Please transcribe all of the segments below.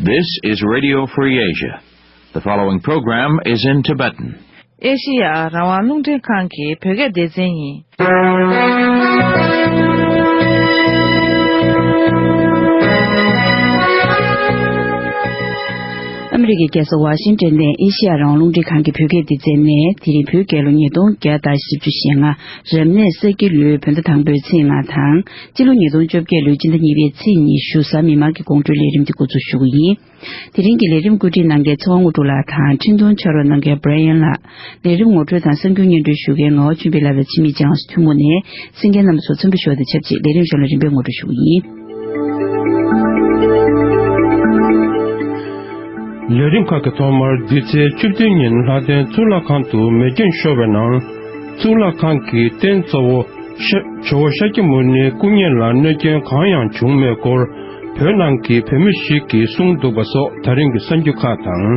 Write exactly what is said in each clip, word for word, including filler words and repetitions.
This is Radio Free Asia. The following program is in Tibetan. ཨེ་ཤི་ཡ་རང་དབང་རླུང་འཕྲིན་ཁང་གི་བོད་སྐད་སྡེ་ཚན་ཡིན། ཨ་མི་རི་ཀའི་རྒྱལ་ས་ཝ་ཤིང་ཏོན་ནས་ཨེ་ཤི་ཡ་རང་དབང་རླུང་འཕྲིན་ཁང་གི་བོད་སྐད་སྡེ་ཚན་ནས། དེ་རིང་བོད་རྒྱལ་ལོ་ཉིས་སྟོང་བརྒྱ་དང་བཞི་བཅུ་ཞེ་ལྔ། རབ་གནས་ས་ཁྱི་ལོའི་བོད་ཟླ་དང་པོའི་ཚེས་ལྔ་དང་། སྤྱི་ལོ་ཉིས་སྟོང་བཅོ་བརྒྱད་ལོའི་སྤྱི་ཟླ་གཉིས་པའི་ཚེས་ཉི་ཤུ། གཟའ་མིག་དམར་གྱི་དགོང་དྲོའི་ལས་རིམ་འདི་འགོ་འཛུགས་ཞུ་གི་ཡིན། དེ་རིང་གི་ལས་རིམ་བཀོད་སྒྲིག་གནང་མཁན་ཚེ་དབང་དངོས་གྲུབ་ལགས་དང་། འཕྲིན་གཏོང་ཕྱག་རོགས་གནང་མཁན་བྷ་ར་ཡན་ལགས། ལས་རིམ་ངོ་སྤྲོད་དང་གསར་འགྱུར་སྙན་སྒྲོན་ཞུ་མཁན་ངག་དབང་ཆོས་འཕེལ་ལགས་དང་འཆི་མེད་ལྕམ་སྲས་ཐུན་མོང་ནས། གསན་མཁན་རྣམ་པ་ཚོ་འཚམས་འདྲི་ཞུ་བ་དང་ཆབས་ཅིག་ལས་རིམ་གཞུང་ལ་རིམ་པས་ངོ་སྤྲོད་ཞུ་གི་ཡིན། ལས་རིམ་ཁག་གི་ཐོག་མར་འདི་ཚེས་བཅུ་བདུན་ཉིན་ལྷ་ལྡན་གཙུག་ལག་ཁང་དུ་མེ་སྐྱོན་ཤོར་བའི་ནང་། གཙུག་ལག་ཁང་གི་རྟེན་གཙོ་བོ་ཤ་ཇོ་བོ་ཤཱཀྱ་མུ་ནེའི་སྐུ་བརྙན་ལ་གནོད་སྐྱོན་གང་ཡང་བྱུང་མེད་སྐོར། བོད་ནང་གི་བོད་མི་ཞིག་གིས་གསུངས་འདུག་པ་སོགས་ད་རིང་གི་གསར་འགྱུར་ཁག་དང་།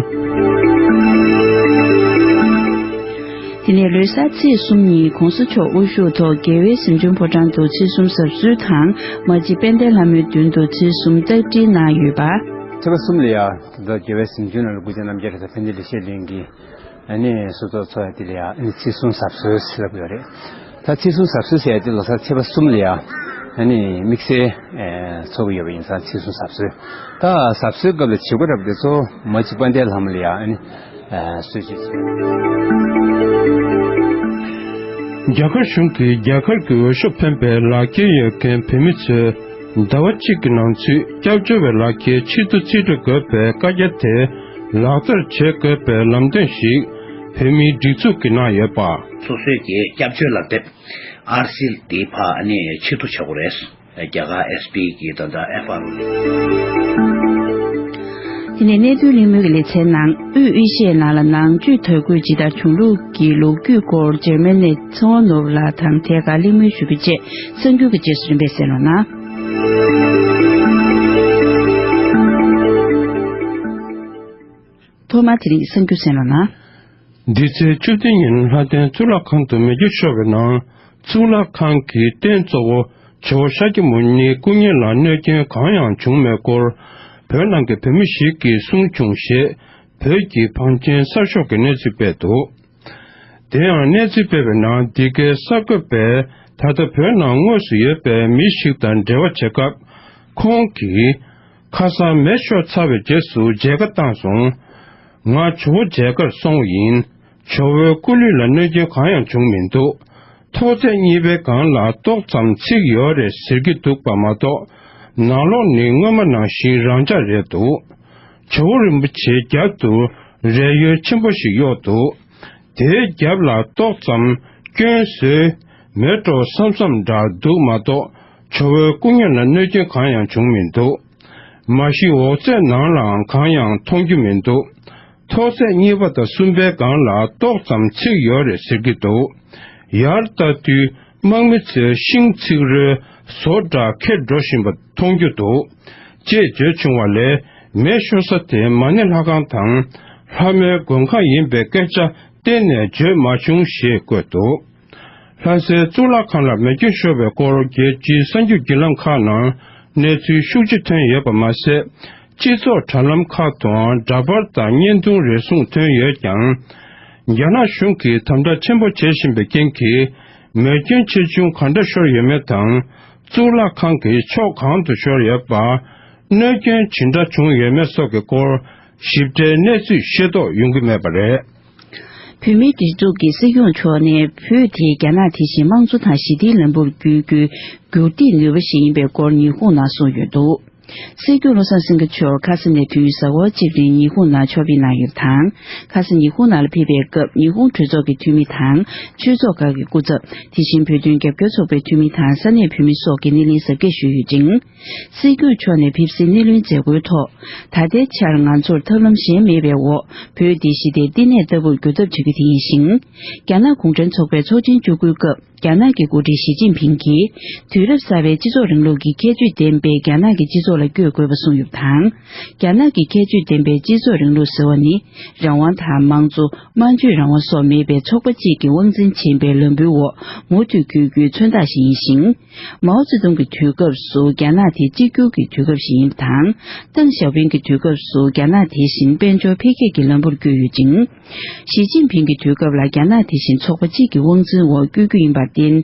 དེ་ནས་ལོ་གསར་ཚེས་གསུམ་ཉིན་གོང་ས་མཆོག་དབུ་བཞུགས་ཐོག་རྒྱལ་བའི་གཟིམ་ཆུང་ཕོ་བྲང་དུ་ཚེས་གསུམ་གཟབ་གསོལ་དང་། མ་གཅིག་དཔལ་ལྡན་ལྷ་མོའི་མདུན་དུ་ཚེས་གསུམ་རྟ་དྲེལ་གནང་ཡོད་པ། ཚེས་པ་གསུམ་ལ་ཡ། ད་རྒྱལ་བའི་གཟིམ་ཆུང་ནང་ལ་སྐུ་ཚེ་རྣམ་རྒྱལ་རེད། ད་ཕན་བདེ་ལེགས་བཤད་གླིང་གི་ཨ་ནི་སོ་ཐོག་ཚོགས་ཡ་དེ་ལ་ཡ་ཨ་ནི་ཚེས་གསུམ་གཟབ་གསོལ་ཟེར་ལབ་ཡོད་རེད། ད་ཚེས་གསུམ་གཟབ་གསོལ་ཟེར་ཡ་དེ་ལོ་གསར་ཚེས་པ་གསུམ་ལ་ཡ་ཨ་ནི་དམིགས་བསལ་ཚོགས་ཀྱི་ཡོད་པ་ཡིན་ཙང་ཚེས་གསུམ་གཟབ་གསོལ། ད་གཟབ་གསོལ་སྐབས་ལ་བྱེད་སྒོ་འདྲ་པོ་དེ་ཚོ་མ་གཅིག་དཔལ་ལྡན་ལྷ་མོ་ལ་ཡ་ཨ་ནི་གསོལ་ཇ་བྱས། རྒྱ་གར་གཞུང་གིས་རྒྱ་གར་གྱི་འོས་ཤོག་འཕེན་པའི་ལག་འཁྱེར་ཡོད་མཁན་བོད་མི་ཚོས་ཟླ་བ་གཅིག་གི་ནང་ཚུད་སྐྱབས་བཅོལ་བའི་ལག་འཁྱེར་ཕྱིར་བསྡུ་རྩིས་སྤྲོད་དགོས་པའི་བཀའ་རྒྱ་དེ་ལག་བསྟར་བྱེད་དགོས་པའི་ལམ་སྟོན་ཞིག་བོད་མིའི་སྒྲིག་འཛུགས་ཀྱིས་གནང་ཡོད་པ། སོ་སོའི་གི་སྐྱབས་བཅོལ་ལག་དེབ་ཨར་སིལ་དེ་ཕར་ནས་ཕྱིར་བསྡུ་བྱ་དགོས་རེད། རྒྱ་གར་ཨེས་པི་གི་ད་ལྟ་ཨེཕ་ཨར་འོ། དེ་ནས་གནད་དོན་གླེང་མོལ་གྱི་ལེ་ཚན་ནང་། དབུས་དབུས་གཞས་ནང་ལ་ནང་ཆོས་དར་རྒུད་ཇི་ལྟར་བྱུང་ལུགས་ཀྱི་ལོ་རྒྱུས་སྐོར་འཇར་མན་ནས་ཚེ་དབང་ནོར་བུ་ལགས་དང་ཐད་ཀར་གླེང་མོལ་ཞུ་རྒྱུ་བཅས་གསར་འགྱུར་གྱི་རྗེས་སུ་རིམ་པས་གསན་རོགས་གནང་། ཐོག་མར་དེ་རིང་གི་གསར་འགྱུར་གསན་རོགས་གནང་། འདི་ཚེས་བཅུ་བདུན་ཉིན་ལྷ་ལྡན་གཙུག་ལག་ཁང་དུ་མེ་སྐྱོན་ཤོར་བའི་ནང་། གཙུག་ལག་ཁང་གི་རྟེན་གཙོ་བོ་ཇོ་བོ་ཤཱཀྱ་མུ་ནེའི་སྐུ་བརྙན་ལ་གནོད་སྐྱོན་གང་ཡང་བྱུང་མེད་སྐོར། བོད་ནང་གི་བོད་མི་ཞིག་གིས་གསུངས་བྱུང་ཞེས། བོད་ཀྱི་བང་ཆེན་གསར་ཤོག་གིས་གནས་ཚུལ་སྤེལ་འདུག་དེ་ཡང་གནས་ཚུལ་སྤེལ་བའི་ནང་། འདི་གའི་གསར་འགོད་པས་ད་ལྟ་བོད་ནང་དངོས་སུ་ཡོད་པའི་མི་ཞིག་དང་འབྲེལ་བ་བྱེད་སྐབས། ཁོང་གིས། ཁ་སང་མེ་ཤོར་ཚར་བའི་རྗེས་སུ་མཇལ་ཁ་བཏང་སོང་། ང་ཇོ་བོ་མཇལ་ཁར་སོང་བ་ཡིན། ཇོ་བོའི་སྐུ་ལུས་ལ་གནོད་སྐྱོན་གང་ཡང་བྱུང་མི་འདུག་ཐོག་ཚད་གཉིས་པའི་སྒང་ལ་ཏོག་ཙམ་ཚིག་ཡོད་རེད་ཟེར་གྱི་འདུག་པ་མ་གཏོགས། ནང་ལོགས་ནི་སྔོན་མ་ནང་བཞིན་རང་འཇགས་རེད་འདུག་ཇོ་བོ་རིན་པོ་ཆེའི་རྒྱབ་ཏུ་རས་ཡོལ་ཆེན་པོ་ཞིག་གཡོགས་འདུག་དེའི་རྒྱབ་ལ་ཏོག་ཙམ་སྐྱོན་བཟོས་མེད་འགྲོ་བསམ་བསམ་འདྲ་འདུག་མ་གཏོགས། ཇོ་བོའི་སྐུ་བརྙན་ལ་གནོད་སྐྱོན་གང་ཡང་བྱུང་མི་འདུག་མ་གཞི་འོག་ཚད་ནང་ལའང་གང་ཡང་མཐོང་རྒྱུ་མི་འདུག་ཐོག་ཚད་གཉིས་པ་དང་གསུམ་པའི་སྒང་ལ་ཏོག་ཙམ་ཚིག་ཡོད་རེད་ཟེར་གྱི་འདུག་ཡར་ལྟ་དུས་དམག་མི་ཚོས་ཤིང་ཚིག་རོའི་བཟོ་འདྲ་འཁྱེར་འགྲོ་བཞིན་པ་མཐོང་རྒྱུ་འདུག་ཅེས་བརྗོད་བྱུང་བ་ལས། མེ་ཤོར་ས་དེ་མ་ཎི་ལྷ་ཁང་དང་ལྷ་མོའི་མགོན་ཁང་ཡིན་པའི་སྐད་ཆ་གཏན་ནས་བརྗོད་མ་བྱུང་ཞེས་བཀོད་འདུག་ལྷ་སའི་གཙུག་ལག་ཁང་ལ་མེ་སྐྱོན་ཤོར་བའི་སྐོར་རྒྱལ་སྤྱིའི་གསར་འགྱུར་བརྒྱུད་ལམ་ཁག་ནང་གནས་ཚུལ་ཤུགས་ཆེ་ཐོན་ཡོད་པ་མ་ཟད། སྤྱི་ཚོགས་དྲ་ལམ་ཁག་ཏུའང་འདྲ་པར་དང་བརྙན་ཐུང་རེ་ཟུང་ཐོན་ཡོད་ཀྱང་། རྒྱ་ནག་གཞུང་གིས་དམ་དྲག་ཆེན་པོ་བྱེད་བཞིན་པའི་རྐྱེན་གྱིས། མེ་སྐྱོན་ཆེ་ཆུང་ག་འདྲ་ཤོར་ཡོད་མེད་དང་། གཙུག་ལག་ཁང་གི་ཕྱོགས་གང་དུ་ཤོར་ཡོད་པ། གནོད་སྐྱོན་ཇི་འདྲ་བྱུང་ཡོད་མེད་སོགས་ཀྱི་སྐོར་ཞིབ་ཕྲའི་གནས་ཚུལ་ཤེས་རྟོགས་ཡོང་གི་མེད་པ་རེད། བོད་མིའི་སྒྲིག་འཛུགས་ཀྱིས་སྲིད་སྐྱོང་མཆོག་ནས་བོད་དེ་རྒྱ་ནག་དེ་བཞིན་དམངས་གཙོ་དང་ཞི་བདེའི་ལམ་བུར་བསྒྱུར་རྒྱུའི་རྒྱུགས་འདེད་ནུས་པ་ཞིག་ཡིན་པའི་སྐོར་ཉི་ཧོང་ནང་གསུངས་ཡོད་འདུག་སྲིད་སྐྱོང་བློ་བཟང་སེང་གེ་མཆོག་ཁ་ས་ནས་དུས་ཡུན་ཟླ་བ་གཅིག་རིང་ཉི་ཧོང་ནང་ཕྱོགས་ཕེབས་གནང་ཡོད་པ་དང་། ཁ་ས་ཉི་ཧོང་ནང་ལ་ཕེབས་པའི་སྐབས་ཉི་ཧོང་གྲོས་ཚོགས་ཀྱི་འཐུས་མི་དང་། ཆོས་ཚོགས་ཁག་གི་སྐུ་ཚབ། དེ་བཞིན་བོད་དོན་རྒྱབ་སྐྱོར་ཚོགས་པའི་འཐུས་མི་དང་ས་གནས་བོད་མི་སོགས་ཀྱིས་སྣེ་ལེན་གཟབ་རྒྱས་ཞུས་ཡོད་ཅིང་། སྲིད་སྐྱོང་མཆོག་ནས་ཕེབས་བསུའི་སྣེ་ལེན་མཛད་སྒོའི་ཐོག་ད་ལྟའི་ཆར་ང་ཚོར་ཐབས་ལམ་གཞན་མེད་པའི་འོག་བོད་འདི་ཞི་བདེའི་བསྟི་གནས་ལྟ་བུར་འགྱུར་ཐབས་བྱ་རྒྱུ་དེ་ཡིན་ཞིང་། རྒྱ་ནག་གུང་ཁྲན་ཚོགས་པའི་ཚོགས་ཆེན་བཅུ་དགུའི་སྐབས། རྒྱ་ནག་གི་འགོ་ཁྲིད་ཞི་ཅིན་ཕིང་གིས། དུས་རབས་གསར་པའི་སྤྱི་ཚོགས་རིང་ལུགས་ཀྱི་ཁྱད་ཆོས་ལྡན་པའི་རྒྱ་ནག་གི་སྤྱི་ཚོགས་ལ་བསྐྱོད་དགོས་པ་གསུངས་ཡོད་པ་དང་། རྒྱ་ནག་གི་ཁྱད་ཆོས་ལྡན་པའི་སྤྱི་ཚོགས་རིང་ལུགས་ཟེར་བ་ནི། རང་དབང་དང་། དམངས་གཙོ། སྨྲ་བརྗོད་རང་དབང་སོགས་མེད་པའི་ཚོགས་པ་གཅིག་གི་དབང་འཛིན་ཆེན་པོའི་ལམ་བུའི་འོག་མུ་མཐུད་བསྐྱོད་རྒྱུའི་མཚོན་རྟགས་ཤིག་ཡིན་ཞིང་། མའོ་ཙེ་ཏུང་གི་དུས་སྐབས་སུ་རྒྱ་ནག་དེ་གཅིག་གྱུར་གྱི་དུས་སྐབས་ཤིག་ཡིན་པ་དང་། ཏེང་ཞའོ་ཕིང་གི་དུས་སྐབས་སུ་རྒྱ་ནག་དེ་བཞིན་དཔལ་འབྱོར་འཕེལ་རྒྱས་ཀྱི་ལམ་བུར་བསྐྱོད་ཡོད་ཅིང་། ཞི་ཅིན་ཕིང་གི་དུས་སྐབས་ལ་རྒྱ་ནག་དེ་བཞིན་ཚོགས་པ་གཅིག་གི་དབང་འཛིན་འོག་བསྐྱོད་རྒྱུ་ཡིན་པར་བརྟེན།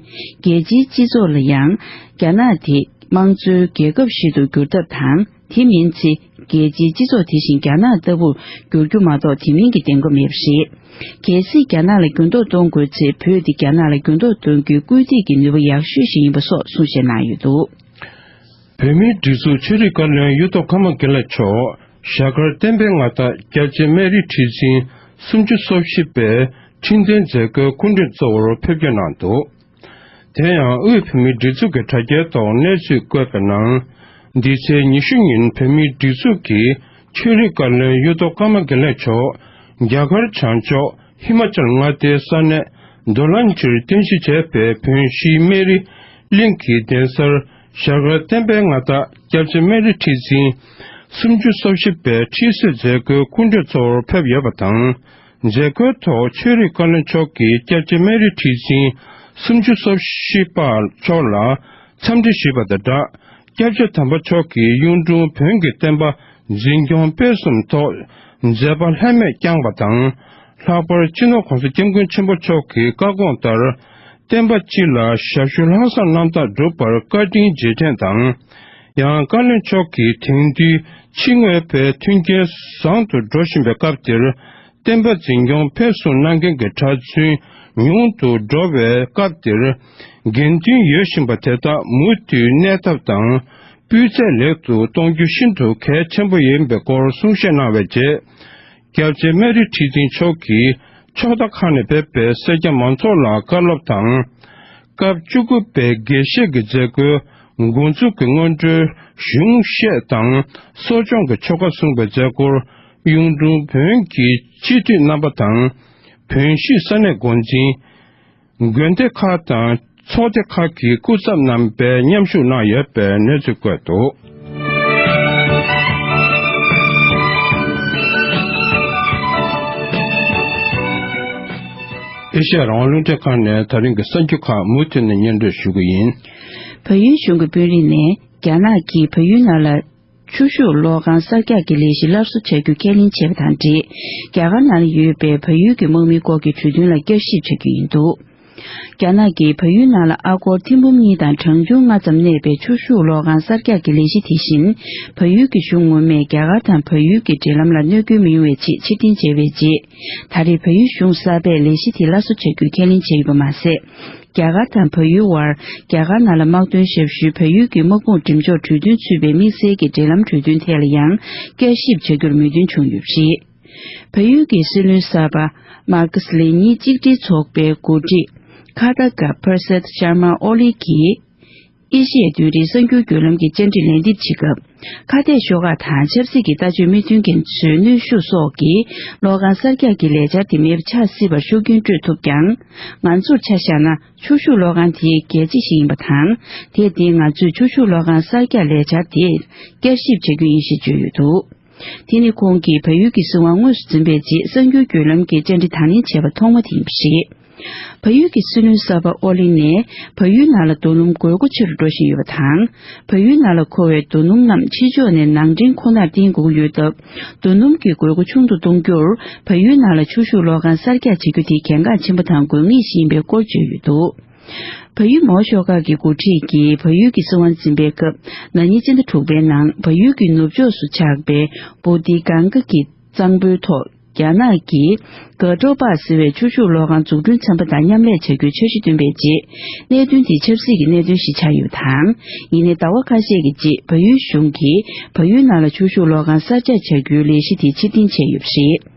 རྒྱལ་སྤྱིའི་སྤྱི་ཚོགས་ལ་ཡང་། རྒྱ་ནག་དེ་དམངས་གཙོའི་རྒྱལ་ཁབ་ཞིག་ཏུ་འགྱུར་ཐབས་དང་། དེ་མིན་ཚེ། རྒྱལ་སྤྱིའི་སྤྱི་ཚོགས་དེ་བཞིན་རྒྱ་ནག་ལྟ་བུར་འགྱུར་རྒྱུ་མ་གཏོགས་དེ་མིན་གྱི་བདེན་པ་མེད་པ་རེད། གལ་སྲིད་རྒྱ་ནག་ལ་འགྱུར་ལྡོག་གཏོང་དགོས་ཚེ། བོད་འདི་རྒྱ་ནག་ལ་འགྱུར་ལྡོག་གཏོང་རྒྱུའི་སྐུལ་འདེད་ཀྱི་ནུས་པ་ཡག་ཤོས་ཤིག་ཡིན་པ་སོགས་གསུང་བཤད་གནང་ཡོད་འདུག། བོད་མིའི་སྒྲིག་འཛུགས་ཆོས་རིག་བཀའ་བློན་གཡུ་ཐོག་ཀརྨ་དགེ་ལེགས་མཆོག་ཞྭ་དཀར་བསྟན་པའི་མངའ་བདག་སྐྱབས་རྗེ་སྨན་རིའི་ཁྲི་འཛིན་སུམ་ཅུ་སོ་བཞི་པའི་ཁྲི་འདོན་མཛད་སྒོའི་སྐུ་མགྲོན་གཙོ་བོར་ཕེབས་བསྐྱོད་གནང་འདུག། དེ་ཡང་དབུས་བོད་མིའི་སྒྲིག་འཛུགས་ཀྱི་དྲ་རྒྱའི་ཐོག་གནས་ཚུལ་བཀོད་པའི་ནང་། འདི་ཚེས་ཉི་ཤུ་ཉིན་བོད་མིའི་སྒྲིག་འཛུགས་ཀྱི་ཆོས་རིག་བཀའ་བློན་གཡུ་ཐོག་ཀརྨ་དགེ་ལེགས་མཆོག་རྒྱ་གར་བྱང་ཕྱོགས་ཧི་མ་ཅལ་མངའ་སྡེའི་ས་གནས་རྡོ་ལན་ཇིར་རྟེན་གཞི་བྱས་པའི་བོན་གཞིས་སྨན་རི་གླིང་གི་གདན་སར་ཞྭ་དཀར་བསྟན་པའི་མངའ་བདག་སྐྱབས་རྗེ་སྨན་རི་ཁྲི་འཛིན་སུམ་ཅུ་སོ་བཞི་པའི་ཁྲི་གསོལ་མཛད་སྒོའི་སྐུ་མགྲོན་གཙོ་བོར་ཕེབས་ཡོད་པ་དང་། མཛད་སྒོའི་ཐོག་ཆོས་རིག་བཀའ་བློན་མཆོག་གིས་སྐྱབས་རྗེ་སྨན་རི་ཁྲི་འཛིན་སུམ་ཅུ་སོ་བཞི་པ་མཆོག་ལ་འཚམས་འདྲི་ཞུས་པ་དང་སྦྲགས། སྐྱབས་རྗེ་དམ་པ་མཆོག་གིས་གཡུང་དྲུང་བོན་གྱི་བསྟན་པ་འཛིན་སྐྱོང་སྤེལ་གསུམ་ཐོག་མཛད་པ་ལྷད་མེད་བསྐྱངས་པ་དང་། ལྷག་པར་སྤྱི་ནོར་༸གོང་ས་༸སྐྱབས་མགོན་ཆེན་པོ་མཆོག་གི་བཀའ་དགོངས་ལྟར། བསྟན་པ་སྤྱི་ལ་ཞབས་ཞུ་ལྷག་བསམ་རྣམ་དག་བསྒྲུབ་པར་བཀའ་དྲིན་རྗེས་དྲན་དང་། ཡང་བཀའ་བློན་མཆོག་གིས་དེང་དུས་ཕྱི་དངོས་པོའི་མཐུན་རྐྱེན་བཟང་དུ་འགྲོ་བཞིན་པའི་སྐབས་འདིར། བསྟན་པ་འཛིན་སྐྱོང་སྤེལ་གསུམ་གནང་མཁན་གྱི་གྲྭ་བཙུན་ཉུང་དུ་འགྲོ་བའི་སྐབས་འདིར། དགེ་འདུན་ཡོད་བཞིན་པ་དེ་དག་མུ་མཐུད་གནས་ཐབས་དང་སྤུས་ཚད་ལེགས་སུ་གཏོང་རྒྱུ་ཤིན་ཏུ་གལ་ཆེན་པོ་ཡིན་པའི་སྐོར་གསུང་བཤད་གནང་བའི་རྗེས། སྐྱབས་རྗེ་སྨན་རི་ཁྲི་འཛིན་མཆོག་གིས་ཕྱོགས་མཐའ་ཁག་ནས་ཕེབས་པའི་སེར་སྐྱ་མང་ཚོགས་ལ་བཀའ་སློབ་དང་། སྐབས་བཅུ་དགུ་པའི་དགེ་བཤེས་ཀྱི་མཛད་སྒོའི་འགོ་འཛུགས་ཀྱི་སྔོན་འགྲོའི་གཞུང་བཤད་དང་གསོ་སྦྱོང་གི་ཆོ་ག་གསུངས་པའི་མཛད་སྒོར། གཡུང་དྲུང་བོན་གྱི་སྤྱི་འཐུས་རྣམ་པ་དང་། བོན་གཞིས་ས་གནས་འགོ་འཛིན། དགོན་སྡེ་ཁག་དང་ཚོགས་སྡེ་ཁག་གི་སྐུ་ཚབ་རྣམ་པས་མཉམ་ཞུགས་གནང་ཡོད་པའི་གནས་ཚུལ་བཀོད་འདུག། ཨེ་ཤ་ཡ་རང་དབང་རླུང་འཕྲིན་ཁང་ནས་ད་རིང་གི་གསར་འགྱུར་ཁག་མུ་མཐུད་ནས་སྙན་སྒྲོན་ཞུ་གི་ཡིན། བལ་ཡུལ་གཞུང་གི་དཔོན་རིགས་ནས་རྒྱ་ནག་གིས་བལ་ཡུལ་ནང་ལ་ཆུ་ཤུགས་གློག་ཁང་གསར་རྒྱག་གི་ལས་གཞི་སླར་གསོ་བྱ་རྒྱུ་ཁས་ལེན་བྱས་པ་དང་འབྲེལ། རྒྱ་གར་ནང་ལ་ཡོད་པའི་བལ་ཡུལ་གྱི་དམག་མིའི་སྐོར་གྱི་གྲོས་མཐུན་ལ་བསྐྱར་ཞིབ་བྱ་རྒྱུ་ཡིན་འདུག། རྒྱ་ནག་གིས་བལ་ཡུལ་ནང་ལ་ཨ་སྒོར་ཐེར་འབུམ་གཉིས་དང་གྲངས་ཆུང་ལྔ་ཙམ་གནས་པའི་ཆུ་ཤུགས་གློག་ཁང་གསར་རྒྱག་གི་ལས་གཞི་དེ་བཞིན། བལ་ཡུལ་གྱི་གཞུང་ངོ་མས་རྒྱ་གར་དང་བལ་ཡུལ་གྱི་འབྲེལ་ལམ་ལ་གནོད་སྐྱོན་མི་ཡོང་བའི་ཆེད་ཕྱིར་འཐེན་བྱས་པའི་རྗེས། ད་རེས་བལ་ཡུལ་གཞུང་གསར་པས་ལས་གཞི་དེ་སླར་གསོ་བྱ་རྒྱུའི་ཁས་ལེན་བྱས་ཡོད་པ་མ་ཟད། རྒྱ་གར་དང་བལ་ཡུལ་དབར་རྒྱ་གར་ནང་ལ་དམག་དོན་ཞབས་ཞུའི་བལ་ཡུལ་གྱི་དམག་དཔུང་འགྲེམས་འཇོག་གྲོས་མཐུན་ཚུད་པའི་དམིགས་བསལ་གྱི་འབྲེལ་ལམ་གྲོས་མཐུན་ཐད་ལ་ཡང་བསྐྱར་ཞིབ་བྱ་རྒྱུར་མོས་མཐུན་བྱུང་ཡོད་པ་རེད། བལ་ཡུལ་གྱི་སྲིད་བློན་གསར་པ་མར་ཁེ་སི་ལེ་ཉིན་གཅིག་སྒྲིལ་ཚོགས་པའི་འགོ་ཁྲིད་ཁ་ཏ་ཀ་པར་སད་ཤར་མ་ཨོ་ལི་གིས། ཨེ་ཤི་ཡའི་མདུན་རིའི་གསར་འགྱུར་བརྒྱུད་ལམ་གྱི་བཅར་འདྲི་ལན་འདེབས་བྱེད་སྐབས། ཁ་གཏད་ཤོག་ཁག་དང་ཆབ་སྲིད་ཀྱི་ལྟ་སྤྱོད་མི་མཐུན་མཁན་ཚོའི་གནོན་ཤུགས་སོགས་ཀྱིས་གློག་ཁང་གསར་རྒྱག་གི་ལས་འཆར་དེ་མེད་པ་ཆགས་སྲིད་པར་ཤུགས་རྐྱེན་སྤྲོད་ཐུབ་ཀྱང་། ང་ཚོར་ཆ་བཞག་ན། ཆུ་ཤུགས་གློག་ཁང་དེ་གལ་ཆེ་ཞིག་ཡིན་པ་དང་། དེར་བརྟེན་ང་ཚོས་ཆུ་ཤུགས་གློག་ཁང་གསར་རྒྱག་ལས་འཆར་དེར་བསྐྱར་ཞིབ་བྱ་རྒྱུ་ཡིན་ཞེས་བརྗོད་ཡོད་འདུག། དེ་ནི་ཁོང་གིས་བལ་ཡུལ་གྱི་སྲིད་དབང་དངོས་སུ་འཛིན་པའི་རྗེས། གསར་འགྱུར་བརྒྱུད་ལམ་གྱི་བཅར་འདྲི་དང་ལེན་བྱས་པ་ཐོག་མ་དེ་ཡིན་པ་རེད། བལ་ཡུལ་གྱི་སྲིད་བློན་གསར་པ་ཨོ་ལི་ནས་བལ་ཡུལ་ནང་ལ་རྡོ་སྣུམ་དགོས་མཁོ་ཆེ་རུ་འགྲོ་བཞིན་ཡོད་པ་དང་། བལ་ཡུལ་ནང་ལ་མཁོ་བའི་རྡོ་སྣུམ་རྣམས་ཕྱི་ཕྱོགས་ནས་ནང་འདྲེན་ཁོ་ནར་བརྟེན་དགོས་ཀྱི་ཡོད་སྟབས། རྡོ་སྣུམ་གྱི་དགོས་མཁོ་ཆུང་དུ་གཏོང་རྒྱུར། བལ་ཡུལ་ནང་ལ་ཆུ་ཤུགས་གློག་ཁང་གསར་རྒྱག་བྱེད་རྒྱུ་དེ་གལ་འགངས་ཆེན་པོ་དང་དགོས་ངེས་ཤིག་ཡིན་པའི་སྐོར་བརྗོད་ཡོད་འདུག། བལ་ཡུལ་མའོ་ཤོག་ཁག་གི་འགོ་ཁྲིད་ཀྱིས་བལ་ཡུལ་གྱི་སྲིད་དབང་འཛིན་པའི་སྐབས། ན་ནིང་སྤྱི་ཟླ་དྲུག་པའི་ནང་། བལ་ཡུལ་གྱི་ནུབ་ཕྱོགས་སུ་ཆགས་པའི་བུ་ཏི་གང་ག་གི་གཙང་པོའི་ཐོག་རྒྱ་ནག་གིས་ག་ཏྲོ་པ་ཟེར་བའི་ཆུ་ཤུགས་གློག་ཁང་འཛུགས་སྐྲུན་ཚན་པ་དང་མཉམ་ལས་བྱ་རྒྱུའི་འཆར་གཞི་བཏོན་པའི་རྗེས། གནད་དོན་དེ་ཆབ་སྲིད་ཀྱི་གནད་དོན་ཞིག་ཆགས་ཡོད་པ་དང་། ཡིན་ནའི་ཟླ་བ་ཁ་ཤས་ཀྱི་རྗེས། བལ་ཡུལ་གཞུང་གིས་བལ་ཡུལ་ནང་ལ་ཆུ་ཤུགས་གློག་ཁང་གསར་རྒྱག་བྱ་རྒྱུའི་ལས་གཞི་དེ་ཕྱིར་འཐེན་བྱས་ཡོད་པ་རེད།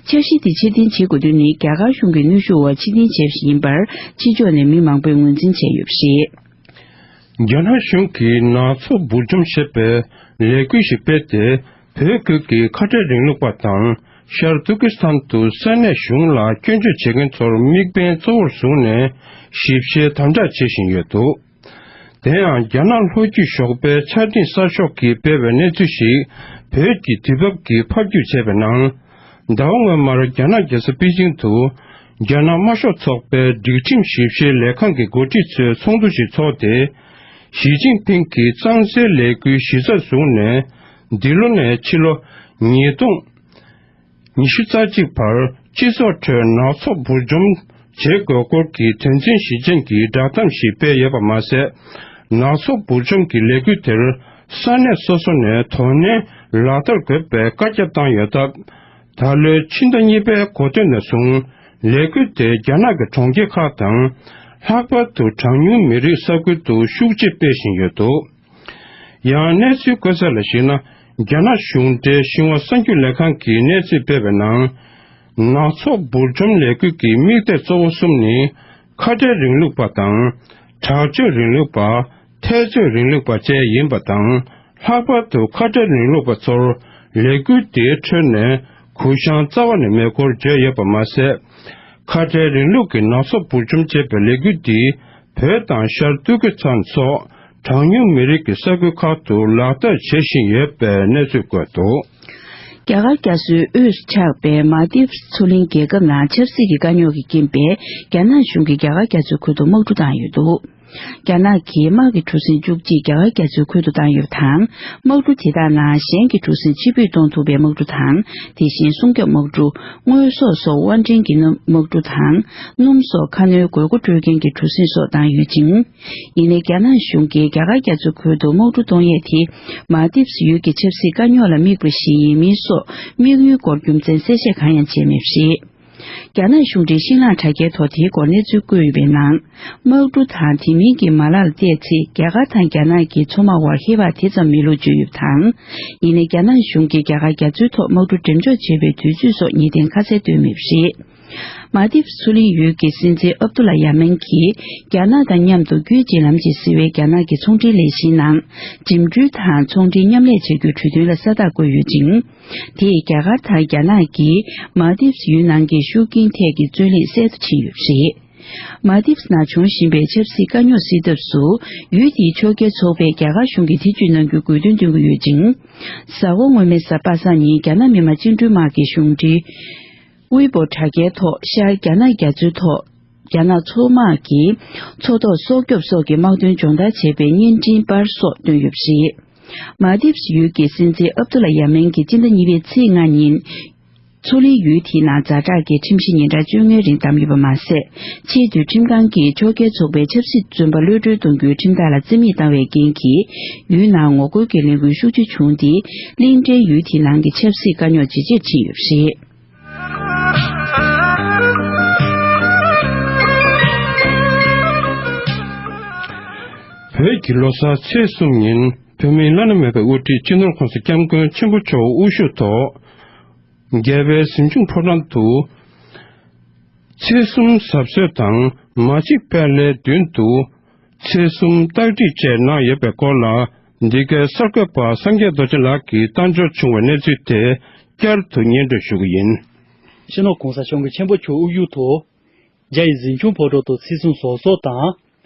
འཆར་གཞི་དེ་ཕྱིར་འཐེན་བྱེད་དགོས་དོན་ནི། རྒྱ་གར་གཞུང་གི་གནོན་ཤུགས་འོག་ཕྱིར་འཐེན་བྱས་པ་ཞིག་ཡིན་པར། ཕྱི་ཕྱོགས་ནས་མི་མང་པོས་ངོས་འཛིན་བྱས་ཡོད་པ་རེད། རྒྱ་ནག་གཞུང་གིས་ནག་ཚོགས་འབུར་འཇོམས་བྱེད་པའི་ལས་འགུལ་ཞིག་སྤེལ་ཏེ། བོད་ཁུལ་གྱི་ཁ་བྲལ་རིང་ལུགས་པ་དང་ ཤར་ཏུར་ཀི་སི་ཐན་དུ་ས་གནས་གཞུང་ལ་སྐྱོན་བརྗོད་བྱེད་མཁན་ཚོར་དམིགས་འབེན་གཙོ་བོར་བཟུང་ནས་ཞིབ་བཤེར་དམ་དྲག་བྱེད་བཞིན་ཡོད་འདུག་དེ་ཡང་རྒྱ་ནག་ལྷོ་རྒྱུད་ཞོགས་པའི་ཆ་འཕྲིན་གསར་ཤོག་གིས་སྤེལ་བའི་གནས་ཚུལ་ཞིག་བོད་ཀྱི་དུས་བབ་ཀྱིས་ཕབ་བསྒྱུར་བྱས་པའི་ནང་། ཟླ་བ་སྔོན་མར་རྒྱ་ནག་རྒྱལ་ས་པེ་ཅིང་དུ་རྒྱ་ནག་དམར་ཤོག་ཚོགས་པའི་སྒྲིག་ཁྲིམས་ཞིབ་བཤེར་ལས་ཁང་གི་འགོ་ཁྲིད་ཚོའི་ཚོགས་འདུ་ཞིག་ཚོགས་ཏེ། ཞི་ཅིན་ཕིང་གིས་གཙང་སེལ་ལས་འགུལ་གཞི་རྩར་བཟུང་ནས། འདི་ལོ་ནས་ཕྱི་ལོ་ཉིས་སྟོང་ཉི་ཤུ་རྩ་གཅིག་བར་སྤྱི་ཚོགས་ཁྲོད་ནག་ཚོགས་འབུར་འཇོམས་བྱེད་དགོས་སྐོར་གྱི་དོན་ཚན་ཞིབ་མཆན་གྱི་བསྒྲགས་གཏམ་ཞིག་སྤེལ་ཡོད་པ་མ་ཟད། ནག་ཚོགས་འབུར་འཇོམས་ཀྱི་ལས་འགུལ་དེར་ས་གནས་སོ་སོ་ནས་དོ་ནན་ལག་བསྟར་དགོས་པའི་བཀའ་ཁྱབ་བཏང་ཡོད་སྟབས། ད་ལོའི་ཕྱི་ཟླ་གཉིས་པའི་འགོ་སྟོད་ནས་བཟུང་ལས་འགུལ་དེ་རྒྱ་ནག་གི་གྲོང་ཁྱེར་ཁག་དང་། ལྷག་པར་དུ་གྲངས་ཉུང་མི་རིགས་ས་ཁུལ་དུ་ཤུགས་ཆེ་སྤེལ་བཞིན་ཡོད་འདུག་ཡང་གནས་ཚུལ་བཀོད་ཚད་ལ་གཞིགས་ན། རྒྱ་ནག་གཞུང་འབྲེལ་ཤིན་ཧྭ་གསར་འགྱུར་ལས་ཁང་གིས་གནས་ཚུལ་སྤེལ་བའི་ནང་། ནག་ཚོགས་འབུར་འཇོམས་ལས་འགུལ་གྱི་དམིགས་གཏད་གཙོ་བོ་གསུམ་ནི། ཁ་བྲལ་རིང་ལུགས་པ་དང་། དྲག་སྤྱོད་རིང་ལུགས་པ། འཐབ་རྩོད་རིང་ལུགས་པ་བཅས་ཡིན་པ་དང་། ལྷག་པར་དུ་ཁ་བྲལ་རིང་ལུགས་པ་ཚོར་ལས་འགུལ་འདིའི་ཁྲོད་ནས་གུ་བཤངས་རྩ་བ་ནས་མེད་སྐོར་བརྗོད་ཡོད་པ་མ་ཟད། ཁ་བྲལ་རིང་ལུགས་ཀྱི་ནག་ཚོགས་འབུར་འཇོམས་བྱེད་པའི་ལས་འགུལ་འདི་བོད་དང་ཤར་ཏུར་ཀི་སི་ཐན་སོགས་གྲངས་ཉུང་མི་རིགས་ཀྱི་ས་ཁུལ་ཁག་ཏུ་ལག་བསྟར་བྱེད་བཞིན་ཡོད་པའི་གནས་ཚུལ་བཀོད་འདུག་རྒྱ་གར་རྒྱ་མཚོའི་དབུས་སུ་ཆགས་པའི་མཱ་ཏིབ་མཚོ་གླིང་རྒྱལ་ཁབ་ནང་ཆབ་སྲིད་ཀྱི་དཀའ་རྙོག་གི་རྐྱེན་པས་རྒྱ་ནག་གཞུང་གིས་རྒྱ་གར་རྒྱ་མཚོའི་ཁུལ་དུ་དམག་གྲུ་བཏང་ཡོད་འདུག་རྒྱ་ནག་གིས་དམག་གི་གྲུ་གཟིངས་བཅུ་གཅིག་རྒྱ་གར་རྒྱ་མཚོའི་ཁུལ་དུ་བཏང་ཡོད་པ་དང་། དམག་གྲུ་དེ་དག་ནང་གཞན་གྱི་གྲུ་གཟིངས་ཕྱིར་འབུད་གཏོང་ཐུབ་པའི་དམག་གྲུ་དང་། དེ་བཞིན་སྲུང་སྐྱོབ་དམག་གྲུ། དངོས་ཟོག་སོགས་དབོར་འདྲེན་གྱི་དམག་གྲུ་དང་། སྣུམ་སོགས་ཁ་སྣོན་དགོས་མཁོ་སྤྲོད་མཁན་གྱི་གྲུ་གཟིངས་སོགས་བཏང་ཡོད་ཅིང་། ཡིན་ནའི་རྒྱ་ནག་གཞུང་གིས་རྒྱ་གར་རྒྱ་མཚོའི་ཁུལ་དུ་དམག་གྲུ་གཏོང་ཡས་དེ། མཱ་ཏིབ་ཡུལ་གྱི་ཆབ་སྲིད་དཀའ་རྙོག་ལ་དམིགས་པ་ཞིག་ཡིན་མིན་སོགས་དམིགས་ཡུལ་སྐོར་རྒྱུ་མཚན་གསལ་བཤད་གང་ཡང་བྱས་མེད་པ་རེད། རྒྱ་ནག་གཞུང་འབྲེལ་ཤིང་ལག་དྲ་རྒྱའི་ཐོག་དེའི་སྐོར་གནས་ཚུལ་བཀོད་ཡོད་པའི་ནང་། དམག་གྲུ་དང་དེ་མིན་གྱི་མ་ལག་ལ་བལྟས་ཚེ། རྒྱ་གར་དང་རྒྱ་ནག་གི་མཚོ་དམག་དབར་ཧེ་བག་དེ་ཙམ་མེད་ལུགས་བརྗོད་ཡོད་པ་དང་། ཡིན་ནའི་རྒྱ་ནག་གཞུང་གིས་རྒྱ་གར་རྒྱ་མཚོའི་ཐོག་དམག་གྲུ་འགྲེམས་འཇོག་བྱས་པའི་དུས་ཚོད་སོགས་ངེས་གཏན་ཁ་གསལ་བཏོན་མེད་པ་རེད། མཱ་ཏིབ་མཚོ་གླིང་ཡུལ་གྱི་སྲིད་འཛིན་ཨབ་དུ་ལ་ཡ་མེན་གྱིས་རྒྱ་ནག་དང་མཉམ་དུ་རྒྱུད་གཅིག་ལམ་གཅིག་ཟེར་བའི་རྒྱ་ནག་གི་ཚོང་འབྲེལ་ལས་གཞིའི་ནང་འགྲིམ་འགྲུལ་དང་ཚོང་འབྲེལ་མཉམ་ལས་བྱ་རྒྱུའི་གྲོས་མཐུན་ལ་ས་རྟགས་བཀོད་ཡོད་ཅིང་། དེས་རྒྱ་གར་དང་རྒྱ་ནག་གིས་མཱ་ཏིབ་ཡུལ་ནང་གི་ཤུགས་རྐྱེན་ཐད་ཀྱི་རྩོད་གླེང་གསལ་དུ་ཕྱིན་ཡོད་པ་རེད། མཱ་ཏིབ་ནང་བྱུང་བཞིན་པའི་ཆབ་སྲིད་དཀའ་རྙོག་སེལ་ཐབས་སུ། ཡུལ་དེའི་ཕྱོགས་འགལ་ཚོགས་པས་རྒྱ་གར་གཞུང་གིས་ཐེ་བྱུས་གནང་རྒྱུའི་དགོས་འདུན་བཏོན་གྱི་ཡོད་ཅིང་། གཟའ་འཁོར་སྔོན་མའི་གཟའ་པ་སངས་ཉིན་རྒྱ་ནག་མི་དམངས་བཅིངས་འགྲོལ་དམག་གི་གཞུང་འབྲེལ། ཝེ་པོ་དྲ་རྒྱའི་ཐོག་ཤར་རྒྱ་ནག་རྒྱ་མཚོའི་ཐོག་རྒྱ་ནག་མཚོ་དམག་གིས་མཚོ་ཐོག་སྲོག་སྐྱོབ་སོགས་ཀྱི་དམག་དོན་སྦྱོང་བརྡར་བྱས་པའི་བརྙན་འཕྲིན་པར་སོགས་བཏོན་ཡོད་པ་རེད། མཱ་ཏིབ་ཡུལ་གྱི་སྲིད་འཛིན་ཨབ་དུ་ལ་ཡ་མེན་གྱིས་སྤྱི་ཟླ་གཉིས་པའི་ཚེས་ལྔ་ཉིན། མཚོ་གླིང་ཡུལ་དེའི་ནང་ཛ་དྲག་གི་ཁྲིམས་གཞི་ཉིན་གྲངས་བཅོ་ལྔའི་རིང་བསྡམས་ཡོད་པ་མ་ཟད། ཆེས་མཐོའི་ཁྲིམས་ཁང་གིས་ཕྱོགས་འགལ་ཚོགས་པའི་ཆབ་སྲིད་བཙོན་པ་གློད་གྲོལ་གཏོང་རྒྱུའི་ཁྲིམས་ཐག་ལ་རྩིས་མེད་བཏང་བའི་རྐྱེན་གྱིས། ཡུལ་ནང་ངོ་རྒོལ་གྱི་ལས་འགུལ་ཤུགས་ཆེ་བྱུང་སྟེ། གླིང་ཕྲན་ཡུལ་དེའི་ནང་གི་ཆབ་སྲིད་དཀའ་རྙོག་ཇེ་ཆེར་ཕྱིན་ཡོད་པ་རེད། བོད་ཀྱི་ལོ་གསར་ཚེས་གསུམ་ཉིན་བོད་མིའི་བླ་ན་མེད་པའི་དབུ་ཁྲིད་སྤྱི་ནོར་༸གོང་ས་༸སྐྱབས་མགོན་ཆེན་པོ་མཆོག་དབུ་བཞུགས་ཐོག་རྒྱལ་བའི་གཟིམ་ཆུང་ཕོ་བྲང་དུ་ཚེས་གསུམ་གཟབ་གསོལ་དང་མ་གཅིག་པད་ལྷའི་མདུན་དུ་ཚེས་གསུམ་སྟག་སྒྲིལ་བཅས་གནང་ཡོད་པའི་སྐོར་ལ། འདི་གའི་གསར་འགོད་པ་སངས་རྒྱས་རྡོ་རྗེ་ལགས་ཀྱིས་བཏང་འབྱོར་བྱུང་བའི་གནས་ཚུལ་དེ་བསྐྱར་དུ་སྙན་སྒྲོན་ཞུ་གི་ཡིན། སྤྱི་ནོར་༸གོང་ས་༸སྐྱབས་མགོན་ཆེན་པོ་མཆོག་དབུ་བཞུགས་ཐོག་རྒྱ་ཡི་གཟིམ་ཆུང་ཕོ་བྲང་དུ་ཚེས་གསུམ་གཟབ་གསོལ་དང་།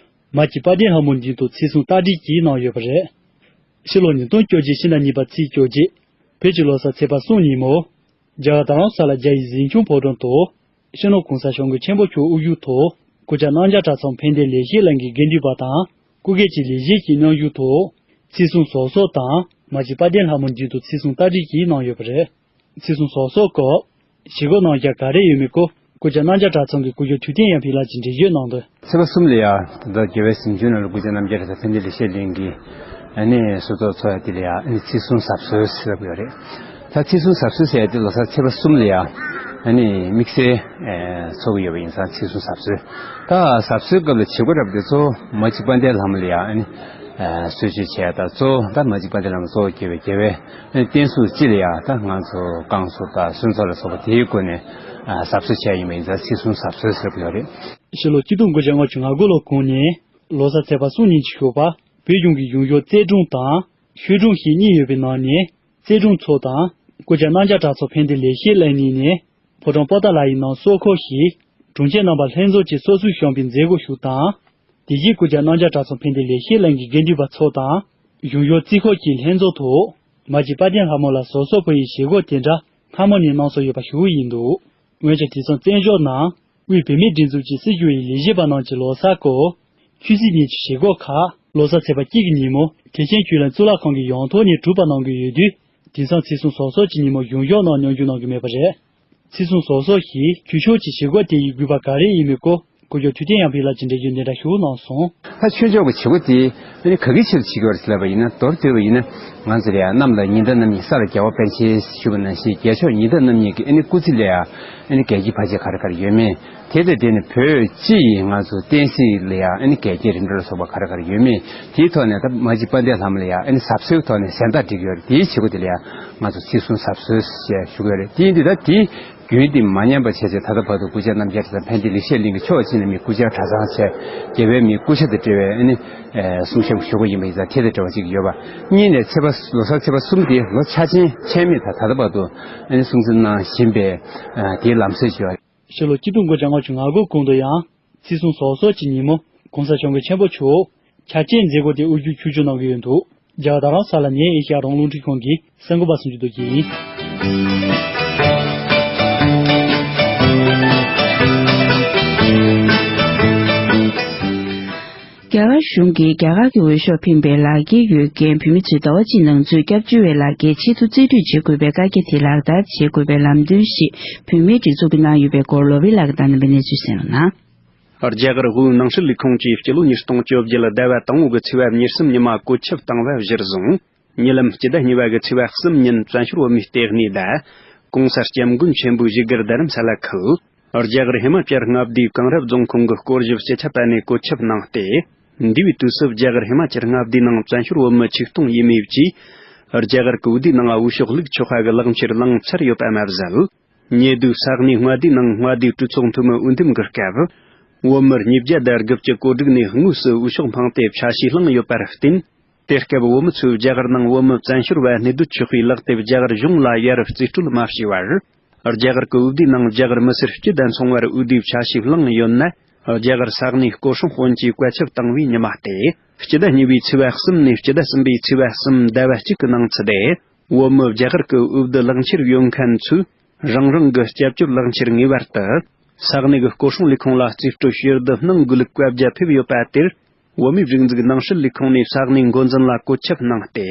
མ་གཅིག་དཔལ་ལྡན་ལྷ་མོ་མདུན་དུ་ཚེས་གསུམ་སྟག་སྒྲིལ་གྱིས་གནང་ཡོད་པ་རེད། ཕྱི་ལོ་ཉིས་སྟོང་བཅོ་བརྒྱད་ཕྱི་ཟླ་གཉིས་པ་ཚེས་བཅོ་བརྒྱད། བོད་ཀྱི་ལོ་གསར་ཚེས་པ་གསུམ་ཉིན་མོ། རྒྱ་གར་རྡ་རམ་ས་ལ་རྒྱ་ཡི་གཟིམ་ཆུང་ཕོ་བྲང་དུ། སྤྱི་ནོར་༸གོང་ས་༸སྐྱབས་མགོན་ཆེན་པོ་མཆོག་དབུ་བཞུགས་ཐོག་སྐུ་བཅར་གནང་བྱ་གྲྭ་ཚང་ཕན་བདེ་ལས་བྱེད་ལྷན་ཁང་གི་དགེ་འདུན་པ་དང་སྐུ་སྒེར་གྱི་ལས་བྱེད་ཀྱི་མཉམ་ཞུགས་ཐོག་ཚེས་གསུམ་གཟབ་གསོལ་དང་མ་གཅིག་དཔལ་ལྡན་ལྷ་མོ་མདུན་དུ་ཚེས་གསུམ་སྟག་སྒྲིལ་གྱིས་གནང་ཡོད་པ་རེད། ཚེས་གསུམ་གཟབ་གསོལ་སྐབས། བྱེད་སྒོ་གནང་བྱ་ག་རེ་ཡོད་མེད་སྐོར་སྐུ་བཅར་གནང་བྱ་གྲྭ་ཚང་གི་སྐུ་ཞབས་ཐུབ་བསྟན་ཡར་འཕེལ་ལགས་ཀྱིས་འགྲེལ་བརྗོད་གནང་དོན། ཚེས་པ་གསུམ་ལ་ཡ། ད་ལྟ་རྒྱལ་བའི་གཟིམ་ཆུང་ནང་ལ་སྐུ་བཅར་གནང་བྱ་གྲྭ་ཚང་ཕན་བདེ་ལས་བྱེད་ལྷན་ཁང་གི་ཨ་ནི་གཟབ་གསོལ་ཚོགས་ཡ་དེ་ལ་ཡ་ཨ་ནི་ཚེས་གསུམ་གཟབ་གསོལ་ཟེར་བ་ཡོད་རེད། ད་ཚེས་གསུམ་གཟབ་གསོལ་ཟེར་ཡ་དེ་ལོ་གསར་ཚེས་པ་གསུམ་ལ་ཡ་ཨ་ནི་དམིགས་བསལ་ཚོགས་ཀྱི་ཡོད་པ་ཡིན་ཙང་ཚེས་གསུམ་གཟབ་གསོལ། ད་གཟབ་གསོལ་སྐབས་ལ་བྱེད་སྒོ་རབ་དེ་ཚོ་མ་གཅིག་དཔལ་ལྡན་ལྷ་མོ་ལ་ཡ་ཨ་ནི་གསོལ་མཆོད་བྱས། ད་གཙོ་བོ་ད་མ་གཅིག་དཔལ་ལྡན་ལྷ་མོ་གཙོ་བོ་གྱུར་པའི་རྒྱལ་བའི་བསྟན་སྲུང་སྤྱི་ལ་ཡ་ད་ང་ཚོ་བསྐང་གསོ་དང་གསོལ་ཚོགས་ལ་སོགས་པ་དེའི་སྒོ་ནས་གཟབ་གསོལ་བྱས་ཡིན་པ་ཡིན་ཙང་ཚེས་གསུམ་གཟབ་གསོལ་ཟེར་བ་ཡོད་རེད། ཕྱི་ལོ་ཆིག་སྟོང་དགུ་བརྒྱ་ལྔ་བཅུ་ང་དགུ་ལོ་གུང་ནས་ལོ་གསར་ཚེས་པ་གསུམ་ཉིན་གྱི་ཞོགས་པ་བོད་གཞུང་གི་གཞུང་ཞབས་རྩེ་དྲུང་དང་ཤོད་དྲུང་ཞེས་གཉིས་ཡོད་པའི་ནང་ནས་རྩེ་དྲུང་མཚོ་དང་ སྐུ་བཅར་རྣམ་གཅག་གྲྭ་ཚང་ཕན་བདེ་ལེགས་བཤད་གླིང་ནས་ཕོ་བྲང་པོ་ཏཱ་ལ་ཡི་ནང་གསོལ་འཁོར་ཞིག་དྲུང་ཆེ་རྣམ་པ་ལྷན་འཛོམས་ཀྱིས་གསོལ་ཚིགས་བཤམས་པའི་མཛད་སྒོ་ཞུགས་དང་། དེ་རྗེས་སྐུ་བཅར་རྣམ་གཅག་གྲྭ་ཚང་ཕན་བདེ་ལེགས་བཤད་གླིང་གི་དགེ་འདུན་པ་ཚོ་དང་། གཞུང་ཞབས་རྩིས་འཁོར་གྱི་ལྷན་ཚོགས་ཐོག་མ་གཅིག་དཔལ་ལྡན་ལྷ་མོ་ལ་ཟུར་གསོག་ཕུལ་ཡའི་བྱེད་སྒོ་དེ་འདྲ་སྔ་མོ་ནས་གནང་སྲོལ་ཡོད་པ་ཞུ་གི་ཡིན་འདུག་འོན་ཀྱང་དེང་སང་བཙན་བྱོལ་ནང་དབུས་བུད་མེད་སྒྲིག་འཛུགས་ཀྱི་སྲིད་བྱུས་ཡི་ལས་བྱེད་པ་རྣམས་ཀྱི་ལོ་གསར་སྐོར། ཆོས་སྲིད་གཉིས་ཀྱི་བྱེད་སྒོ་ཁག་ལོ་གསར་ཚེས་པ་གཅིག་གི་ཉིན་མོ་ཐེག་ཆེན་ཆོས་གླིང་གཙུག་ལག་ཁང་གི་ཡང་ཐོག་ནས་གྲུབ་པ་གནང་གི་ཡོད་དུས། དེང་སང་ཚེས་གསུམ་གཟའ་གསུམ་གྱི་ཉིན་མོ་གཞུང་ཞབས་ནང་མཉམ་ཞུགས་གནང་གི་མེད་པ་རེད། ཚེས་གསུམ་གཟའ་གསུམ་ཞིག་ཆོས་ཕྱོགས་ཀྱི་བྱེད་སྒོ་དེ་ཡི་དགོས་པ་ག་རེ་ཡིན་མིན་སྐོར་སྐུ་ཞབས་ཐུབ་བསྟན་ཡར་འཕེལ་ལགས་ཀྱིས་འགྲེལ་བརྗོད་འདི་འདྲ་ཞུ་གནང་སོང་། ད་ཆོས་ཕྱོགས་ཀྱི་བྱེད་སྒོ་དེ་ཨ་ནི་ག་གི་ཆེད་དུ་བྱེད་ཀྱི་ཡོད་རེད་ཟེར་ལབ་པ་ཡིན་ན། མདོར་བསྡུས་པ་ཡིན་ན་ང་ཚོ་ལ་ཡང་གནམ་ལ་ཉི་ཟླ་རྣམ་གཉིས། ས་ལ་རྒྱལ་བ་པཎ་ཆེན་ཞུ་བ་ནང་བཞིན་རྒྱལ་མཆོག་ཉི་ཟླ་རྣམ་གཉིས་ཀྱི་ཨ་ནི་སྐུ་ཚེ་ལ་ཡང་ཨ་ནི་རྒྱལ་གྱི་བར་ཆད་ག་རེ་ག་རེ་ཡོད་མེད། དེ་དང་འབྲེལ་ནས་བོད་སྤྱི་ཡི་ང་ཚོ་བསྟན་སྲིད་ལ་ཡང་ཨ་ནི་འགལ་རྐྱེན་རིམ་གྲོ་ལ་སོགས་པ་ག་རེ་ག་རེ་ཡོད་མེད། དེའི་ཐོག་ནས་ད་མ་གཅིག་དཔལ་ལྡན་ལྷ་མོ་ལ་ཡང་ཨ་ནི་གཟབ་གསོལ་ཐོག་ནས་གཟེངས་རྟགས་སྒྲིག་ཡོད་རེད། དེའི་བྱེད་སྒོ་དེ་ལ་ཡང་ང་ཚོ་ཚེས་གསུམ་གཟབ་གསོལ་ཞེས་ཞུ་གི་ཡོད་རེད། དེ་ཡིན་དུས་ད་དེའི་རྒྱུན་དེ་མ་ཉམས་པ་བྱས་བྱས་ད་ལྟ་བར་དུ་སྐུ་བཅར་རྣམ་གཅག་གྲྭ་ཚང་ཕན་བདེ་ལེགས་བཤད་གླིང་གི་ཕྱོགས་གཅིག་ནས་མི་སྐུ་བཅར་གྲྭ་ཚང་བྱས། རྒྱལ་བའི་མི་སྐུ་ཕྱྭ་དང་འབྲེལ་བའི་ཨ་ནི་གསུང་བཤད་ཞུ་དགོས་ཡིན་པ་ཡིན་ཙང་དེ་དང་འབྲེལ་བ་ཅིག་ཡོད་པ། གཉིས་ནས་ཚེས་པ་ལོ་གསར་ཚེས་པ་གསུམ་དེ་ལོ་འཆར་ཅན་ཆད་མེད་ད་ད་ལྟ་བར་དུ་ཨ་ནི་སྲུང་བརྩི་གནང་བཞིན་པའི་དེའི་ལམ་སྲོལ་ཞིག་ཡོད། ཕྱི་ལོ་ཆིག་སྟོང་དགུ་བརྒྱ་ང་དགུ་གོང་དུ་ཡང་ཚེས་གསུམ་གཟའ་གསུམ་གྱི་ཉིན་མོ་གོང་ས་སྐྱབས་མགོན་ཆེན་པོ་མཆོག་འཆར་ཅན་མཛད་སྒོ་དེ་དབུ་བརྒྱུད་ཆོས་བརྒྱུད་གནང་གི་ཡོད་འདུག་རྒྱ་གར་རྡ་རམ་ས་ལ་ནས་ཨེ་ཤ་ཡ་རང་དབང་རླུང་འཕྲིན་ཁང་གི་གསར་འགོད་པ་སུ་འཇུ་རྡོ་རྗེ་ཡིན། རྒྱ་གར་གཞུང་གིས་རྒྱ་གར་གྱི་འོས་ཤོག་འཕེན་པའི་ལག་འཁྱེར་ཡོད་མཁན་བོད་མི་ཚོས་ཟླ་བ་གཅིག་ནང་ཚུད་སྐྱབས་བཅོལ་བའི་ལག་འཁྱེར་ཆེད་དུ་རྩིས་སྤྲོད་བྱེད་དགོས་པའི་བཀའ་རྒྱ་དེ་ལག་བསྟར་བྱེད་དགོས་པའི་ལམ་སྟོན་ཞིག་བོད་མིའི་སྒྲིག་འཛུགས་ཀྱིས་གནང་ཡོད་པའི་སྐོར་ལོ་བི་ལགས་ཀྱིས་བཏང་གནང་བའི་གནས་ཚུལ་གསན་རོགས་གནང་། རྒྱ་གར་དབུས་ནང་སྲིད་ལས་ཁུངས་ཀྱིས་སྤྱི་ལོ་ཉིས་སྟོང་བཅོ་བརྒྱད་ཟླ་བ་དང་པོ་གི་ཚེས་པ་ཉེར་གསུམ་ཉི་མ་བཀོད་ཁྱབ་བཏང་བ་གཞིར་བཟུང་། ཉེ་ལམ་སྤྱི་ཟླ་གཉིས་པ་གི་ཚེས་པ་གསུམ་ཉིན་བཙན་བྱོལ་བོད་མིའི་ལྟེ་གནས་དང་། ༸གོང་ས་༸སྐྱབས་མགོན་ཆེན་པོའི་བཞུགས་སྒར་རྡ་རམ་ས་ལ་ཁུལ། རྒྱ་གར་ཧི་མ་ཅལ་མངའ་སྡེའི་གངས་རི་རྫོང་ཁོངས་ཀྱི་སྐོར་ཞིབ་སྤྱི་ཁྱབ་པ་ནས་བཀོད་ཁྱབ་གནང་སྟེ། འདས་པའི་དུས་སུ་རྒྱ་གར་ཧི་མ་ཅལ་མངའ་སྡེའི་ནང་བཙན་བྱོལ་བོད་མི་ཆིག་སྟོང་ཡས་མས་ཀྱིས་རྒྱ་གར་གྱི་འོས་བསྡུའི་ནང་འོས་ཤོག་བླུགས་ཆོག་པ་གི་ལག་འཁྱེར་བླངས་ཚར་ཡོད་པ་མ་ཟད། ཉེ་དུས་ས་གནས་མངའ་སྡེའི་ནང་མངའ་སྡེའི་གྲོས་ཚོགས་འཐུས་མི་འོས་འདེམས་ཀྱི་སྐབས། བོད་མི་ཉིས་བརྒྱ་དང་དགུ་བཅུ་གོ་དྲུག་ནས་དངོས་སུ་འོས་ཤོག་འཕངས་ཏེ་ཆ་ཤས་བླངས་ཡོད་པར་བརྟེན། དེ་སྐབས་བོད་མི་ཚོས་རྒྱ་གར་ནང་བོད་མི་བཙན་བྱོལ་བ་གནས་སྡོད་ཆོག་པའི་ལག་དེབ་རྒྱ་གར་གཞུང་ལ་ཡར་རྩིས་སྤྲོད་མ་བྱས་པར། རྒྱ་གར་གྱི་འོས་བསྡུའི་ནང་རྒྱ་གར་མི་སེར་སྤྱི་དང་མཚུངས་པར་འོས་བསྡུའི་ཆ་ཤས་བླངས་ཡོད་ན། རྒྱ་གར་ས་གནས་སྐོར་སྲུང་དཔོན་གྱིས་བཀའ་ཁྱབ་བཏང་བའི་ཉི་མ་སྟེ། སྤྱི་ཟླ་གཉིས་པའི་ཚེས་པ་གསུམ་ནས་སྤྱི་ཟླ་གསུམ་པའི་ཚེས་པ་གསུམ་ཟླ་བ་གཅིག་གི་ནང་ཚུད་དེ། བོད་མི་རྒྱ་གར་གྱི་འོས་བསྡུ་ལག་འཁྱེར་ཡོད་མཁན་ཚོས་རང་རང་གི་སྐྱབས་བཅོལ་ལག་འཁྱེར་ངེས་པར་དུ་ས་གནས་ཀྱི་སྐོར་སྲུང་ལས་ཁུངས་ལ་རྩིས་སྤྲོད་ཞུ་བསྡུ་གནང་དགོས་ལུགས་བཀའ་རྒྱ་ཕེབས་ཡོད་པ་དེར། བོད་མིའི་སྒྲིག་འཛུགས་ནང་སྲིད་ལས་ཁུངས་ནས་ས་གནས་འགོ་འཛིན་ལ་བཀོད་ཁྱབ་གནང་སྟེ།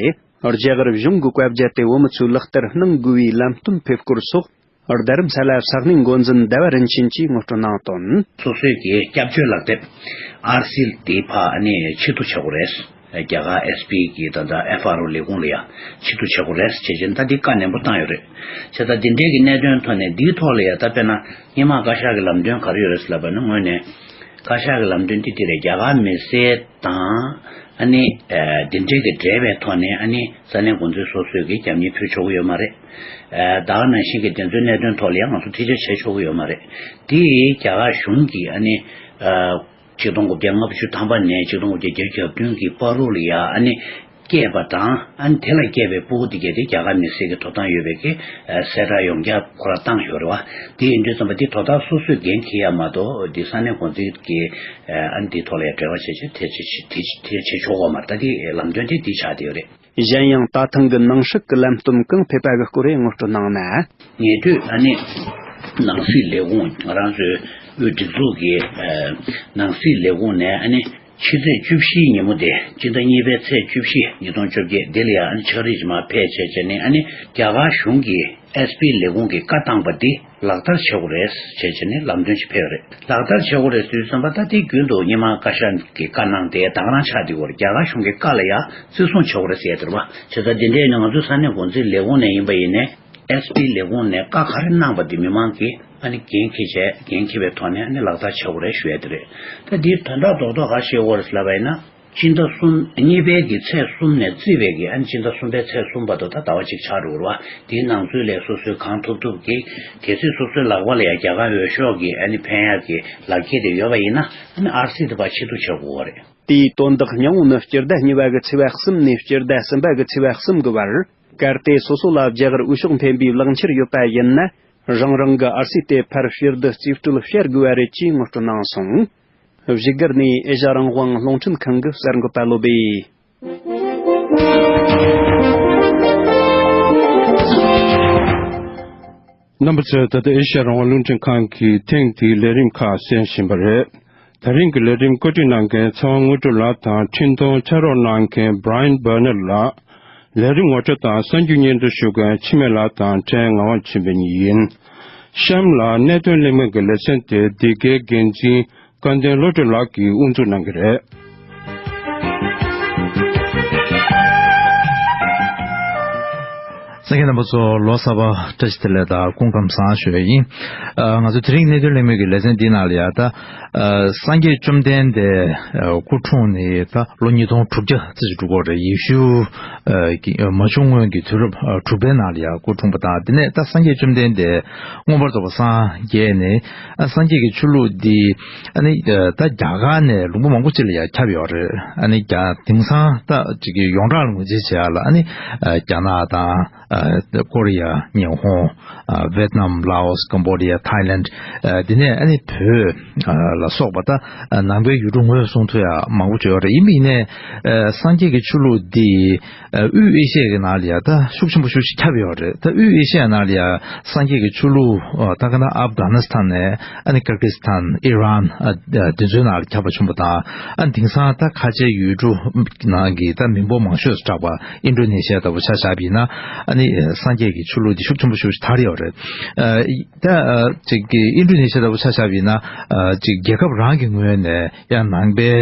རྒྱ་གར་གཞུང་གི་བཀའ་རྒྱ་དེ་བོད་མི་ཚོས་ལག་བསྟར་གནང་དགོས་པའི་ལམ་སྟོན་ཕེབས་སྐོར་སོགས། རྡ་རམ་ས་ལ་ས་གནས་འགོ་འཛིན་ཟླ་བ་རིན་ཆེན་གྱིས་ངོ་སྤྲོད་གནང་དོན། སོ་སོའི་གི་སྐྱབས་བཅོལ་ལག་དེབ་ཨར་སི་དེ་ཕ་ཨ་ནི་ཆེད་དུ་བྱེད་དགོས་རེད། རྒྱ་གར་ཨེས་པི་གི་ད་ལྟ་ཨེཕ་ཨར་ཨོ་ལས་ཁུངས་ལ་ཡ་ཆེད་དུ་བྱེད་དགོས་རེད་ཅེས་བྱས་ད་འདི་བཀའ་ནན་པོ་བཏང་ཡོད་རེད། བྱས་ད་འདི་འདྲའི་གི་གནད་དོན་ཐོག་ནས་འདིའི་ཐོག་ལ་ཡ་ད་དཔེར་ན་སྔོན་མ་བཀའ་ཤག་གི་ལམ་སྟོན་ག་རེ་ཡོད་རེད་ལབ་པ་ན་དངོས་གནས། བཀའ་ཤག་གི་ལམ་སྟོན་འདི་འདི་རེད། རྒྱ་གར་མི་སེར་དང་ཨ་ནི་ཨ་འདི་འདྲའི་གི་འབྲེལ་བའི་ཐོག་ནས་ཨ་ནི་ས་གནས་འགོ་འཛིན་སོ་སོས་གི་རྒྱབ་གཉེར་ཕུལ་ཆོག་གི་ཡོད་མ་རེད། ཨ་ད་ག་ནང་བཞིན་གི་དེ་ཚོའི་གནད་དོན་ཐོག་ལ་ཡང་ང་ཚོ་ཐེ་ཇུས་བྱེད་ཆོག་གི་ཡོད་མ་རེད། དེ་རྒྱ་གར་གཞུང་གིས་ཨ་ནི་ཨ་ཆིག་སྟོང་དགུ་བརྒྱ་ལྔ་བཅུ་ཐམ་པ་ནས་ཆིག་སྟོང་དགུ་བརྒྱ་བརྒྱད་ཅུ་གྱ་བདུན་གྱི་བར་དུ་ལ་ཡ་ཨ་ནི། སྐྱེས་པ་དང་ཨ་ནི་དེ་ལ་སྐྱེས་པའི་སྤུ་གུ་དེ་གས་དེ་རྒྱ་གར་མི་སེར་གྱི་ཐོབ་ཐང་ཡོད་པའི་གི་གསལ་བསྒྲགས་ཡོངས་ཁྱབ་ཁོ་རང་བཏང་ཡོད་རེད་བ། དེ་ཡིན་དུས་ཙམ་པ་དེ་དོ་བདག་སོ་སོས་འགན་འཁྱེར་ཡ་མ་གཏོགས་དེ་ས་གནས་འགོ་འཛིན་གྱི་ཨ་ནི་དེ་ཐོག་ལ་ཡ་འབྲེལ་བ་བྱེད་ཆེད་དེ་བྱེད་དེ་བྱེད་ཆོག་གོ་མ་རེད། ད་དེ་ལམ་སྟོན་དེ་དེ་ཆགས་བསྡད་ཡོད་རེད། གཞན་ཡང་ད་ཐེངས་ཀྱི་ནང་སྲིད་ཀྱི་ལམ་སྟོན་གང་ཕེབས་པ་གི་སྐོར་ངོ་སྤྲོད་གནང་ན། ཉེ་དུས་ཨ་ནི་ནང་སྲིད་ལས་ཁུངས་ང་རང་ཚོའི་དབུས་སྒྲིག་འཛུགས་ཀྱི་ནང་སྲིད་ལས་ཁུངས་ནས་ཨ་ནི། ཕྱི་ཚེས་བཅུ་བཞིའི་ཉིན་མོ་དེ་སྤྱི་ཟླ་གཉིས་པའི་ཚེས་བཅུ་བཞི་ཉིས་སྟོང་བཅོ་བརྒྱད་འདི་ལ་ཡང་ཕྱག་བྲིས་ཅིག་མར་ཕེབས་བྱས་བྱས་ནས་ཨ་ནི་རྒྱ་གར་གཞུང་གིས་ཨེས་པི་ལས་ཁུངས་ཀྱི་བཀའ་བཏང་པ་འདི་ལག་བསྟར་བྱེད་དགོས་རེད་བྱས་བྱས་ནས་ལམ་སྟོན་ཅིག་ཕེབས་རེད། ལག་བསྟར་བྱེད་དགོས་རེད་ཟེར་དུས་ཙམ་པ་ད་ལྟའི་རྒྱུན་དུ་སྔོན་མ་བཀའ་ཤག་གི་བཀའ་གནང་དེ་ད་ག་རང་ཆགས་བསྡད་ཡོད་རེད། རྒྱ་གར་གཞུང་གི་བཀའ་ལ་ཡང་བརྩི་སྲུང་བྱེད་དགོས་རེད་ཟེར་ཡ་དེ་རེད་བ། བྱས་ཙང་འདི་འདྲའི་ནི་ང་ཚོའི་ས་གནས་འགོ་འཛིན་ལས་ཁུངས་ནས་ཡིན་པ་ཡིན་ནའི། ཨེས་པི་ལས་ཁུངས་ནས་བཀའ་ག་རེ་གནང་པ་དེ་མི་མང་གིས་ཨ་ནི་འགན་འཁྱེར་བྱས་འགན་འཁྱེར་བའི་ཐོག་ནས་ཨ་ནི་ལག་བསྟར་བྱེད་དགོས་རེད་ཞུ་ཡ་དེ་རེད། ད་འདིའི་དོན་དག་རྡོག་རྡོག་ག་རེ་བཤད་དགོས་རེད་ལབ་པ་ཡིན་ན། སྤྱི་ཟླ་གསུམ་གཉིས་པའི་གི་ཚེས་གསུམ་ནས་བརྩིས་པའི་གི་ཨ་ནི་སྤྱི་ཟླ་གསུམ་པའི་ཚེས་གསུམ་བར་དུ་ད་ཟླ་བ་གཅིག་ཆགས་འགྲོ་གི་རེད་བ། དེའི་ནང་ཚུད་ལ་སོ་སོས་གང་ཐུབ་ཐུབ་ཀྱིས་གལ་སྲིད་སོ་སོའི་ལག་པ་ལ་ཡ་རྒྱ་གར་འོས་ཤོག་གི་ཨ་ནི་འཕེན་ཡ་གི་ལག་འཁྱེར་དེ་ཡོད་པ་ཡིན་ན་ཨ་ནི་ཨར་སི་དེ་ཕར་ཕྱིར་བསྡུ་བྱེད་དགོས་པ་རེད། དེའི་དོན་དག་སྙིང་བོ་ནི་སྤྱི་ཟླ་གཉིས་པ་གི་ཚེས་པ་གསུམ་ནས་སྤྱི་ཟླ་གསུམ་པ་གི་ཚེས་པ་གསུམ་གི་བར། གལ་ཏེ་སོ་སོ་ལ་རྒྱ་གར་འོས་ཤོག་འཕེན་པའི་ལག་འཁྱེར་ཡོད་པ་ཡིན་ན། རང་རང་གི་ཨར་སི་དེ་ཕར་ཕྱིར་བསྡུ་རྩིས་སྤྲོད་བྱེད་དགོས་པ་རེད་ཅེས་ངོ་སྤྲོད་གནང་སོང་། བཞུགས་སྒར་ནས་ཨེ་ཤ་རང་དབང་རླུང་འཕྲིན་ཁང་གི་གསར་འགོད་པ་བློ་བྷེ། རྣམ་པ་ཚོས་ད་ལྟ་ཨེ་ཤ་ཡ་རང་དབང་རླུང་འཕྲིན་ཁང་གི་ཐེངས་འདིའི་ལས་རིམ་ཁག་གསན་བཞིན་པ་རེད། ད་རིང་གི་ལས་རིམ་བཀོད་སྒྲིག་གནང་མཁན་ཚེ་དབང་དངོས་གྲུབ་ལགས་དང་འཕྲིན་གཏོང་ཕྱག་རོགས་གནང་མཁན་Brian Burnett་ལགས། ལས་རིམ་ངོ་སྤྲོད་དང་གསར་འགྱུར་སྙན་སྒྲོན་ཞུ་མཁན་འཆི་མེད་ལགས་དང་ཕྲན་ངག་དབང་ཆོས་འཕེལ་གཉིས་ཡིན། གཤམ་ལ་གནད་དོན་གླེང་མོལ་གྱི་ལེ་ཚན་དེ་འདི་གའི་འགན་འཛིན་སྐལ་ལྡན་བློ་གྲོས་ལགས་ཀྱིས་དབུ་འཛུགས་གནང་གི་རེད། གསན་མཁན་རྣམ་པ་ཚོ་ལོ་གསར་པ་བཀྲ་ཤིས་བདེ་ལེགས་དང་སྐུ་ཁམས་བཟང་ཞུ་ཡ་ཡིན། ཨ། ང་ཚོ་དེ་རིང་གནད་དོན་གླེང་མོལ་གྱི་ལེ་ཚན་འདི་ནང་ལ་ཡ་ད། ཨ། སངས་རྒྱས་བཅོམ་ལྡན་འདས་ཨ། སྐུ་འཁྲུངས་ནས་ད་ལོ་ཉིས་སྟོང་དྲུག་བརྒྱ་ཙམ་ཞིག་འགྲོ་གི་རེད། ཡེ་ཤུ་ཨ། གི་མ་བྱུང་སྔོན་གྱི་དུས་རབས་ཨ། དྲུག་པའི་ནང་ལ་ཡ་སྐུ་འཁྲུངས་པ་དང་། དེ་ནས་ད་སངས་རྒྱས་བཅོམ་ལྡན་འདས་མངོན་པར་རྫོགས་པར་སངས་རྒྱས་ནས། ཨ། སངས་རྒྱས་ཀྱི་ཆོས་ལུགས་འདི་ཨ་ནི་ཨ། ད་རྒྱ་གར་ནས་ལུང་པ་མང་པོ་ཅིག་ལ་ཡ་ཁྱབ་ཡོད་རེད། ཨ་ནི་རྒྱ་དེང་སང་ད་ཅིག་གི་ཡོངས་གྲགས་ལ་ངོས་འཛིན་བྱེད་ཡ་ལ་ཨ་ནི་ཨ། རྒྱ་ནག་དང་། ཨ། ཀོ་རི་ཡ། ཉི་ཧོང་། ཨ། ཝེད་ནམ། ལའོ་སི། ཀམ་བོ་ཌི་ཡ། ཐའི་ལེན་ཌི། ཨ། འདི་ནས་ཨ་ནི་བོད་ཨ། ལ་སོགས་པ་ད་ཨ། ནང་པའི་ཡུལ་གྲུ་ངོས་བཟུང་ཐུབ་ཡ་མང་པོ་ཅིག་ཡོད་རེད། ཡིན་པ་ཡིན་ནའི་ཨ། སངས་རྒྱས་ཀྱི་ཆོས་ལུགས་འདི་ཨ། དབུས་ཨེ་ཤི་ཡ་གི་ནང་ལ་ཡ་ད་ཤུགས་ཆེན་པོ་ཤུགས་ཆེ་ཁྱབ་ཡོད་རེད། ད་དབུས་ཨེ་ཤི་ཡ་ནང་ལ་ཡ་སངས་རྒྱས་ཀྱི་ཆོས་ལུགས་ཨ། ད་ག་ན་ཨབ་གྷ་ནི་སི་ཐན་ནས་ཨ་ནི་ཀིར་གྷི་སི་ཐན། ཨི་རན། ཨ། དེ་ཚོའི་ནང་ལ་ཁྱབ་པ་བྱུང་བ་དང་། ཨ། དེང་སང་ད་ཁ་ཆེའི་ཡུལ་གྲུ་ནང་གི་ད་མི་འབོར་མང་ཤོས་སུ་གྲགས་པ་ཨིན་ཌོ་ནེ་ཤི་ཡ་ལྟ་བུ་ཆ་བཞག་པ་ཡིན་ན། ཨ་ནི་སངས་རྒྱས་ཀྱི་ཆོས་ལུགས་འདི་ཤུགས་ཆེན་པོ་ཤུགས་ཆེ་དར་ཡོད་རེད། ཨ། ད་ཨ། ཅིག་གི་ཨིན་ཌོ་ནེ་ཤི་ཡ་ལྟ་བུ་ཆ་བཞག་པ་ཡིན་ན། ཨ། ཅིག་རྒྱལ་ཁབ་རང་གི་ངོས་ནས་ཡང་ནང་པའི་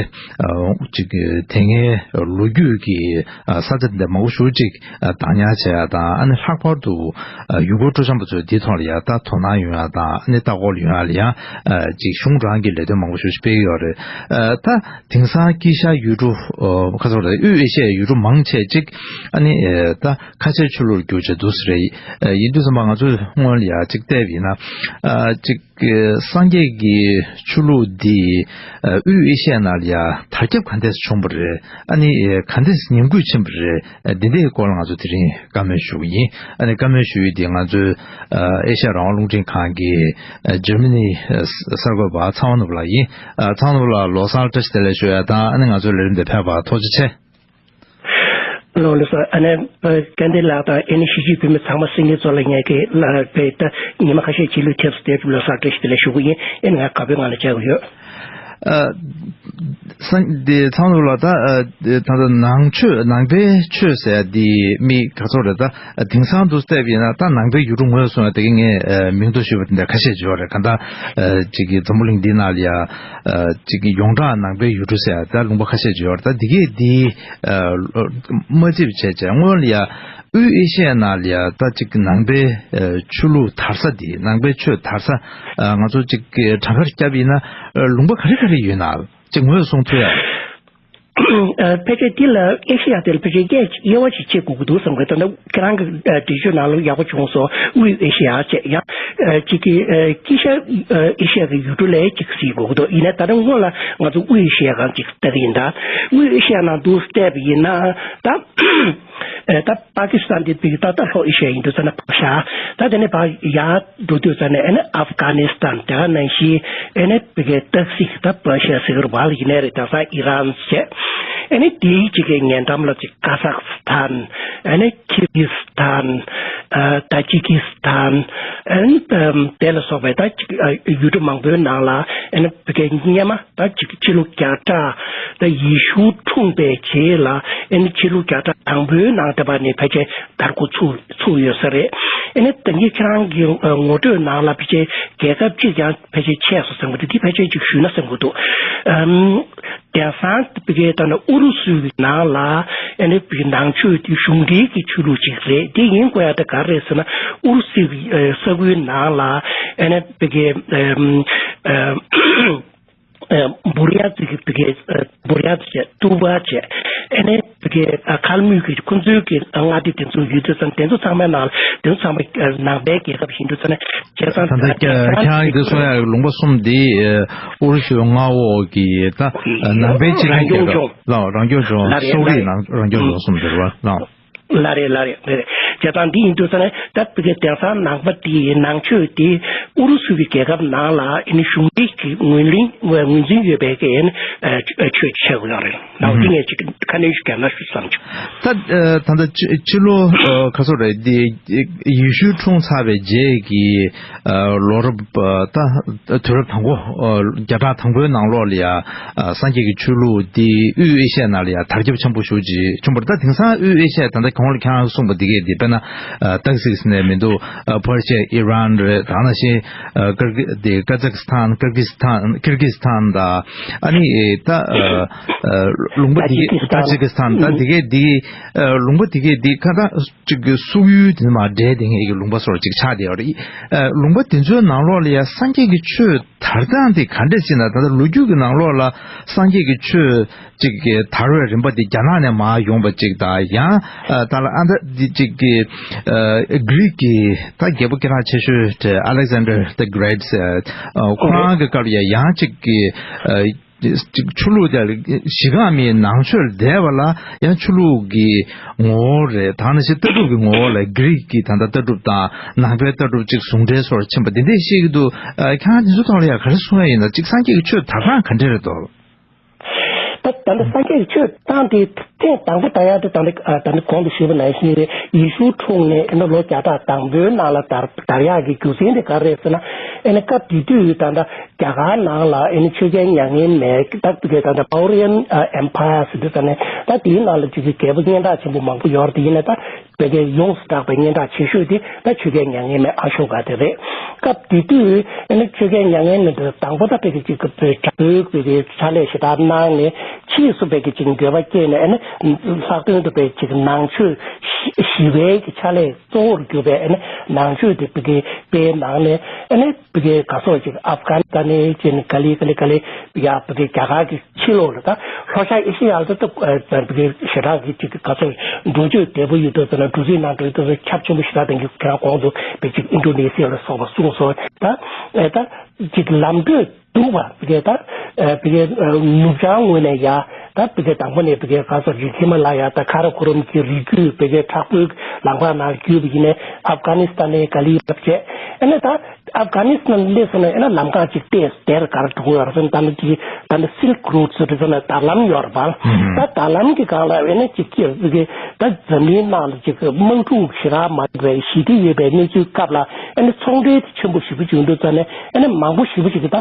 ཨ། ཅིག་གི་དེ་སྔའི་ལོ་རྒྱུས་ཀྱི་ཨ། ས་ཆ་འདི་མང་པོ་ཞེ་ཅིག་ཨ། བདག་ཉར་བྱས་ཡ་དང་། ཨ་ནི་ལྷག་པར་དུ་ཨ། ཡུ་གུར་སྤྲོ་འཆམ་པ་ཚོས་འདིའི་ཐོག་ལ་ཡ་ད་དོ་སྣང་ཡོང་ཡ་དང་། ཨ་ནི་ལྟ་སྐོར་ཡོང་ཡ་ལ་ཡ་ཨ། ཅིག་གཞུང་རང་གི་ལས་དོན་མང་པོ་ཞེ་ཅིག་སྤེལ་གྱི་ཡོད་རེད། ཨ། ད་དེང་སང་དཀྱིལ་ཤར་ཡུལ་གྲུ་ཨ། ཁ་ཚོར་རེད། དབུས་ཨེ་ཤི་ཡའི་ཡུལ་གྲུ་མང་ཆེ་ཅིག་ཨ་ནི་ཨ། ད་ཁ་ཆེའི་ཆོས་ལུགས་བསྒྱུར་བྱས་འདུག་ཟེར་རེད། ཨ། ཡིན་དུས་ཙམ་པ་ང་ཚོས་སྔོན་ལ་ཡ་ཅིག་བལྟས་པ་ཡིན་ན། ཨ། ཅིག་སངས་རྒྱས་ཀྱི་ཆོས་ལུགས་འདི་ཨ། དབུས་ཨེ་ཤི་ཡ་ནང་ལ་ཡ་དར་ཁྱབ་ག་འདྲས་བྱུང་བ་རེད། ཨ་ནི་ཨ། ག་འདྲས་ཉམས་རྒུད་ཕྱིན་པ་རེད། ཨ། འདི་འདྲའི་སྐོར་ལ་ང་ཚོ་དེ་རིང་བཀའ་མོལ་ཞུ་གི་ཡིན། ཨ་ནི་བཀའ་མོལ་ཞུ་ཡུལ་འདི་ང་ཚོའི་ཨ། ཨེ་ཤ་ཡ་རང་དབང་རླུང་འཕྲིན་ཁང་གི་ཨ། འཇར་མ་ནི་ཨ། གསར་འགོད་པ་ཚེ་དབང་ནོར་བུ་ལགས་ཡིན། ཨ། ཚེ་དབང་ནོར་བུ་ལགས་ལོ་གསར་བཀྲ་ཤིས་བདེ་ལེགས་ཞུ་ཡ་དང་། ཨ་ནི་ང་ཚོའི་ལས་རིམ་འདི་ཕེབས་པར་ཐུགས་རྗེ་ཆེ། ལགས་ལགས་སོ། ཨ་ནི་སྐལ་ལྡན་ལགས་དང་ཨ་ནི་གཞིས་བྱེས་བོད་མི་ཚང་མ་སེམས་ཅན་ཚོ་ལ་ངས་ཀྱི་ལ་པའི་ད་ཉི་མ་ཁ་ཤས་རྗེས་ལུས་ཐེབས་སུ་དེ་ལོ་གསར་བཀྲ་ཤིས་བདེ་ལེགས་ཞུ་གི་ཡིན། ཨ་ནི་ང་དགའ་པོའི་ངང་ལ་བྱེད་དགོས་ཡོད། ཨ། སང་། དེ་ཚང་ལུགས་ལ་ད་ཨ། ད་ལྟ་ནང་ཆོས། ནང་པའི་ཆོས་ཟེར་ཡ་འདི་མི་ག་ཚོད་རེད། ད་དེང་སང་དུ་བལྟས་པ་ཡིན་ན་ད་ནང་པའི་ཡུལ་གྲུ་ངོས་བཟུང་བ་དེ་གི་ངས་ཨ། མིང་ཐོ་ཞུས་པ་དེ་འདྲ་ཁ་ཤས་ཅིག་ཡོད་རེད། གང་ལྟར་ཨ། ཅིག་གི་འཛམ་བུ་གླིང་འདི་ནང་ལ་ཡ། ཨ། ཅིག་གི་ཡོངས་གྲགས་ནང་པའི་ཡུལ་གྲུ་ཟེར་ཡ་ད་ལུང་པ་ཁ་ཤས་ཅིག་ཡོད་རེད། ད་འདི་གས་འདི་ཨ། མ་བརྩིས་པ་བྱས་བྱས་སྔོན་ལ་ཡ་དབུས་ཨེ་ཤི་ཡའི་ནང་ལ་ཡ་ད་ཅིག་ནང་པའི་ཨ། ཆོས་ལུགས་དར་ས་འདི། ནང་པའི་ཆོས་དར་ས་ཨ། ང་ཚོ་ཅིག་གྲངས་ཀ་རེ་བརྒྱབ་ཡིན་ན་ཨ། ལུང་པ་ག་རེ་ག་རེ་ཡོད་ན་ཅིག་ངོས་བཟུང་ཐུབ་ཡ། ཨ། ཕལ་ཆེར་འདི་ལ་ཨེ་ཤེ་ཡ་དེ་ལ་ཕལ་ཆེར་དབྱེ་དབྱེ་བ་ཞིག་ཕྱེ་དགོས་ཀྱི་འདུག་བསམ་གི། ད་ལྟ་ཁྱེད་རང་གི་ཨ། འགྲེལ་བརྗོད་ནང་ལ་ཡག་པོ་བྱུང་སོང་། དབུས་ཨེ་ཤེ་ཡ་བྱས་ཡ། ཨ། ཅིག་གི་ཨ། དཀྱིལ་ཤར་ཨ། ཨེ་ཤེ་ཡ་གི་ཡུལ་གྲུ་ལ་ཅིག་གཟིགས་དགོས་ཀྱི་འདུག། ཡིན་ནའི་ད་ལྟ་སྔོན་ལ་ང་ཚོ་དབུས་ཨེ་ཤེ་ཡ་སྒང་ཅིག་ལྟ་གི་ཡིན། ད་དབུས་ཨེ་ཤེ་ཡ་ནང་དུ་བལྟས་པ་ཡིན་ན་ད། ཨ། ད་པ་ཀི་སི་ཐན་འདི་བི་ད་ལྟ་ལྷོ་ཨེ་ཤེ་ཡ་ཡིན་དུས་ཙ་ན་བབས་ཤག། ད་དེ་ནས་ཕར་ཡར་འགྲོ་དུས་ཙ་ན་ཨ་ནི་ཨབ་གྷ་ནི་སི་ཐན། དེ་ག་ནང་བཞིན་ཨ་ནི་བི་གའི་སྟག་གཟིག་ད་པར་ཤི་ཡ་ཟེར་གི་རེད་པ། ལ་ཡིན་ནའི་རེད། དེང་སང་ཨི་རན་བྱས། ཨ་ནི་དེའི་གཅིག་གི་ཉེ་འགྲམ་ལ་ཅིག་ཀ་ཟག་སི་ཐན། ཨ་ནི་ཁིར་གི་སི་ཐན། ཨ། ཏ་ཇི་ཀི་སི་ཐན། ཨ་ནི་དེ་ལ་སོགས་པའི་ད་ཅིག་ཨ། ཡུལ་གྲུ་མང་པོའི་ནང་ལ་ཨ་ནི་བི་གའི་སྔོན་མ་ད་ཅིག་ཕྱི་ལོ་བརྒྱ་ཕྲག་ད་ཡེ་ཤུ་འཁྲུངས་པའི་རྗེས་ལ་ཨ་ནི་ཕྱི་ལོ་བརྒྱ་ཕྲག་དང་པོའི་ནང་དེ་བར་ནས་ཕལ་ཆེར་དར་འགོ་ཚུགས་ཚུགས་ཡོད་ས་རེད། ཨ་ནི་ད་ངས་ཁྱེད་རང་གི་ངོ་སྤྲོད་ནང་ལ་ཕལ་ཆེར་རྒྱལ་ཁབ་གཅིག་ཀྱང་ཕལ་ཆེར་ཆད་སོང་བསམ་གི་འདུག། འདི་ཕལ་ཆེར་ཅིག་ཞུས་ན་བསམ་གི་འདུག། ཨམ། དེང་སང་བི་གའི་ད་ནི་ཨུ་རུ་སུའི་ནང་ལ་ཨ་ནི་བི་གའི་ནང་ཆོས་དེ་གཞུང་འབྲེལ་གྱི་ཆོས་ལུགས་ཅིག་རེད། དེ་ཡིན་དགོས་ཡ་དེ་ག་རེ་རེད་ཟེར་ན། ཨུ་རུ་སུའི་ས་ཁུལ་ནང་ལ་ཨ་ནི་བི་གའི་ཨམ། ཨ། འབུར་ཡ་ཙི་གི་བི་གའི་འབུར་ཡ་ཙི་བྱས། ཏུ་བ་བྱས། ཨ་ནི་བི་གའི་ཁལ་མུས་ཀྱི་ཁོང་ཚོའི་གི་མངའ་སྡེ་དེ་ཚོ་ཡོད་དུས་ཙང་། དེ་ཚོ་ཚང་མའི་ནང་ལ་དེ་ཚོ་ཚང་མ་ནང་པའི་རྒྱལ་ཁབ་ཡིན་དུས་ཙང་ནས། བྱས་ཙང་ད་ལྟ་ཁྱེད་རང་གིས་གསུང་ཡ་ལུང་པ་གསུམ་འདི་ཨུ་རུ་སུའི་མངའ་འོག་གི་ད་ནང་པའི་སྤྱི་ལྷན་རྒྱལ་ཁབ་ལ་རང་སྐྱོང་ལྗོངས། ལགས། རང་སྐྱོང་ལྗོངས། ལགས་རེད། སོག་རིགས་ནང་རང་སྐྱོང་ལྗོངས་གསུམ་དེ་རེད་པ། ལགས། ལགས་རེད། ལགས་རེད། ལགས་རེད། བྱེད་སྟངས་འདི་ཡིན་དུས་ཙང་ནས། ད་ཕ་གི་དེང་སང་ནང་པ་འདི་ནང་ཆོས་འདི་ཨུ་རུ་སུ་གི་རྒྱལ་ཁབ་ནང་ལ་ཨ་ནི་གཞུང་འབྲེལ་གྱི་ངོས་ལེན་ངོས་འཛིན་ཡོད་པའི་གི་ཨ་ནི་ཆོས་ཆགས་ཀྱི་ཡོད་རེད། ད་འོ་དེ་ངས་ཅིག་ཁ་སྣོན་ཞིག་བརྒྱབ་ན་ཞུ་བསམ་བྱུང་། ད་ད་ལྟ་ཕྱི་ཕྱི་ལོ་ཁ་སོ་རེད། འདི་ཡེ་ཤུ་འཁྲུངས་ཚར་བའི་རྗེས་ཀྱི་ལོ་རབས་ད་དུས་རབས་དང་པོ་བརྒྱ་ཕྲག་དང་པོའི་ནང་ལོགས་ལ་ཡ། ཨ། སངས་རྒྱས་ཀྱི་ཆོས་ལུགས་འདི་དབུས་ཨེ་ཤ་ཡ་ནང་ལ་ཡང་དར་ཁྱབ་ཆེན་པོ་ཞེ་ཅིག་བྱུང་བ་རེད། ད་དེང་སང་དབུས་ཨེ་ཤ་ཡ་ད་ལྟ་གོང་ལ་ཁྱེད་རང་གསུངས་པ་འདི་གས་འདི་དཔེར་ན། ཨ། ཏག་སིག་ནས་མི་འདུག་ཨ། ཕར་ཤི་ཡ་ཨི་རན་རེད། ད་ནང་བཞིན། ཨ། ཀིར་གི་དེ་ཀ་ཛག་སི་ཐན། ཀིར་གི་སི་ཐན། ཀིར་གི་སི་ཐན་དང་། ཨ་ནི་ད། ཨ། ཨ། ལུང་པ་འདི་གས། ཏ་ཇི་ཀི་སི་ཐན། ཏ་ཇི་ཀི་སི་ཐན་ད་འདི་གས་འདི། ཨ། ལུང་པ་འདི་གས་འདི་ཁ་ད། ཅིག་གི་སོག་ཡུལ་དེ་མར་འདྲེས་དེ་ངེད་ཀྱི་ལུང་པ་སོགས་ཅིག་ཆགས་བསྡད་ཡོད་རེད། ཨ། ལུང་པ་དེ་ཚོའི་ནང་ལོགས་ལ་ཡང་སངས་རྒྱས་ཀྱི་ཆོས་དར་སྟངས་དེ་ག་འདྲས་ཅིག་ན། ད་ལྟ་ལོ་རྒྱུས་ཀྱི་ནང་ལོགས་ལ་སངས་རྒྱས་ཀྱི་ཆོས་ཅིག་གི་དར་བའི་རིམ་པ་དེ་རྒྱ་ནག་ནས་མར་ཡོང་བ་ཅིག་དང་། ཡང་། ཨ། ད་ལ་ཨ་ད་འདི་ཅིག་གི། ཨ། གྷི་རིག་གི་ད་རྒྱལ་པོ་སྐད་གྲགས་ཆེ་ཤོས་དེ་Alexander the Great། ཨ། ཁོ་རང་གི་སྐབས་ལ་ཡང་ཡང་ཅིག་གི། ཨ། ཅིག་ཆོས་ལུགས་དེ་གཞི་རྐང་མའི་ནང་ཆོས་ལ་བསྡད་པ་ལ་ཡང་ཆོས་ལུགས་ཀྱི་ངོ་བོ་རེད། ད་ནང་བཞིན་ལྟ་གྲུབ་ཀྱི་ངོ་བོ་ལ་གྷི་རིག་གི་ད་ལྟ་ལྟ་གྲུབ་དང་ནང་པའི་ལྟ་གྲུབ་ཅིག་ཟུང་འབྲེལ་སོགས་ཕྱིན་པ་འདི་འདྲས་ཤེས་ཀྱི་འདུག་ཨ། ཁྱེད་རང་འདི་ཚོ་ཐོག་ལ་ཡང་ག་རེ་གསུང་ཡ་ཡིན་ན། ཅིག་སངས་རྒྱས་ཀྱི་ཆོས་དར་སྟངས་ག་འདྲས་རེད་འདུག་ད་ད་ལྟ་སངས་རྒྱས་ཀྱི་ཆོས་དར་སྟངས་དེ་ཐེངས་དང་པོ་དར་ཡག་དེ་ད་ལྟ། ཨ། ད་ལྟ་གོང་དུ་ཞུས་པ་ནང་བཞིན་རེད། ཡེ་ཤུ་འཁྲུངས་ནས་ཨ་ནི་ལོ་བརྒྱ་ཕྲག་དང་པོའི་ནང་ལ་དར་དར་ཡག་གི་རྒྱུ་མཚན་དེ་ག་རེ་རེད་ཟེར་ན། ཨ་ནི་སྐབས་དེ་དུས་ད་ལྟ་རྒྱ་གར་ནང་ལ་ཨ་ནི་ཆོས་རྒྱལ་མྱ་ངན་མེད། ད་དེ་གའི་ད་ལྟ་Mauryan Empire ཟེར་དུས་ཙ་ནས། ད་དེའི་ནང་ལ་ཅིག་གི་རྒྱལ་པོ་སྙན་གྲགས་ཆེན་པོ་མང་པོ་ཡོད་རེད། དེ་ཡིན་ནའི་ད་བོད་ཀྱི་ཡོངས་སུ་གྲགས་པའི་སྙན་གྲགས་ཆེ་ཤོས་དེ་ད་ཆོས་རྒྱལ་མྱ་ངན་མེད་ཨ་ཤོ་ཀ་དེ་རེད། སྐབས་དེ་དུས་ཨ་ནི་ཆོས་རྒྱལ་མྱ་ངན་མེད་དེ་དང་པོ་ད་བོད་ཀྱི་ཅིག་གི་བོད་དྲག་པོའི་བོད་ཀྱི་ཕྱག་ལས་ཞེ་དྲག་གནང་ནས། ཕྱིས་སུ་བོད་ཀྱི་ཅིག་འགྱོད་པ་སྐྱེས་ནས། ཨ་ནི་ལྷག་དོན་དུ་བོད་ཅིག་ནང་ཆོས་ཞི་ཞི་བའི་གི་ཕྱག་ལས་གཙོ་བོར་གྱུར་པའི་ཨ་ནི་ནང་ཆོས་དེ་བོད་ཀྱི་སྤེལ་གནང་ནས། ཨ་ནི་བོད་ཀྱི་ག་སོགས་ཅིག་ཨབ་གྷ་ནི་སི་ཐན་ནས་ཅིག་ག་ལེ་ག་ལེ་ག་ལེ་ཡ་བོད་ཀྱི་རྒྱ་གར་གྱི་ཕྱི་ལོགས་ལ། ད་ལྷོ་ཤར་ཨེ་ཤེ་ཡ་ལ་ད་ད་བོད་ཀྱི་ཞེ་དྲག་གི་ཅིག་ག་སོགས་འགྲོ་སྐྱོད་བདེ་པོ་ཡོད་དུས་ཙ་ན། འགྲོ་རྩིས་གནང་འགྲོ་ཡོད་དུས་ཙ་ཁྱབ་ཆེན་པོ་ཞེ་དྲག་ལྡན་གྱི། ཁྱེད་རང་གོང་དུ་བོད་ཅིག་ཨིན་ཌོ་ནེ་ཤི་ཡ་ལ་སོགས་པ་གསུངས་སོང་། ད་ཨེ་ད་ཅིག་ལམ་བགྲོད་འདུག་པ། བི་གའི་ད་ཨ་བི་གའི་ཨ་ནུབ་བྱང་ངོས་ནས་ཡ། ད་བི་གའི་དང་པོ་ནས་བི་གའི་ག་སོགས་ཀྱི་ཧི་མ་ལ་ཡ་དང་ཀ་ར་ཀོ་རམ་གྱི་རི་རྒྱུད། བི་གའི་དྲག་པོའི་ལམ་ཁ་ནང་བརྒྱུད་པ་ཡིན་ནའི་ཨབ་གྷ་ནི་སི་ཐན་ནས་ག་ལེ་བརྒྱུད་བྱས། ཨ་ནི་ད་ཨབ་གྷ་ནི་སི་ཐན་སླེབས་སོང་ན། ཨ་ནི་ལམ་ཁ་ཅིག་བལྟས། དེར་ག་རེ་འགྲོ་གི་ཡོད་རེད་ཟེར་ན། ད་ནི་ཅིག་ད་ནི་སིལཀ་རོ་ཌི་ཟེར་དུས་ཙ་ན་དར་ལམ་ཡོད་རེད་པ། ད་དར་ལམ་གྱི་སྒང་ལ་ཨ་ནི་ཅིག་ཅིག་བི་གའི་ད་འཛམ་གླིང་ནང་ལ་ཅིག་དམག་འཁྲུག་ཞེ་དྲག་མ་ཡོད་པའི་ཞི་བདེ་ཡོད་པའི་གནས་ཚུལ་སྐབས་ལ། ཨ་ནི་ཚོང་འབྲེལ་དེ་ཆེན་པོ་ཞེ་པོ་ཅིག་ཡོང་དུས་ཙ་ནས། ཨ་ནི་མང་པོ་ཞེ་པོ་ཅིག་གིས་ད་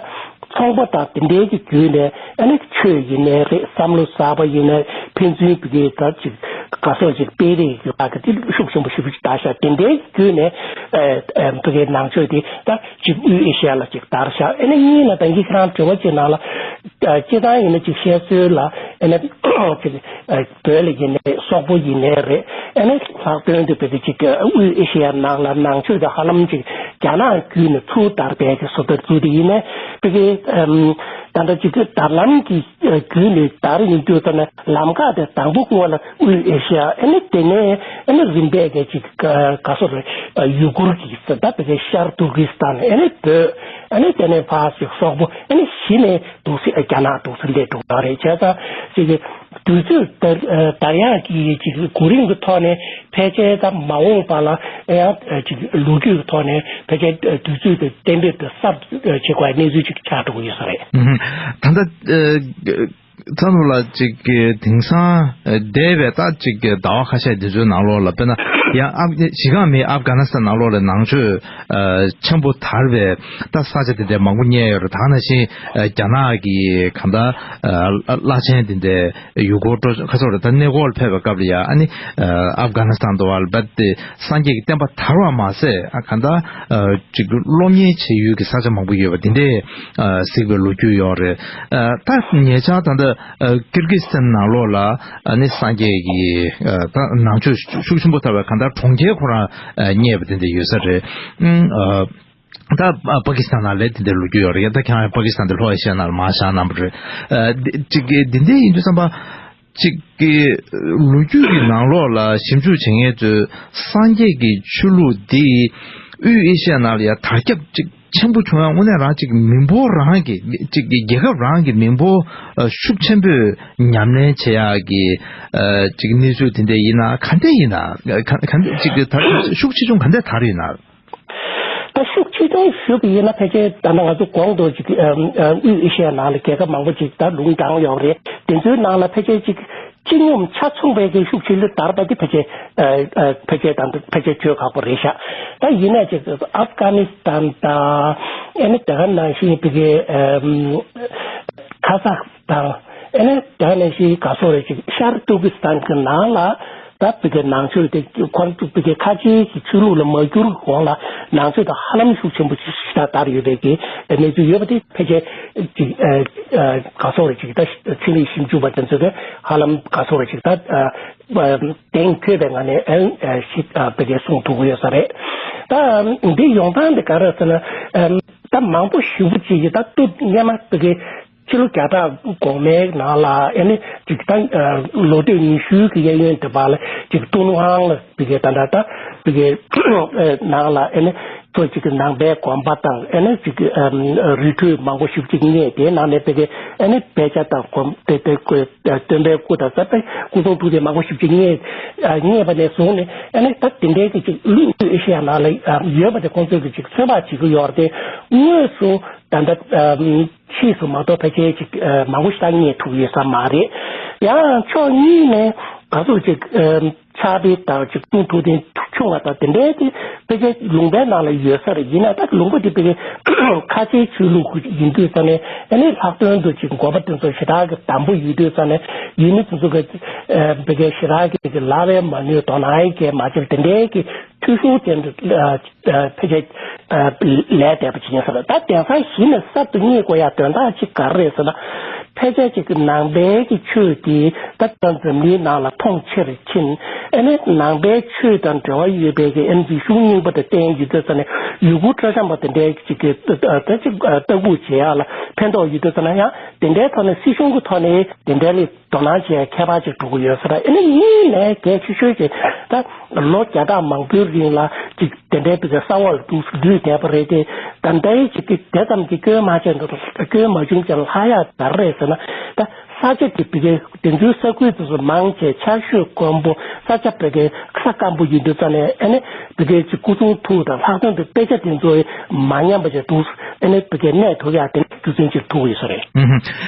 ཚོང་པ་དང་དེ་འདྲའི་གི་བརྒྱུད་ནས། ཨ་ནི་ཆོས་ཡིན་ནའི་རེད། བསམ་བློ་གསར་པ་ཡིན་ནའི། ཕན་ཚུན་བི་གའི་ད་ཅིག་ག་སོགས་ཅིག་སྤེལ་རེས་ཡོད་པ་གི་དེ་ཤུགས་ཆེན་པོ་ཞེ་པོ་ཅིག་དར་ཤག་དེ་འདྲའི་གི་བརྒྱུད་ནས་ཨ་ཨ་བི་གའི་ནང་ཆོས་དེ་ད་ཅིག་དབུས་ཨེ་ཤ་ཡ་ལ་ཅིག་དར་ཤག་ཨ་ནི་གཉིས་ལ་ད་གིན་ཁྱེད་རང་དྲི་བ་ཅིག་ནང་ལ། ཨ་སྤྱིར་བཏང་ཡིན་ན་ཅིག་བཤད་སྲོལ་ལ། ཨ་ནི་ཅིག་ཨ་བོད་ལ་ཡིན་ནའི། སོག་པོ་ཡིན་ནའི་རེད། ཨ་ནི་ལྷག་དོན་དུ་བོད་ཀྱི་ཅིག་དབུས་ཨེ་ཤེ་ཡ་ནང་ལ་ནང་ཆོས་དེ་ཧ་ལམ་ཅིག་རྒྱ་ནག་བརྒྱུད་ནས་ཚུར་དར་བའི་གི་བཟོ་ལྟ་བཟོ་དེ་ཡིན་ནའི། བོད་ཀྱི་ཨམ་ད་ལྟ་ཅིག་དར་ལམ་གྱི་བརྒྱུད་ནས་དར་ཡིན་དུས་ཙ་ན། ལམ་ཁ་དེ་དང་པོ་སྔོན་ལ་དབུས་ཨེ་ཤེ་ཡ། ཨ་ནི་དེ་ནས་ཨ་ནི་རིམ་པས་གི་ཅིག་ག་སོགས་རེད། ཡུ་གུར་གྱི་ས། ད་བོད་ཀྱི་ཤར་ཏུར་ཀི་སི་ཐན། ཨ་ནི་བོད། ཨ་ནི་དེ་ནས་ཕར་ཅིག་སོག་པོ། ཨ་ནི་གཞི་ནས་འདུག་སེ་རྒྱ་ནག་འདུག་སེ་སླེབས་འགྲོ་གི་རེད། བྱས་ཙང་ཅིག་གི་དུས་ཚོད་དར་དར་ཡག་གི་ཅིག་གོ་རིམ་གྱི་ཐོག་ནས་ཕལ་ཆེར་ད་མ་འོངས་པ་ལ་ཡང་ཅིག་ལོ་རྒྱུས་ཀྱི་ཐོག་ནས་ཕལ་ཆེར་དུས་ཚོད་དེ་གཏན་འབེབས་དེ་གསར་བྱེད་དགོས་པའི་གནས་ཚུལ་ཅིག་ཆགས་འགྲོ་གི་ཡོད་ས་རེད། ད་ལྟ་ཚ་ནུ་ལགས། ཅིག་གི་དེང་སང་འདས་པའི་ད་ཅིག་གི་ཟླ་བ་ཁ་ཤས་འདི་ཚོའི་ནང་ལོགས་ལ། དཔེར་ན་ཡང་ཨབ་གཞི་རྐང་མའི་ཨབ་གྷ་ནི་སི་ཐན་ནང་ལོགས་ལ་ནང་ཆོས་ཆེན་པོ་དར་བའི་ད་ས་ཆ་དེ་འདྲ་མང་པོ་རྙེད་ཡོད་རེད། ད་ནང་བཞིན་རྒྱ་ནག་གི་གང་ལྟར་བླ་ཆེན་དེ་འདྲ་ཡུལ་སྐོར་སྤྲོ་ཁ་སོགས་རེད། ད་གནས་སྐོར་ལ་ཕེབས་པའི་སྐབས་ལ་ཡ། ཨ་ནི་ཨབ་གྷ་ནི་སི་ཐན་དུ་བ་ལ་བད་དེ་སངས་རྒྱས་ཀྱི་བསྟན་པ་དར་བ་མ་ཟད། ཨ་གང་ལྟར་ཅིག་སློབ་གཉེར་བྱེད་ཡུལ་གྱི་ས་ཆ་མང་པོ་ཡོད་པ་འདི་འདྲས་གཟིགས་པའི་ལོ་རྒྱུས་ཡོད་རེད། ད་ཉེ་ཆར་ད་ལྟ་ཀིར་གི་སི་ཐན་ནང་ལོགས་ལ་ཨ་ནི་སངས་རྒྱས་ཀྱི་ད་ནང་ཆོས་ཤུགས་ཆེན་པོ་དར་བའི་གང་ལྟར་གྲོང་ཁྱེར་ཁོ་རང་རྙེད་པ་དེ་འདྲ་ཡོད་ས་རེད། ད་པ་ཀི་སི་ཐན་ནང་ལ་དེ་འདྲའི་ལོ་རྒྱུས་ཡོད་རེད། ད་ཁྱེད་རང་པ་ཀི་སི་ཐན་དེ་ལྷོ་ཨེ་ཤི་ཡ་ནང་ལ་མར་བཞག་གནང་བ་རེད། ཅིག་འདི་འདྲའི་ཡིན་དུས་ཙམ་པ། གཅིག་གི་ལོ་རྒྱུས་ཀྱི་ནང་ལོགས་ལ་ཞིབ་འཇུག་བྱེད་མཁན་ཚོས་སངས་རྒྱས་ཀྱི་ཆོས་ལུགས་འདི་དབུས་ཨེ་ཤི་ཡ་ནང་ལ་ཡ་དར་ཁྱབ་ཅིག་ ཆེན་པོ་བྱུང་ཡང་དངོས་གནས་རང་གཅིག་མི་འབོར་རང་གི་གཅིག་གི་རྒྱལ་ཁབ་རང་གི་མི་འབོར་ཤུགས་ཆེན་པོས་ཉམས་ལེན་བྱེད་ཡག་གི་གཅིག་གནས་ཚུལ་དེ་འདྲ་ཡིན་ན་ག་འདྲ་ཡིན་ན་ག་ག་འདྲ་གཅིག་གི་ད་ཤུགས་ཆེ་ཆུང་ག་འདྲ་དར་ཡོད་ན། ད་ཤུགས་ཆེ་ཆུང་ཞུ་གི་ཡིན་ན་ཕལ་ཆེར་ད་ནང་ང་ཚོ་གོང་དུ་ཅིག་དབུས་ཨེ་ཤི་ཡ་ནང་ལ་རྒྱལ་ཁབ་མང་པོ་ཅིག་ད་ལུང་དྲངས་ཡོད་རེད། དེ་ཚོའི་ནང་ལ་ཕལ་ཆེར་ཅིག་སྤྱི་སྙོམས་ཆ་ཚང་བའི་གི་ཤུགས་ཆེ་ལོས་དར་བ་དེ་ཕལ་ཆེར་ཨ་ཨ་ཕལ་ཆེར་དང་ཕལ་ཆེར་བརྗོད་ཁག་པོ་རེད་ཤག་ད་ཡིན་ནའི་ཅིག་ཨབ་གྷ་ནི་སི་ཐན་དང་ཨ་ནི་དེ་ག་ནང་བཞིན་བི་གའི་ཨམ་ཁ་ཟག་དང་ཨ་ནི་དེ་ག་ནང་བཞིན་ག་སོགས་རེད། ཅིག་ཤར་ཏུར་ཀི་སི་ཐན་གི་ནང་ལ་ད་བི་གའི་ནང་ཆོས་དེ་ཁོ་བི་གའི་ཁ་ཆེའི་གི་ཆོས་ལུགས་ལ་མ་གྱུར་གོང་ལ་ནང་ཆོས་དང་ཧ་ལམ་ཤུགས་ཆེན་པོ་ཞིག་ད་དར་ཡོད་པའི་གི་གནས་ཚུལ་ཡོད་པ་དེ་ཕལ་ཆེར་ཅིག་ཨ་ཨ་ག་སོགས་རེད། ཅིག་ད་ཕྱི་ལུགས་ཞིབ་འཇུག་པ་དེ་ཚོས་ཀྱི་ཧ་ལམ་ག་སོགས་རེད། ཅིག་ད་ཨ་གདེང་འཁོད་པའི་ངང་ནས་ཨ་ཨ་ཞིག་ཨ་བི་གའི་གསུང་ཐུབ་ཀྱི་ཡོད་ས་རེད། ད་འདི་ཡོང་སྟངས་འདི་ག་རེ་ཟེར་ན་ཨ་ད་མང་པོ་ཞེ་པོ་ཅིག་གིས་ད་སྟོད་སྔོན་མ་བི་གའི་ཕྱི་ལོ་བརྒྱ་ཕྲག་གོང་མའི་ནང་ལ་ཨ་ནི་ཅིག་ད་ལོ་སྟོད་ཉི་ཤུའི་གི་གཡས་གཡོན་དེ་བར་ལ་ཅིག་ཏུན་ཧོང་ལ་བི་གའི་ད་ད་ད་བི་གའི་ནང་ལ་ཨ་ནི་ཚོ་ཅིག་གི་ནང་པའི་དགོན་པ་དང་ཨ་ནི་ཅིག་གི་རི་ཁྲོད་མང་པོ་ཞེ་པོ་ཅིག་རྙེད། དེའི་ནང་ནས་བི་གའི་ཨ་ནི་དཔེ་ཆ་དང་དགོན་དེ་དེ་བཀོད་སྟོན་པའི་སྐུ་དང་ས་པའི་སྐུ་གསུང་ཐུགས་རྗེ་མང་པོ་ཞེ་པོ་ཅིག་རྙེད། རྙེད་པ་ནས་བཟུང་ནས་ཨ་ནི་ད་དེ་འདྲའི་གི་ཅིག་ལུས་ཨེ་ཤེ་ཡ་ནང་ལ་ཡོད་པ་དེ་ཁོང་ཚོས་གི་ཅིག་ཚོད་དཔག་བྱེད་ཀྱི་ཡོད་རེད་དེ། དངོས་སུ་ད་ལྟ་ཕྱིས་སུ་མ་གཏོགས་ཕལ་ཆེར་ཅིག་མང་པོ་ཞིག་ད་རྙེད་ཐུབ་ཡོད་ས་མ་རེད། ཡང་ཕྱོགས་གཉིས་ནས་ག་ཚོད་ཅིག་ཕྱག་དཔེ་དང་ཅིག་གསུང་ཐུགས་རྟེན་ཆུང་བ་དང་དེ་འདྲའི་དེ་ཕལ་ཆེར་ལུང་པའི་ནང་ལ་ཡོད་ས་རེད། ཡིན་ན་ད་ལུང་པ་དེ་ཕལ་ཆེར་ཁ་ཆེའི་ཆོས་ལུགས་ཡིན་དུས་ཙང་ནས་ཨ་ནི་ལྷག་དོན་དུ་ཅིག་དགོན་པ་དེ་ཚོ་ཞེ་དྲག་གི་དམ་པོ་ཡོད་དུས་ཙང་ནས་ཡུལ་མི་དེ་ཚོ་གི་ཕལ་ཆེར་ཞེ་དྲག་གི་ལབ་པའི་མ་ནུས་དོ་སྣང་གི་མ་བྱས་པ་དེ་འདྲའི་གི་འཐུས་ཤོར་ཅན་དུ་ཕལ་ཆེར་ལས་འདས་པ་ཅིག་ཡིན་ས་རེད། ད་དེང་སང་གཞི་ནས་གསར་དུ་རྙེད་དགོས་ཡ་དོན་དག་ཅིག་ག་རེ་རེད་ཟེར་ན། ཕལ་ཆེར་ཅིག་གི་ནང་པའི་གི་ཆོས་དེ་ད་ལྟ་འཛམ་གླིང་ནང་ལ་མཐོང་ཆེར་ཕྱིན། ཨ་ནི་ནང་པའི་ཆོས་དང་འབྲེལ་བ་ཡོད་པའི་གི་ཨ་ནི་རིག་གཞུང་རྙིང་པ་དང་བསྟེན་ཡོད་དུས་ཙང་ནས་ཡུ་གུར་སྤྲོ་འཆམ་པ་དེ་འདྲའི་ཅིག་གི་ད་ཅིག་ལྟ་སྐུལ་བྱེད་ཡ་ལ་ཕན་ཐོགས་ཡོད་དུས་ཙང་ན་ཡང་དེ་འདྲའི་ཐོག་ནས་སྲིད་གཞུང་གི་ཐོག་ནས་དེ་འདྲའི་ལས་དོ་སྣང་བྱེད་ཡ་ཁྱད་པར་ཅིག་འགྲོ་གི་ཡོད་ས་རེད། ཨ་ནི་གཉིས་ནས་གལ་ཆེ་ཤོས་ཅིག་ད་ལོ་བརྒྱ་ཕྲག་མང་པོའི་རིང་ལ་ཅིག་དེ་འདྲའི་བི་གའི་གསང་བ་ལ་འདུག་སེ་འདུས་བསྡད་པ་རེད་དེ། ད་ལྟའི་ཅིག་གི་དེ་ཙམ་གྱི་སྐྱོན་མ་བྱས་འདུག་སྐྱོན་མ་བྱུང་ཀྱང་ལྷག་ཡ་ག་རེ་རེད་ཟེར་ན། ད་ས་ཆ་དེ་བི་གའི་དེ་ཚོའི་ས་ཁུལ་དེ་ཚོ་མང་ཆེ་ཆར་ཞོད་དཀོན་པོ། ས་ཆ་བི་གའི་ས་སྐམ་པོ་ཡིན་དུས་ཙང་ནས་ཨ་ནི་བི་གའི་ཅིག་སྐུ་གསུང་ཐུགས་དང་ལྷག་དོན་དུ་དཔེ་ཆ་དེ་ཚོ་མ་ཉམས་པ་བྱས་འདུག་ཨ་ནི་བི་གའི་གནས་ཐུབ་ཡ་དེ་རྒྱུ་མཚན་ཅིག་ཐུག་ཡོད་ས་རེད། ཨུ་ཧུ།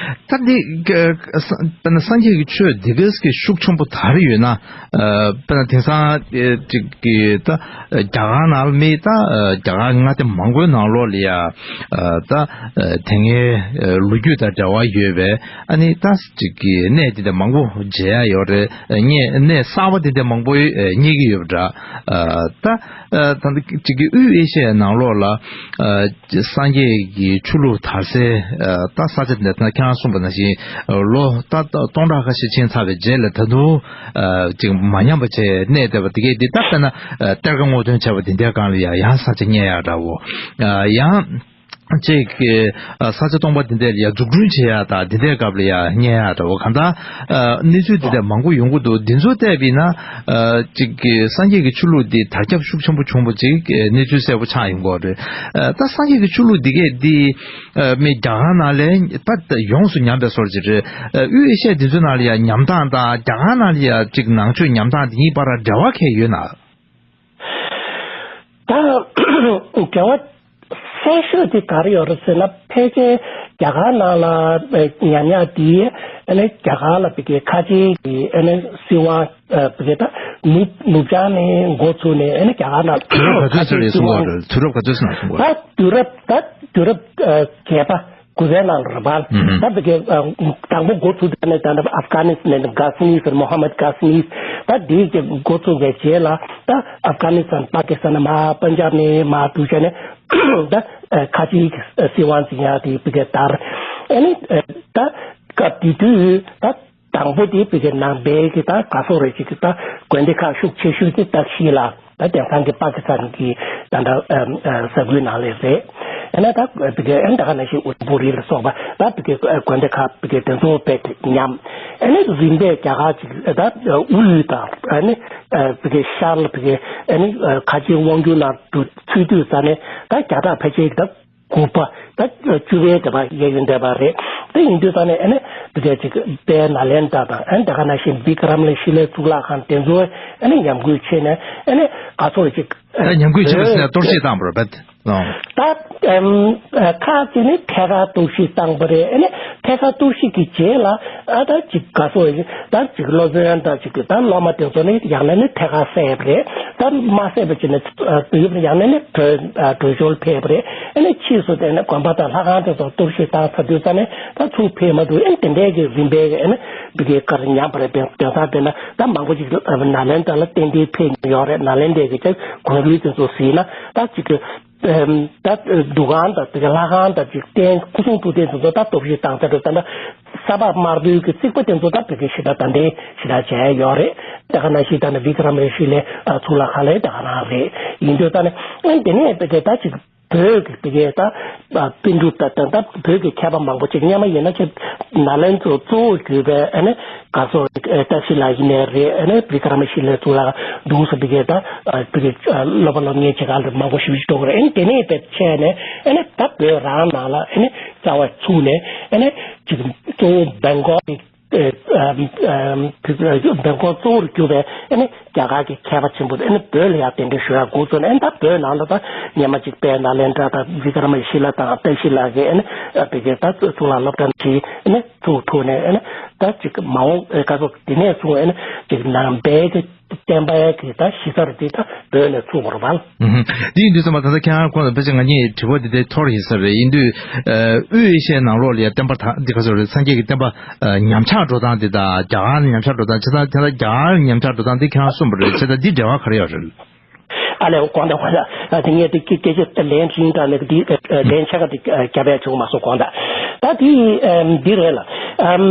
ད་འདི་དཔེར་ན་སངས་རྒྱས་ཀྱི་ཆོས་འདི་ག་གི་ཤུགས་ཆེན་པོ་དར་ཡོད་ན། ཨ་དཔེར་ན་དེང་སང་ཨེ་ཅིག་གི་ད་རྒྱ་གར་ནང་ལ་མི་ད་ཨ་རྒྱ་གར་མངའ་སྡེ་མང་པོའི་ནང་ལོགས་ལ་ཡ་ཨ་ད་ཨ་དེ་སྔའི་ཨ་ལོ་རྒྱུས་དང་འབྲེལ་བ་ཡོད་པའི་ཨ་ནི་ད་ཅིག་གི་གནས་དེ་འདྲ་མང་པོ་མཇལ་ཡ་ཡོད་རེད། ཨ་གནས་གནས་གསར་པ་དེ་འདྲ་མང་པོ་ཨ་རྙེད་ཀྱི་ཡོད་པ་འདྲ། ཨ་ད་ཨ་ད་ཅིག་གི་དབུས་ཨེ་ཤི་ཡའི་ནང་ལོགས་ལ་ཨ་སངས་རྒྱས་ཀྱི་ཆོས་ལུགས་དར་སའི་ད་ས་ཆ་འདི་ད་ཁྱེད་རང་གསུངས་པ་ནང་བཞིན་ལོ་ད་སྟོང་ཕྲག་ཁ་ཤས་ཕྱིན་ཚར་བའི་རྗེས་ལ་ད་དུང་ཅིག་མ་ཉམས་པ་བྱས་གནས་བསྡད་པ་དེ་གས་འདི་ད་དཔེར་ན་གཏེར་ཁ་སྔོག་འདོན་བྱས་པ་དེ་འདྲའི་སྒང་ལ་ཡང་ཡང་ས་ཆ་རྙེད་ཡག་འདྲ་བོ། ཡང་ཅིག་ས་ཆ་སྟོང་པ་དེ་འདྲ་ལ་ཡང་འཛུགས་སྐྲུན་བྱེད་ཡག་དང་དེ་འདྲའི་སྐབས་ལ་ཡང་རྙེད་ཡག་འདྲ་བོ། གང་ལྟར་གནས་ཚུལ་དེ་འདྲ་མང་པོ་ཡོང་གི་འདུག་འདི་ཚོ་བལྟས་པ་ཡིན་ན། ཨ་ཅིག་གི་སངས་རྒྱས་ཀྱི་ཆོས་ལུགས་འདི་དར་ཁྱབ་ཤུགས་ཆེན་པོ་བྱུང་བ་ཅིག་གི་གནས་ཚུལ་གསལ་པོ་ཆགས་ཡོང་གི་རེད། ཨ་ད་སངས་རྒྱས་ཀྱི་ཆོས་ལུགས་འདི་གས་འདི་ཨ་མི་རྒྱ་གར་ནང་ལ་ད་ཡོངས་སུ་ཉམས་པའི་བཟོ་འདྲ་ཅིག་རེད། ཨ་དབུས་ཨེ་ཤི་ཡ་འདི་ཚོ་ནང་ལ་ཡང་ཉམས་སྟངས་དང་རྒྱ་གར་ནང་ལ་ཡང་ཅིག་ནང་ཆོས་ཉམས་སྟངས་འདི་གཉིས་བར་འབྲེལ་བ་གང་ཡོད་ན། ད་འབྲེལ་བ་གསལ་ཤོས་དེ་ག་རེ་ཡོད་རེད་ཟེར་ན། ཕལ་ཆེར་རྒྱ་གར་ནང་ལ་ཉམས་ཡག་དེ་ཨ་ནི་རྒྱ་གར་ལ་བི་གའི་ཁ་ཆེའི་གི་ཨ་ནི་སྲིད་དབང་བི་གའི་ད་ནུབ་ནུབ་བྱང་ནས་འགོ་ཚུགས་ནས་ཨ་ནི་རྒྱ་གར་ནང་དུས་རབས་ག་ཚོད་ཙམ་ལ་སོང་བ་རེད། དུས་རབས་ག་ཚོད་ཙམ་ལ་སོང་བ་རེད། ད་དུས་རབས་ད་དུས་རབས་བརྒྱད་པ་དགུ་པའི་ནང་ལ་རེད་པ། ཨུ་ཧུ། ད་བི་གའི་དང་པོ་འགོ་ཚུགས་དུས་ནས་ད་ཨབ་གྷ་ནི་སི་ཐན་གྷ་ཟི་ནི་ཟེར། མོ་ཧམ་མད་གྷ་ཟི་ནི། ད་དེའི་གི་འགོ་ཚུགས་པའི་རྗེས་ལ་ད་ཨབ་གྷ་ནི་སི་ཐན་པ་ཀི་སི་ཐན་མར་པན་ཇབ་ནས་མར་འདུག་བྱས་ནས་ད་ཁ་ཆེའི་སྲིད་དབང་འཛིན་ཡག་དེ་བི་གའི་དར། ཨ་ནི་ད་སྐབས་དེ་དུས་ད་དང་པོ་དེ་བི་གའི་ནང་པའི་གི་ད་ག་སོགས་རེད་ཅིག་གི་ད་དགོན་སྡེ་ཁག་ཤུགས་ཆེ་ཤོས་དེ་ད་ཤི་ལ། ད་དེང་སང་གི་པ་ཀི་སི་ཐན་གྱི་ད་ལྟ་ས་ཁུལ་ནང་ལ་རེད། ཨ་ནི་ད་བི་གའི་ཨ་ནི་ད་ག་ནང་བཞིན་ཨུ་དམ་པུ་རི་ལ་སོགས་པ་ད་བི་གའི་དགོན་སྡེ་ཁག་བི་གའི་དེ་ཚོ་དཔེ་ཉམས། ཨ་ནི་རིམ་པས་རྒྱ་གར་ཅིག་ད་དབུས་དང་ཨ་ནི་བི་གའི་ཤར་ལ་བི་གའི་ཨ་ནི་ཁ་ཆེའི་དབང་སྒྱུར་ནང་དུ་ཚུད་དུས་ཙ་ནས་ད་རྒྱ་གྲགས་ཕལ་ཆེར་ད་ དགུ་པ་ད་བཅུ་པའི་དེ་པ་གཡས་གཡོན་བསྡད་པ་རེད། དེ་ཡིན་དུས་ཙང་ནས་ཨ་ནི་དེ་ག་ཅིག་དཔལ་ནཱ་ལེནྡྲ་དང་ཨ་ནི་དེ་ག་ནང་བཞིན་བི་ཀ་རམ་ལ་ཤི་ལའི་གཙུག་ལག་ཁང་དེ་ཚོ་ཨ་ནི་ཉམས་རྒུད་བྱས་ནས་ཨ་ནི་ག་ཚོད་ཅིག་ད་ཉམས་རྒུད་བྱས་པ་ཟེར་ན་གཏོར་བཤིག་བཏང་བ་རེད་པས། ད་ཁག་ཅིག་ནི་ཐད་ཀར་གཏོར་བཤིག་བཏང་པ་རེད། ཨ་ནི་ཐད་ཀར་གཏོར་བཤིག་གི་རྗེས་ལ་ཨ་ད་ཅིག་ག་སོ་ད་ཅིག་སློབ་དཔོན་ད་ཅིག་ད་སློབ་མ་དེ་ཚོ་ནི་ཡང་ན་ནི་ཐད་ཀར་བསད་པ་རེད། ད་མ་བསད་པ་ཅིག་ནི་དུས་ཡུན་ཡང་ན་ནི་བྲོས་བྲོས་བྱོལ་ཕེབས་པ་རེད། ཨ་ནི་ཕྱིས་སུ་དེ་ནི་དགོན་པ་དང་ལྷ་ཁང་དེ་ཚོ་གཏོར་བཤིག་བཏང་ཚར་དུས་ཙ་ནས་ད་ཚུར་ཕེབས་མ་ཐུབ། ཨ་ནི་དེ་འདྲའི་གི་རིམ་པའི་གི་ཨ་ནི་བི་ཀའི་ཀར་ཉམས་པ་རེད། དེང་སང་དཔེར་ན་ད་མང་པོ་ཅིག་ནཱ་ལེནྡྲ་ལ་ཏན་ཏན་ཕེབས་མྱོང་ཡོད་རེད། ནཱ་ལེནྡྲའི་གི་ཅིག་གོམ་རིམ་དེ་ཚོ་གཟིགས་ན་ད་ཅིག་གི་ད་འདུ་ཁང་དང་དེ་ག་ལྷ་ཁང་དང་ཅིག་རྟེན་སྐུ་གསུང་ཐུགས་རྟེན་དེ་ཚོ་ད་གཏོར་བཤིག་བཏང་ཚར་དུས་ད་ལྟ་ས་ཕག་དམར་པོའི་གི་རྩིག་པ་དེ་ཚོ་ད་བི་ཀའི་ཞེ་དྲག་ད་ལྟའི་ཞེ་དྲག་བྱས་ཡོད་རེད། དེ་ག་ནང་བཞིན་ད་ནི་བི་ཀ་རམ་ལ་ཤི་ལའི་གཙུག་ལག་ཁང་ལ་དེ་ག་རང་རེད། ཡིན་དུས་ད་ནི་དེ་ནས་བི་ཀའི་ད་ཅིག་བོད་ཀྱི་བི་ཀའི་ད་པཎ་གྲུབ་ད་ད་ད་བོད་ཀྱི་མཁས་པ་མང་པོ་ཅིག་སྔོན་མ་ཡིན་ན་ཅིག་ནཱ་ལེནྡྲ་གཙོ་བོ་གྱུར་པའི་ཨ་ནི་ག་སོ་ཏ་ཤི་ལ་ཡིན་ནའི་རེད། ཨ་ནི་བི་ཀ་ར་མ་ཤི་ལའི་གཙུག་ལག་འདུག་སེ་བི་ཀའི་ད་བི་ཀའི་སློབ་པ་སློབ་གཉེར་བྱེད་ག་ལ་མང་པོ་ཞེ་པོ་ཅིག་འགྲོ་གི་རེད། ཨ་ནི་དེ་ནས་བེད་ཆད་ནས་ཨ་ནི་ད་བོད་རང་ནང་ལ་ཨ་ནི་རྩ་བ་ཚུགས་ནས་ཨ་ནི་ཅིག་གཙོ་བོ་བེང་ཀོག་གི་བེང་ཀོག་གཙོ་བོར་གྱུར་པའི་ཨ་ནི་རྒྱ་གར་གྱི་མཁས་པ་ཆེན་པོ་ཨ་ནི་བོད་ལ་ཡང་གདན་འདྲེན་ཞུ་ཡག་འགོ་བཙུགས་ནས། ཨ་ནི་ད་བོད་ནང་ལ་ད་སྔོན་མ་ཅིག་དཔལ་ནཱ་ལེནྡྲ་དང་བི་ཀ་ར་མ་ཤི་ལ་དང་ཏ་ཤི་ལ་གི་ཨ་ནི་བི་ཀའི་ད་གཙུག་ལག་སློབ་གྲྭ་ནང་བཞིན་ཨ་ནི་ཚུགས་ཐུབ་ནས། ཨ་ནི་ད་ཅིག་མ་འོངས་ཨེ་ག་ཚོད་དེ་ནས་བཟུང་ཨ་ནི་ཅིག་ནང་པའི་གི་བསྟན་པ་གི་ད་གཞི་རྩ་རུ་དེ་ད་བོད་ནས་ཚུགས་པ་རེད་པ། ཨུ་ཧུམ། འདི་ཡིན་དུས་ཙམ་པ་ད་ལྟ་ཁྱེད་རང་ཁོང་དང་ཕལ་ཆེར་ང་གཉིས་དྲི་བ་འདི་འདྲའི་འཐོར་ཡིན་ས་རེད། ཡིན་དུས་ཨ་དབུས་ཨེ་ཤི་ཡའི་ནང་ལོགས་ལ་ཡ་བསྟན་པ་དང་འདི་ག་ཚོད་རེད། སངས་རྒྱས་ཀྱི་བསྟན་པ་ཨ་ཉམས་ཆག་འགྲོ་སྟངས་འདི་དང་རྒྱ་གར་ཉམས་ཆག་འགྲོ་སྟངས་བྱས་ཙང་། དེ་ལ་རྒྱ་གར་ཉམས་ཆག་འགྲོ་སྟངས་འདི་ཁྱེད་རང་གསུངས་པ་རེད། བྱས་ཙང་འདི་འབྲེལ་བ་ག་རེ་ཡོད་རེད། ཨ་ལས་དགོངས་དག་དགོངས་དག་ཨ་དེ་ངས་དེ་སྐད་སྐད་ཆ་ལན་རིང་དྲགས་ནས་འདི་ཨ་ལན་ཆ་ག་དེ་ཨ་རྒྱབ་ཡ་བྱུང་མ་སོང་། དགོངས་དག་ད་དེ་ཨ་འདི་རེད་ལ། ཨམ་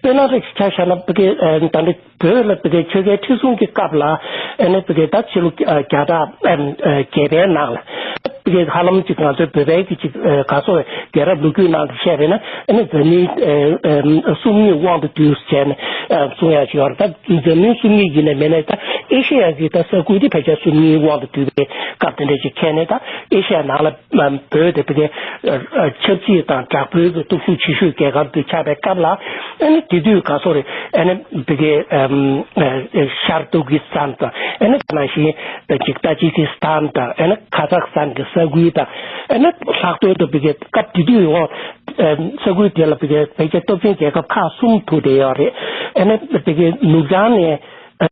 དཔེར་ན་རེ་ཆ་བཞག་ན་བི་ཀའི་ཨ་ད་འདི་བོད་ལ་བི་ཀའི་ཆོས་རྒྱལ་ཁྲི་སྲོང་གི་སྐབས་ལ་ཨ་ནི་བི་ཀའི་ད་ཕྱི་ལོ་ཨ་བརྒྱ་ཕྲག་ཨམ་ཨ་བརྒྱད་པའི་ནང་ལ་བི་ཀའི་ཧ་ལམ་ཅིག་ང་ཚོའི་བོད་པའི་གི་ཅིག་ཨ་ག་སོ་རྒྱལ་རབས་ལོ་རྒྱུས་ནང་དུ་བཤད་པས་ན་ཨ་ནི་འཛམ་གླིང་ཨ་ཨམ་སུམ་གཉིས་དབང་དུ་བསྡུས་བྱས་ནས་ཨ་གསུང་ཡ་ཅིག་ཡོད་རེད། ད་འཛམ་གླིང་སུམ་གཉིས་ཡིན་ནའི་མིན་ནའི་ད་ཨེ་ཤེ་ཡ་གི་ད་ས་ཁུལ་དེ་ཕལ་ཆེར་སུམ་གཉིས་དབང་དུ་བསྡུས་པའི་སྐབས་དེ་འདྲ་ཅིག་ཁེལ་ནས། ད་ཨེ་ཤེ་ཡ་ནང་ལ་ཨམ་བོད་དེ་བི་ཀའི་ཨ་ཨ་ཆབ་སྲིད་དང་དྲག་པོའི་གི་སྟོབས་ཤུགས་ཆེ་ཤོས་རྒྱལ་ཁབ་དེ་ཆགས་པའི་སྐབས་ལ། ཨ་ནི་དེ་དུས་ག་སོ་རེད། ཨ་ནི་བི་ཀའི་ཨམ་ཨ་ཤར་ཏུར་ཀི་སི་ཐན་དང་། ཨ་ནི་དེ་ནང་བཞིན་ད་ཅིག་ཏ་ཇི་ཀི་སི་ཐན་དང་། ཨ་ནི་ཁ་ཛག་སི་ཐན་གི་ས་ཁུལ་དང་། ཨ་ནི་ལྷག་དོན་དུ་བི་ཀའི་སྐབས་དེ་དུས་ཡོང་ཨམ་ས་ཁུལ་དེ་ལ་བི་ཀའི་བེད་ཀའི་སྟོབས་ཆེན་རྒྱལ་ཁབ་ཁག་གསུམ་ཐུག་བསྡད་ཡོད་རེད། ཨ་ནི་བི་ཀའི་ནུབ་བྱང་ནས་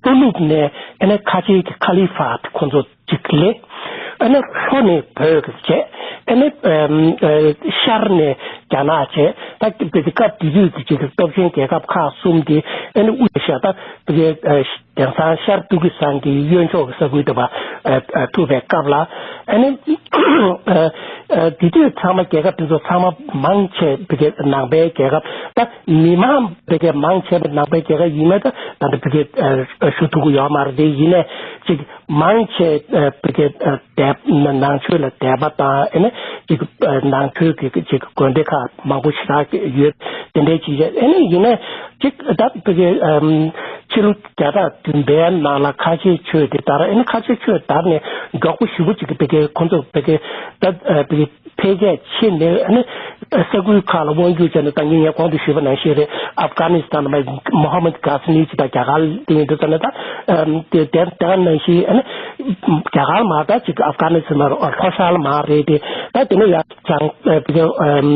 ལྷོ་ནུབ་ནས་ཨ་ནི་ཁ་ཆེ་གི་ཁ་ལི་ཕཱད་ཁོ་ཚོ་གཅིག་ལས། ཨ་ནི་ལྷོ་ནས་བོད་ཀྱི་བྱས། ཨ་ནི་ཨམ་ཨ་ཤར་ནས་རྒྱ་ནག་བྱས། ད་བི་ཀའི་སྐབས་དེ་དུས་ཀྱི་ཅིག་སྟོབས་ཆེན་རྒྱལ་ཁབ་ཁག་གསུམ་དེ་ཨ་ནི་དབུས་ཤར་ད་བི་ཀའི་ཨ་དེང་སང་ཤར་ཏུར་ཀི་སི་ཐན་གྱི་གཡོན་ཕྱོགས་ཀྱི་ས་ཁུལ་དུ་བ་ཨ་ཨ་ཐུག་པའི་སྐབས་ལ། ཨ་ནི་ཨ་ཨ་དེ་དུས་ཚང་མ་རྒྱལ་ཁབ་དེ་ཚོ་ཚང་མ་མང་ཆེ་བི་ཀའི་ནང་པའི་རྒྱལ་ཁབ། ད་མི་མང་བི་ཀའི་མང་ཆེ་བ་ནང་པའི་རྒྱལ་ཁབ་ཡིན་མིན་ད་ད་ལྟ་བི་ཀའི་ཨ་ཞུ་ཐུབ་ཀྱི་ཡོད་མ་རེད། དེ་ཡིན་ནའི་ཅིག་མང་ཆེ་ཨ་བི་ཀའི་ཨ་དད་ནང་ཆོས་ལ་དད་པ་དང་། ཨ་ནི་ཅིག་ཨ་ནང་ཆོས་ཀྱི་ཅིག་དགོན་སྡེ་ཁག་མང་པོ་ཞེ་དྲག་ཡོད། དེ་འདྲའི་ཅིག་ཡོད། ཨ་ནི་ཡིན་ནའི་ཅིག་ད་བི་ཀའི་ཨམ་ཕྱི་ལོ་བརྒྱ་ཕྲག་བདུན་པའི་ནང་ལ་ཁ་ཆེའི་ཆོས་དེ་དར། ཨ་ནི་ཁ་ཆེའི་ཆོས་དར་ནས་མགྱོགས་པོ་ཞེ་པོ་ཅིག་གི་བི་ཀའི་ཁོ་ཚོ་བི་ཀའི་ད་ཨ་བི་ཀའི་འཕེལ་རྒྱས་ཕྱིན་ནས། ཨ་ནི་ས་ཁུལ་ཁག་ལ་དབང་སྒྱུར་བྱས་ནས། ད་ངས་ངས་གོང་དུ་ཞུས་པ་ནང་བཞིན་རེད། ཨབ་གྷ་ནི་སི་ཐན་ལ་མ་མོ་ཧ་མད་གྷ་ཟི་ནི་ཅིག་དང་རྒྱ་གར་དེ་ཡིན་དུས་ཙམ་ནས། ད་ཨམ་དེ་དེ་དེ་ག་ནང་བཞིན་ཨ་ནི་རྒྱ་གར་མ་ད་ཅིག་ཨབ་གྷ་ནི་སི་ཐན་མ་ལྷོ་ཤར་ལ་མ་རེད་དེ། ད་དེ་ནས་ཡར་བྱང་ཨ་བི་ཀའི་ཨམ་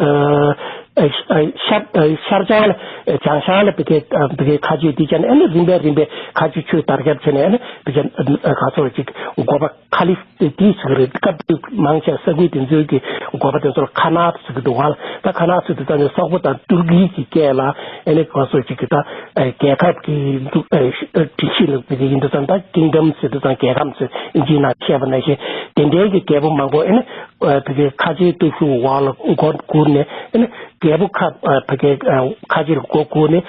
ཨ་ཨ་ཤར་ཨ་ཤར་བྱང་ལ་བྱང་ཤར་ལ་བི་ཀའི་ཨ་བི་ཀའི་ཁ་ཆེ་དེ་བྱས་ནས། ཨ་ནི་རིམ་པས་རིམ་པས་ཁ་ཆེ་ཆོས་དར་ཁྱབ་བྱས་ནས། ཨ་ནི་བི་ཀའི་ཨ་ག་ཚོད་ཅིག་འགོ་པ་ཁ་ལི་དེ་དེའི་ཟེར་གི་རེད། སྐབས་དེ་མང་ཆེ་ས་ཁུལ་དེ་ཚོའི་གི་འགོ་པ་དེ་ཚོར་ཁ་ནཱཐ་ཟེར་གི་འདུག་ག་ལ། ད་ཁ་ནཱཐ་ཟེར་དུས་ཙམ་ནས་སོག་པོ་དང་ཏུར་ཀི་གི་སྐད་ལ་ཨ་ནི་གོ་སོ་ཅིག་གི་ད་རྒྱལ་ཁབ་ཀྱི་འདུག་སྒྲིག་གཞི་ལ་བི་ཀའི་ཡིན་དུས་ཙམ། ད་ཀིང་ཌམ་ཟེར་དུས་ཙམ་རྒྱལ་ཁབ་ཟེར་ཨིན་ཇིའི་ནང་བཤད་པ་ནང་བཞིན་དེ་འདྲའི་གི་རྒྱལ་པོ་མང་པོ་ཨ་ནི་བི་ཀའི་ཁ་ཆེའི་སྟོབས་ཤུགས་འོག་ལ་མགོ་སྒུར་ནས། ཨ་ནི་རྒྱལ་པོ་ཁ་བི་ཀའི་ཁ་ཆེར་མགོ་སྒུར་ནས་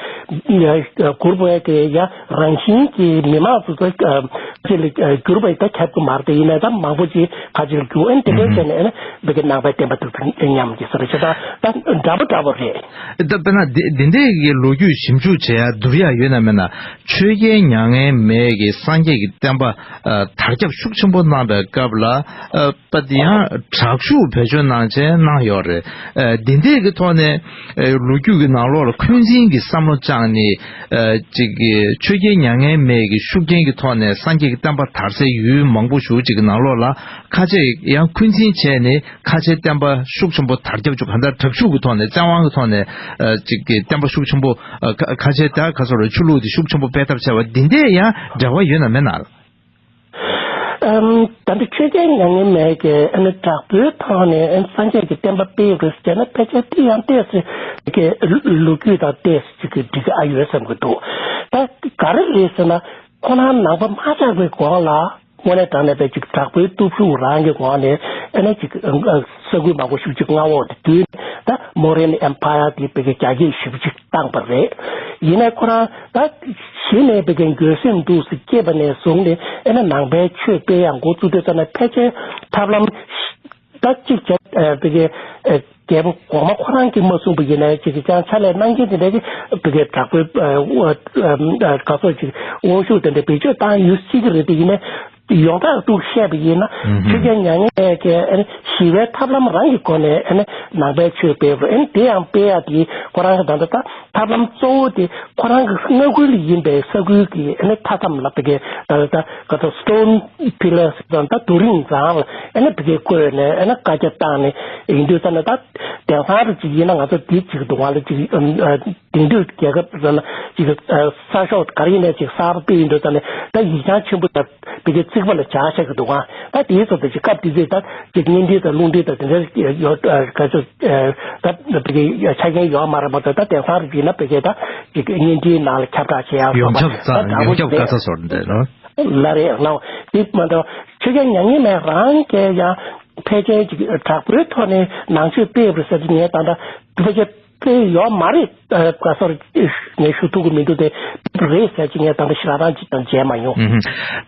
སྒུར་བའི་གི་ཡ་རང་བཞིན་གྱི་མི་མང་ཚོ་ཚོ་ ཅིག་ལ་འགྱུར་བ་ད་ཁྱབ་ཀྱི་མ་རེད། དེ་ཡིན་ནའི་ད་མང་པོ་ཅིག་ཁ་ཆེ་ལ་འགྱུར། ཨེ་དེ་འདྲའི་བྱས་ནས་ཨེ་ན་བི་གའི་ནང་པའི་བསྟན་པ་འདུག་ཏུ་ཉམས་ཀྱི་ཟེར་བྱས་ད་ད་འདྲ་པོ་འདྲ་པོ་རེད། ད་དཔེར་ན་འདི་འདི་འདྲའི་གི་ལོ་རྒྱུས་ཞིབ་འཇུག་བྱེད་ཡ་བསྡུར་ཡ་ཡོད་ན་མེད་ན། ཆོས་རྒྱལ་མྱ་ངན་མེད་ཀྱི་སངས་རྒྱས་ཀྱི་བསྟན་པ་ཨ་དར་ཁྱབ་ཤུགས་ཆེན་པོ་གནང་པའི་སྐབས་ལ་ཨ་པ་དེ་ཡང་དྲག་ཤུགས་བེད་སྤྱོད་གནང་བྱས་གནང་ཡོད་རེད། ཨ་འདི་འདྲའི་གི་ཐོག་ནས་ཨ་ལོ་རྒྱུས་ཀྱི་ནང་ལོགས་ལ་འཁོན་འཛིན་གྱི་བསམ་བློ་བཅངས་ནས། ཨ་ཅིག་གི་ཆོས་རྒྱལ་མྱ་ངན་མེད་ཀྱི་ཤུགས་རྐྱེན་གྱི་ཐོག་ནས་སངས་རྒྱས་ཀྱི་བསྟན་པ་དར་སའི་ཡུལ་མང་པོ་ཞིག་ཅིག་གི་ནང་ལོགས་ལ་ཁ་ཆེ་ཡང་འཁོན་འཛིན་བྱས་ནས་ཁ་ཆེའི་བསྟན་པ་ཤུགས་ཆེན་པོ་དར་ཁྱབ་བཅུག་གང་ལྟར་དྲག་ཤུགས་ཀྱི་ཐོག་ནས་བཙན་དབང་གི་ཐོག་ནས་ཨ་ཅིག་གི་བསྟན་པ་ཤུགས་ཆེན་པོ་ཨ་ཁ་ཁ་ཆེ་ད་ག་སོགས་ཆོས་ལུགས་དེ་ཤུགས་ཆེན་པོ་སྤེལ་ཐབས་བྱས་པ་འདི་འདྲས་ཡང་འབྲེལ་བ་ཡོད་ན་མེད་ན། ཨམ། ད་ལྟ་ཆོས་རྒྱལ་མྱ་ངན་མེད་ཀྱི་ཨ་ནི་དྲག་པོའི་ཐོག་ནས་ཨ་ནི་སངས་རྒྱས་ཀྱི་བསྟན་པ་སྤེལ་དགོས་ཟེར་ན་ཕལ་ཆེར་དེ་ཡང་ཏོག་ཙམ་གྱི་ལོ་རྒྱུས་དང་ཏོག་ཙམ་ཅིག་གི་འགྲིག་གི་ཨ་ཡོད་བསམ་གྱི་འདུག་ད་ག་རེ་རེད་ཟེར་ན་ཁོ་རང་ནང་པ་མ་ཆགས་པའི་གོང་ལ་དངོས་གནས་དྲང་གནས་པའི་ཅིག་དྲག་པོའི་སྟོབས་ཤུགས་རང་གི་ངོས་ནས་ཨ་ནི་ཅིག་ས་ཁུལ་མང་པོ་ཞིག་ཅིག་མངའ་འོག་ཏུ་བསྡུས་ནས་ད་Mauryan Empire་དེ་བོད་ཀྱི་རྒྱ་སྐྱེད་ཞེ་པོ་ཅིག་བཏང་པ་རེད། ཡིན་ནའི་ཁོ་རང་ད་གཞི་ནས་བོད་ཀྱི་འགྱོད་སེམས་འདུག་སེ་སྐྱེས་པ་ནས་བཟུང་ནས་ཨེ་ན་ནང་པའི་ཆོས་སྤེལ་ཡང་འགོ་བཙུགས་དུས་ཙམ་ནས་ཕལ་ཆེར་ཐབས་ལམ་ད་གཅིག་བྱས་བོད་ཀྱི་རྒྱལ་པོ་གོང་མ་ཁོ་རང་གིས་མ་གསུངས་པ་ཡིན་ནའི་ཅིག་གི་ཀྱང་ཕྱག་ལས་གནང་མཁན་དེ་འདྲ་གི་བོད་ཀྱི་དྲག་པོའི་ག་སོགས་ཅིག་དབང་ཤུགས་དེ་འདྲ་བེད་སྤྱོད་བཏང་ཡོད་སྲིད་ཀྱི་རེད། དེ་ཡིན་ནའི། ཡོངས་གྲགས་འདུག་བཤད་པ་ཡིན་ན་ཆོས་རྒྱལ་མྱ་ངན་མེད་ཀྱིས་ཨ་ནི་ཞི་བའི་ཐབས་ལམ་རང་གི་སྒོ་ནས་ཨ་ནི་ནང་པའི་ཆོས་སྤེལ་བ་ཨ་ནི་དེ་ཡང་སྤེལ་ཡ་དེ་ཁོ་རང་གི་ད་ལྟ་ད་ཐབས་ལམ་གཙོ་བོ་དེ་ཁོ་རང་གི་མངའ་ཁུལ་ཡིན་པའི་ས་ཁུལ་གྱི་ཨ་ནི་མཐའ་མཚམས་ལ་བི་གའི་ད་ལྟ་ག་ད་Stone Pillars་དང་ད་རྡོ་རིང་རྫོང་ལ་ཨ་ནི་བི་གའི་བཀོད་ནས་ཨ་ནི་བཀའ་རྒྱ་བཏང་ནས་ཡིན་དུས་ཙམ་ནས་ད་དེང་སང་རུ་ཅིག་ཡིན་ན་ང་ཚོ་འདི་ཅིག་འདུག་བ་ལ་ཅིག་དེང་དུས་རྒྱལ་ཁབ་ཟེར་ན་ཅིག་ས་ཕྱོགས་ག་རེ་ཡིན་ནའི་ཅིག་གསར་པ་སྤེལ་ཡིན་དུས་ཙམ་ནས་ད་ཡིག་ཆ་ཆེན་པོ་དང་བི་གའི་རྩིག་པ་ལ་སྦྱར་བཞག་གི་འདུག་ག་ད་དེའི་ཚོ་ད་ཅིག་སྐབས་དེ་ཚོའི་ད་ཅིག་བརྙན་འཕྲིན་དང་རླུང་འཕྲིན་དང་དེ་འདྲ་ཡོད་ག་ཚོད་ད་བི་གའི་ཆ་རྐྱེན་ཡོད་མ་རེད་མ་གཏོགས་ད་དེང་སང་རུ་ཡིན་ན་བི་གའི་ད་ཅིག་བརྙན་འཕྲིན་ནང་ལ་ཁྱབ་བསྒྲགས་བྱེད་ཡག་ཡོངས་ཁྱབ་ཙང་ཡོངས་ཁྱབ་ག་ས་སོར་འདྲ་ནོ། ལ་རེད་ལ་དེ་མ་གཏོགས་ཆོས་རྒྱལ་མྱ་ངན་མེད་རང་གིས་ཡང་ཕལ་ཆེར་ཅིག་དྲག་པོའི་ཐོག་ནས་ནང་ཆོས་སྤེལ་བ་རེད་ཟེར་དུས་ངས་ད་ལྟ་ཕལ་ཆེར་དེ་ཡོད་མ་རེད། ཨ་ག་སོར་ངས་ཞུ་ཐུབ་ཀྱི་མི་འདུག་དེ་རེད་ཟེར་གྱི་ངས་ད་ལྟ་ཞེ་དྲག་རང་ཅིག་དང་མཇལ་མ་མྱོང་། ཨུ་ཧུམ།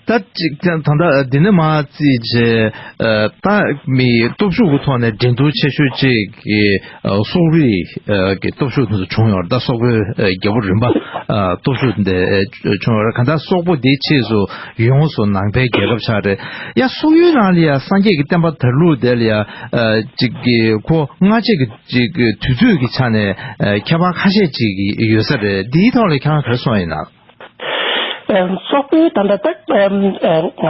ད་ཅིག་ད་ད་ལྟ་འདི་ནས་མར་རྩིས་བྱས་ཨ་ད་མི་སྟོབས་ཤུགས་ཀྱི་ཐོག་ནས་འགྲན་བསྡུར་ཆེ་ཤོས་གཅིག་གི་ཨ་སོག་པོའི་ཨ་གི་སྟོབས་ཤུགས་དེ་ཚོ་བྱུང་ཡོད་རེད། ད་སོག་པོའི་ཨ་རྒྱལ་པོ་རིམ་པ་ཨ་སྟོབས་ཤུགས་དེ་ཨ་བྱུང་ཡོད་རེད། གང་ལྟར་སོག་པོ་དེའི་ཕྱིས་སུ་ཡོངས་སུ་ནང་པའི་རྒྱལ་ཁབ་ཆགས་རེད། ཡ་སོག་ཡུལ་ནང་ལ་ཡ་སངས་རྒྱས་ཀྱི་བསྟན་པ་དར་ལུགས་དེ་ལ་ཡ་ཨ་ཅིག་གི་ཁོ་སྔ་རྗེས་ཀྱི་ཅིག་དུས་ཚོད་ཀྱི་ཆ་ནས་ཨ་ཁྱད་པར་ཁ་ཤས་ཅིག་ཡོད་ས་རེད། འདིའི་ཐོག་ལ་ཁྱེད་རང་ག་རེ་གསུངས་ཡིན་ན། ཨ་སོག་པོའི་ད་ལྟ་ད་ཨ་ང་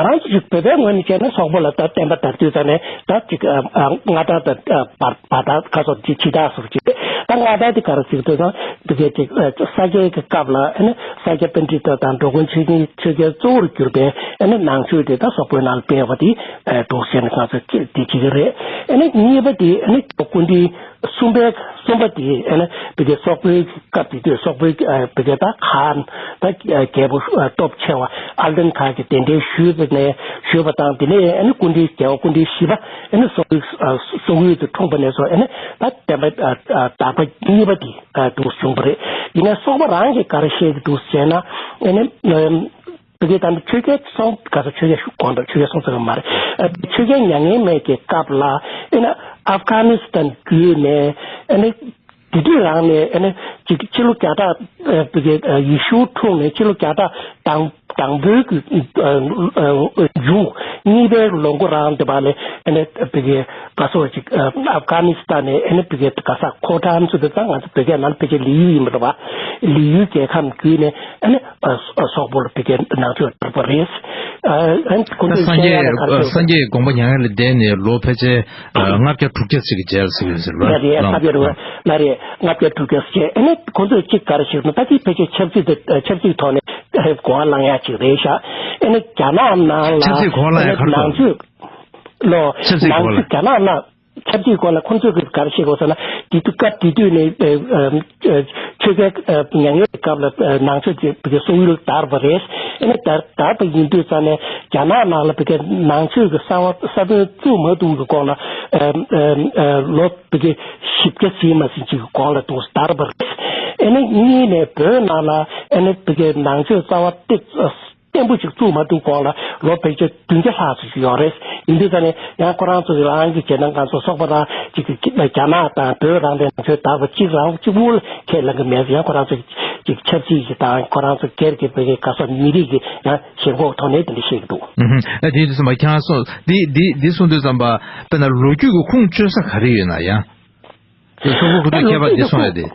རང་ཅིག་བོད་པའི་ངོས་ནས་བྱས་ན་སོག་པོ་ལ་ད་བསྟན་པ་དར་དུས་ད་ནས་ད་ཅིག་ཨ་ཨ་མངའ་བདག་ད་ཨ་བར་བར་ཐག་ཁ་སོགས་ཅིག་ཕྱི་ཐག་སོགས་ཅིག་ད་མངའ་བདག་དེ་ག་རེ་ཅིག་ཐོས་ན་འདི་གའི་ཅིག་ཨ་ས་སྐྱའི་གི་སྐབས་ལ་ཨ་ནི་ས་སྐྱ་པཎྜི་ཏ་དང་འགྲོ་མགོན་ཆོས་ཀྱི་ཆོས་རྒྱལ་གཙོ་བོར་གྱུར་པའི་ཨ་ནི་ནང་ཆོས་དེ་ད་སོག་པོའི་ནང་ལ་སྤེལ་བ་དེ་ཨ་འདུག་ཟེར་ནས་ང་ཚོས་དེ་བྱེད་ཀྱི་རེད། ཨ་ནི་གཉིས་པ་དེ་ཨ་ནི་སྐུ་ཕྲེང་གསུམ་པའི་གསུམ་པ་དེ་ཨ་ནི་བི་གའི་སོག་པོའི་སྐབས་དེ་དུས་སོག་པོའི་ཨ་བི་གའི་ད་ཁཱན་ད་རྒྱལ་པོ་ཨ་སྟོབས་ཆེ་བ་ཨལ་ཏན་ཁཱན་གྱིས་གདན་འདྲེན་ཞུས་པ་ནས་ཞུས་པ་དང་དེ་ནས་ཨ་ནི་སྐུ་ཕྲེང་རྒྱལ་བ་སྐུ་ཕྲེང་བཞི་པ་ཨ་ནི་སོག་པོའི་ཨ་སོག་ཡུལ་དུ་འཁྲུངས་པ་ནས་བཟུང་ཨ་ནི་ད་བསྟན་པ་ཨ་ཨ་དར་པ་གཉིས་པ་དེ་ཨ་འདུག་བྱུང་བ་རེད། ཡིན་ནའི་སོག་པོ་རང་གིས་ག་རེ་བཤད་ཀྱི་འདུག་ཟེར་ན་ཨ་ནི་ཨམ་བི་གའི་ད་ནི་ཆོས་རྒྱལ་སོང་ག་ས་ཆོས་རྒྱལ་ཞུ་གོང་དུ་ཆོས་རྒྱལ་སོང་ཚར་བ་མ་རེད། ཨ་ཆོས་རྒྱལ་མྱ་ངན་མེད་ཀྱི་སྐབས་ལ་ཨེ་ན་ཨབ་གྷ་ནི་སི་ཐན་བརྒྱུད་ནས་ཨེ་ནི་དེ་དུས་རང་ནས་ཨེ་ནི་ཅིག་ཕྱི་ལོ་བརྒྱ་ཕྲག་ཨ་བི་གའི་ཨ་ཡེ་ཤུ་འཁྲུངས་ནས་ཕྱི་ལོ་བརྒྱ་ཕྲག་དང་དང་པོའི་གི་ཨ་ཨ་མཇུག་གཉིས་པའི་ལོ་མགོ་རང་དེ་བ་ལས་ཨེ་ནི་བི་གའི་ག་སོ་ཅིག་ཨ་ཨབ་གྷ་ནི་སི་ཐན་ནས་ཨེ་ནི་བི་གའི་ག་ས་ཁོ་ཊན་ཚོ་དེ་ད་ང་ཚོ་བི་གའི་ནང་ཕལ་ཆེར་ལི་ཡུལ་ཡིན་པ་རེད་བ། ལི་ཡུལ་རྒྱལ་ཁམས་བརྒྱུད་ནས་ཨེ་ནི་ཨ་སོག་པོ་ལ་བི་གའི་ནང་ཆོས་དར་བ་རེད། ཨ་ཨ་ཁོང་ཚོས་སངས་བཤད་ཡ་ལ་རྒྱས་ག་རེ་ཟེར། སངས་རྒྱས་དགོངས་པ་མྱ་ངན་ལས་འདས་ནས་ལོ་ཕལ་ཆེར་ཨ་ལྔ་བརྒྱ་དྲུག་བརྒྱ་ཅིག་གི་རྗེས་ལ་ཟེར་གི་ཡོད་ཟེར་ལ། ལ་རེད། ལ་ལྔ་བརྒྱ་དྲུག་བརྒྱ་ཟེར་ཨེ་ནི་ཁོང་ཚོས་གཅིག་ག་རེ་ཞིག་ན་ད་ཅིག་ཕལ་ཆེར་ཆབ་སྲིད་དེ་ཆབ་སྲིད་ཐོག་ནས་གོ་བ་བླངས་ཡ་ཅིག་རེད་ཤག་ཨེ་ནི་རྒྱ་ནག་ནང་ལ་ཆབ་སྲིད་གོ་བ་བླངས་ཡ་ཨེ་ནི་ག་རེ་ནང་ཆོས་ལོ་ཆབ་སྲིད་གོ་བ་ནང་ཆོས་རྒྱ་ནག་ནང་ཆབ་སྲིད་སྐོར་ལ་ཁོང་ཚོས་ག་རེ་བཤད་དགོས་ཟེར་ན། དེ་དུས་སྐབས་དེ་དུས་ནས་ཨ་ཨ་ཆོས་རྒྱལ་ཨ་མྱ་ངན་གྱི་སྐབས་ལ་ཨ་ནང་ཆོས་ཀྱི་བི་གའི་སོག་ཡུལ་དར་བ་རེད། ཨ་ནི་དར་དར་བ་ཡིན་དུས་ཙང་ནས་རྒྱ་ནག་ནང་ལ་བི་གའི་ནང་ཆོས་ཀྱི་གསར་བ་ས་བོན་བཙུགས་མ་ཐུབ་ཀྱི་སྐོར་ལ་ཨ་ཨ་ཨ་ལོ་བི་གའི་བཞི་བརྒྱ་ཟིན་མ་ཟིན་ཅིག་གི་གོང་ལ་འདུག་དར་བ་རེད། ཨ་ནི་གཉིས་ནས་བོད་ནང་ལ་ཨ་ནི་བི་གའི་ནང་ཆོས་རྩ་བ་གཏིང་བརྟན་པོ་ཅིག་བཙུགས་མ་ཐུབ་གོང་ལ་ ལོ་ཕལ་ཆེར་བདུན་བརྒྱ་ལྷག་ཙམ་ཞིག་ཡོད་རེད། ཡིན་དུས་ཙང་ནས་ཡང་ཁོ་རང་ཚོ་གི་རང་གི་རྗེས་འབྲང་ཁང་ཚོ་སོག་པོ་རང་ཅིག་གི་རྒྱ་ནག་དང་བོད་རང་བཙན་ནང་ཆོས་དར་བ་གཅིག་རང་གཅིག་པུ་ལ་ཁས་ལེན་གི་མེད། ཡང་ཁོ་རང་ཚོ་ཅིག་ཆབ་སྲིད་ཀྱི་དང་ཁོ་རང་ཚོ་སྒེར་གྱི་བོད་ཀྱི་ག་སོགས་མི་རིགས་ཀྱི་ཡང་ཞེན་ཁོག་ཐོག་ནས་དེ་འདྲ་བཤད་ཀྱི་འདུག། ཨུ་ཧུམ། ཨ་དེ་དུས་ཙམ་པ་ཁྱེད་རང་སོ་འདི་འདི་འདི་གསུང་དུས་ཙམ་པ་དཔེར་ན་ལོ་རྒྱུས་ཀྱི་ཁུངས་བཅོལ་ས་ག་རེ་ཡོད་ན་ཡང་། དེ་ཚོ་ཁོ་ཁོ་ཚོས་མཁས་པ་འདི་གསུང་ཡ་དེ།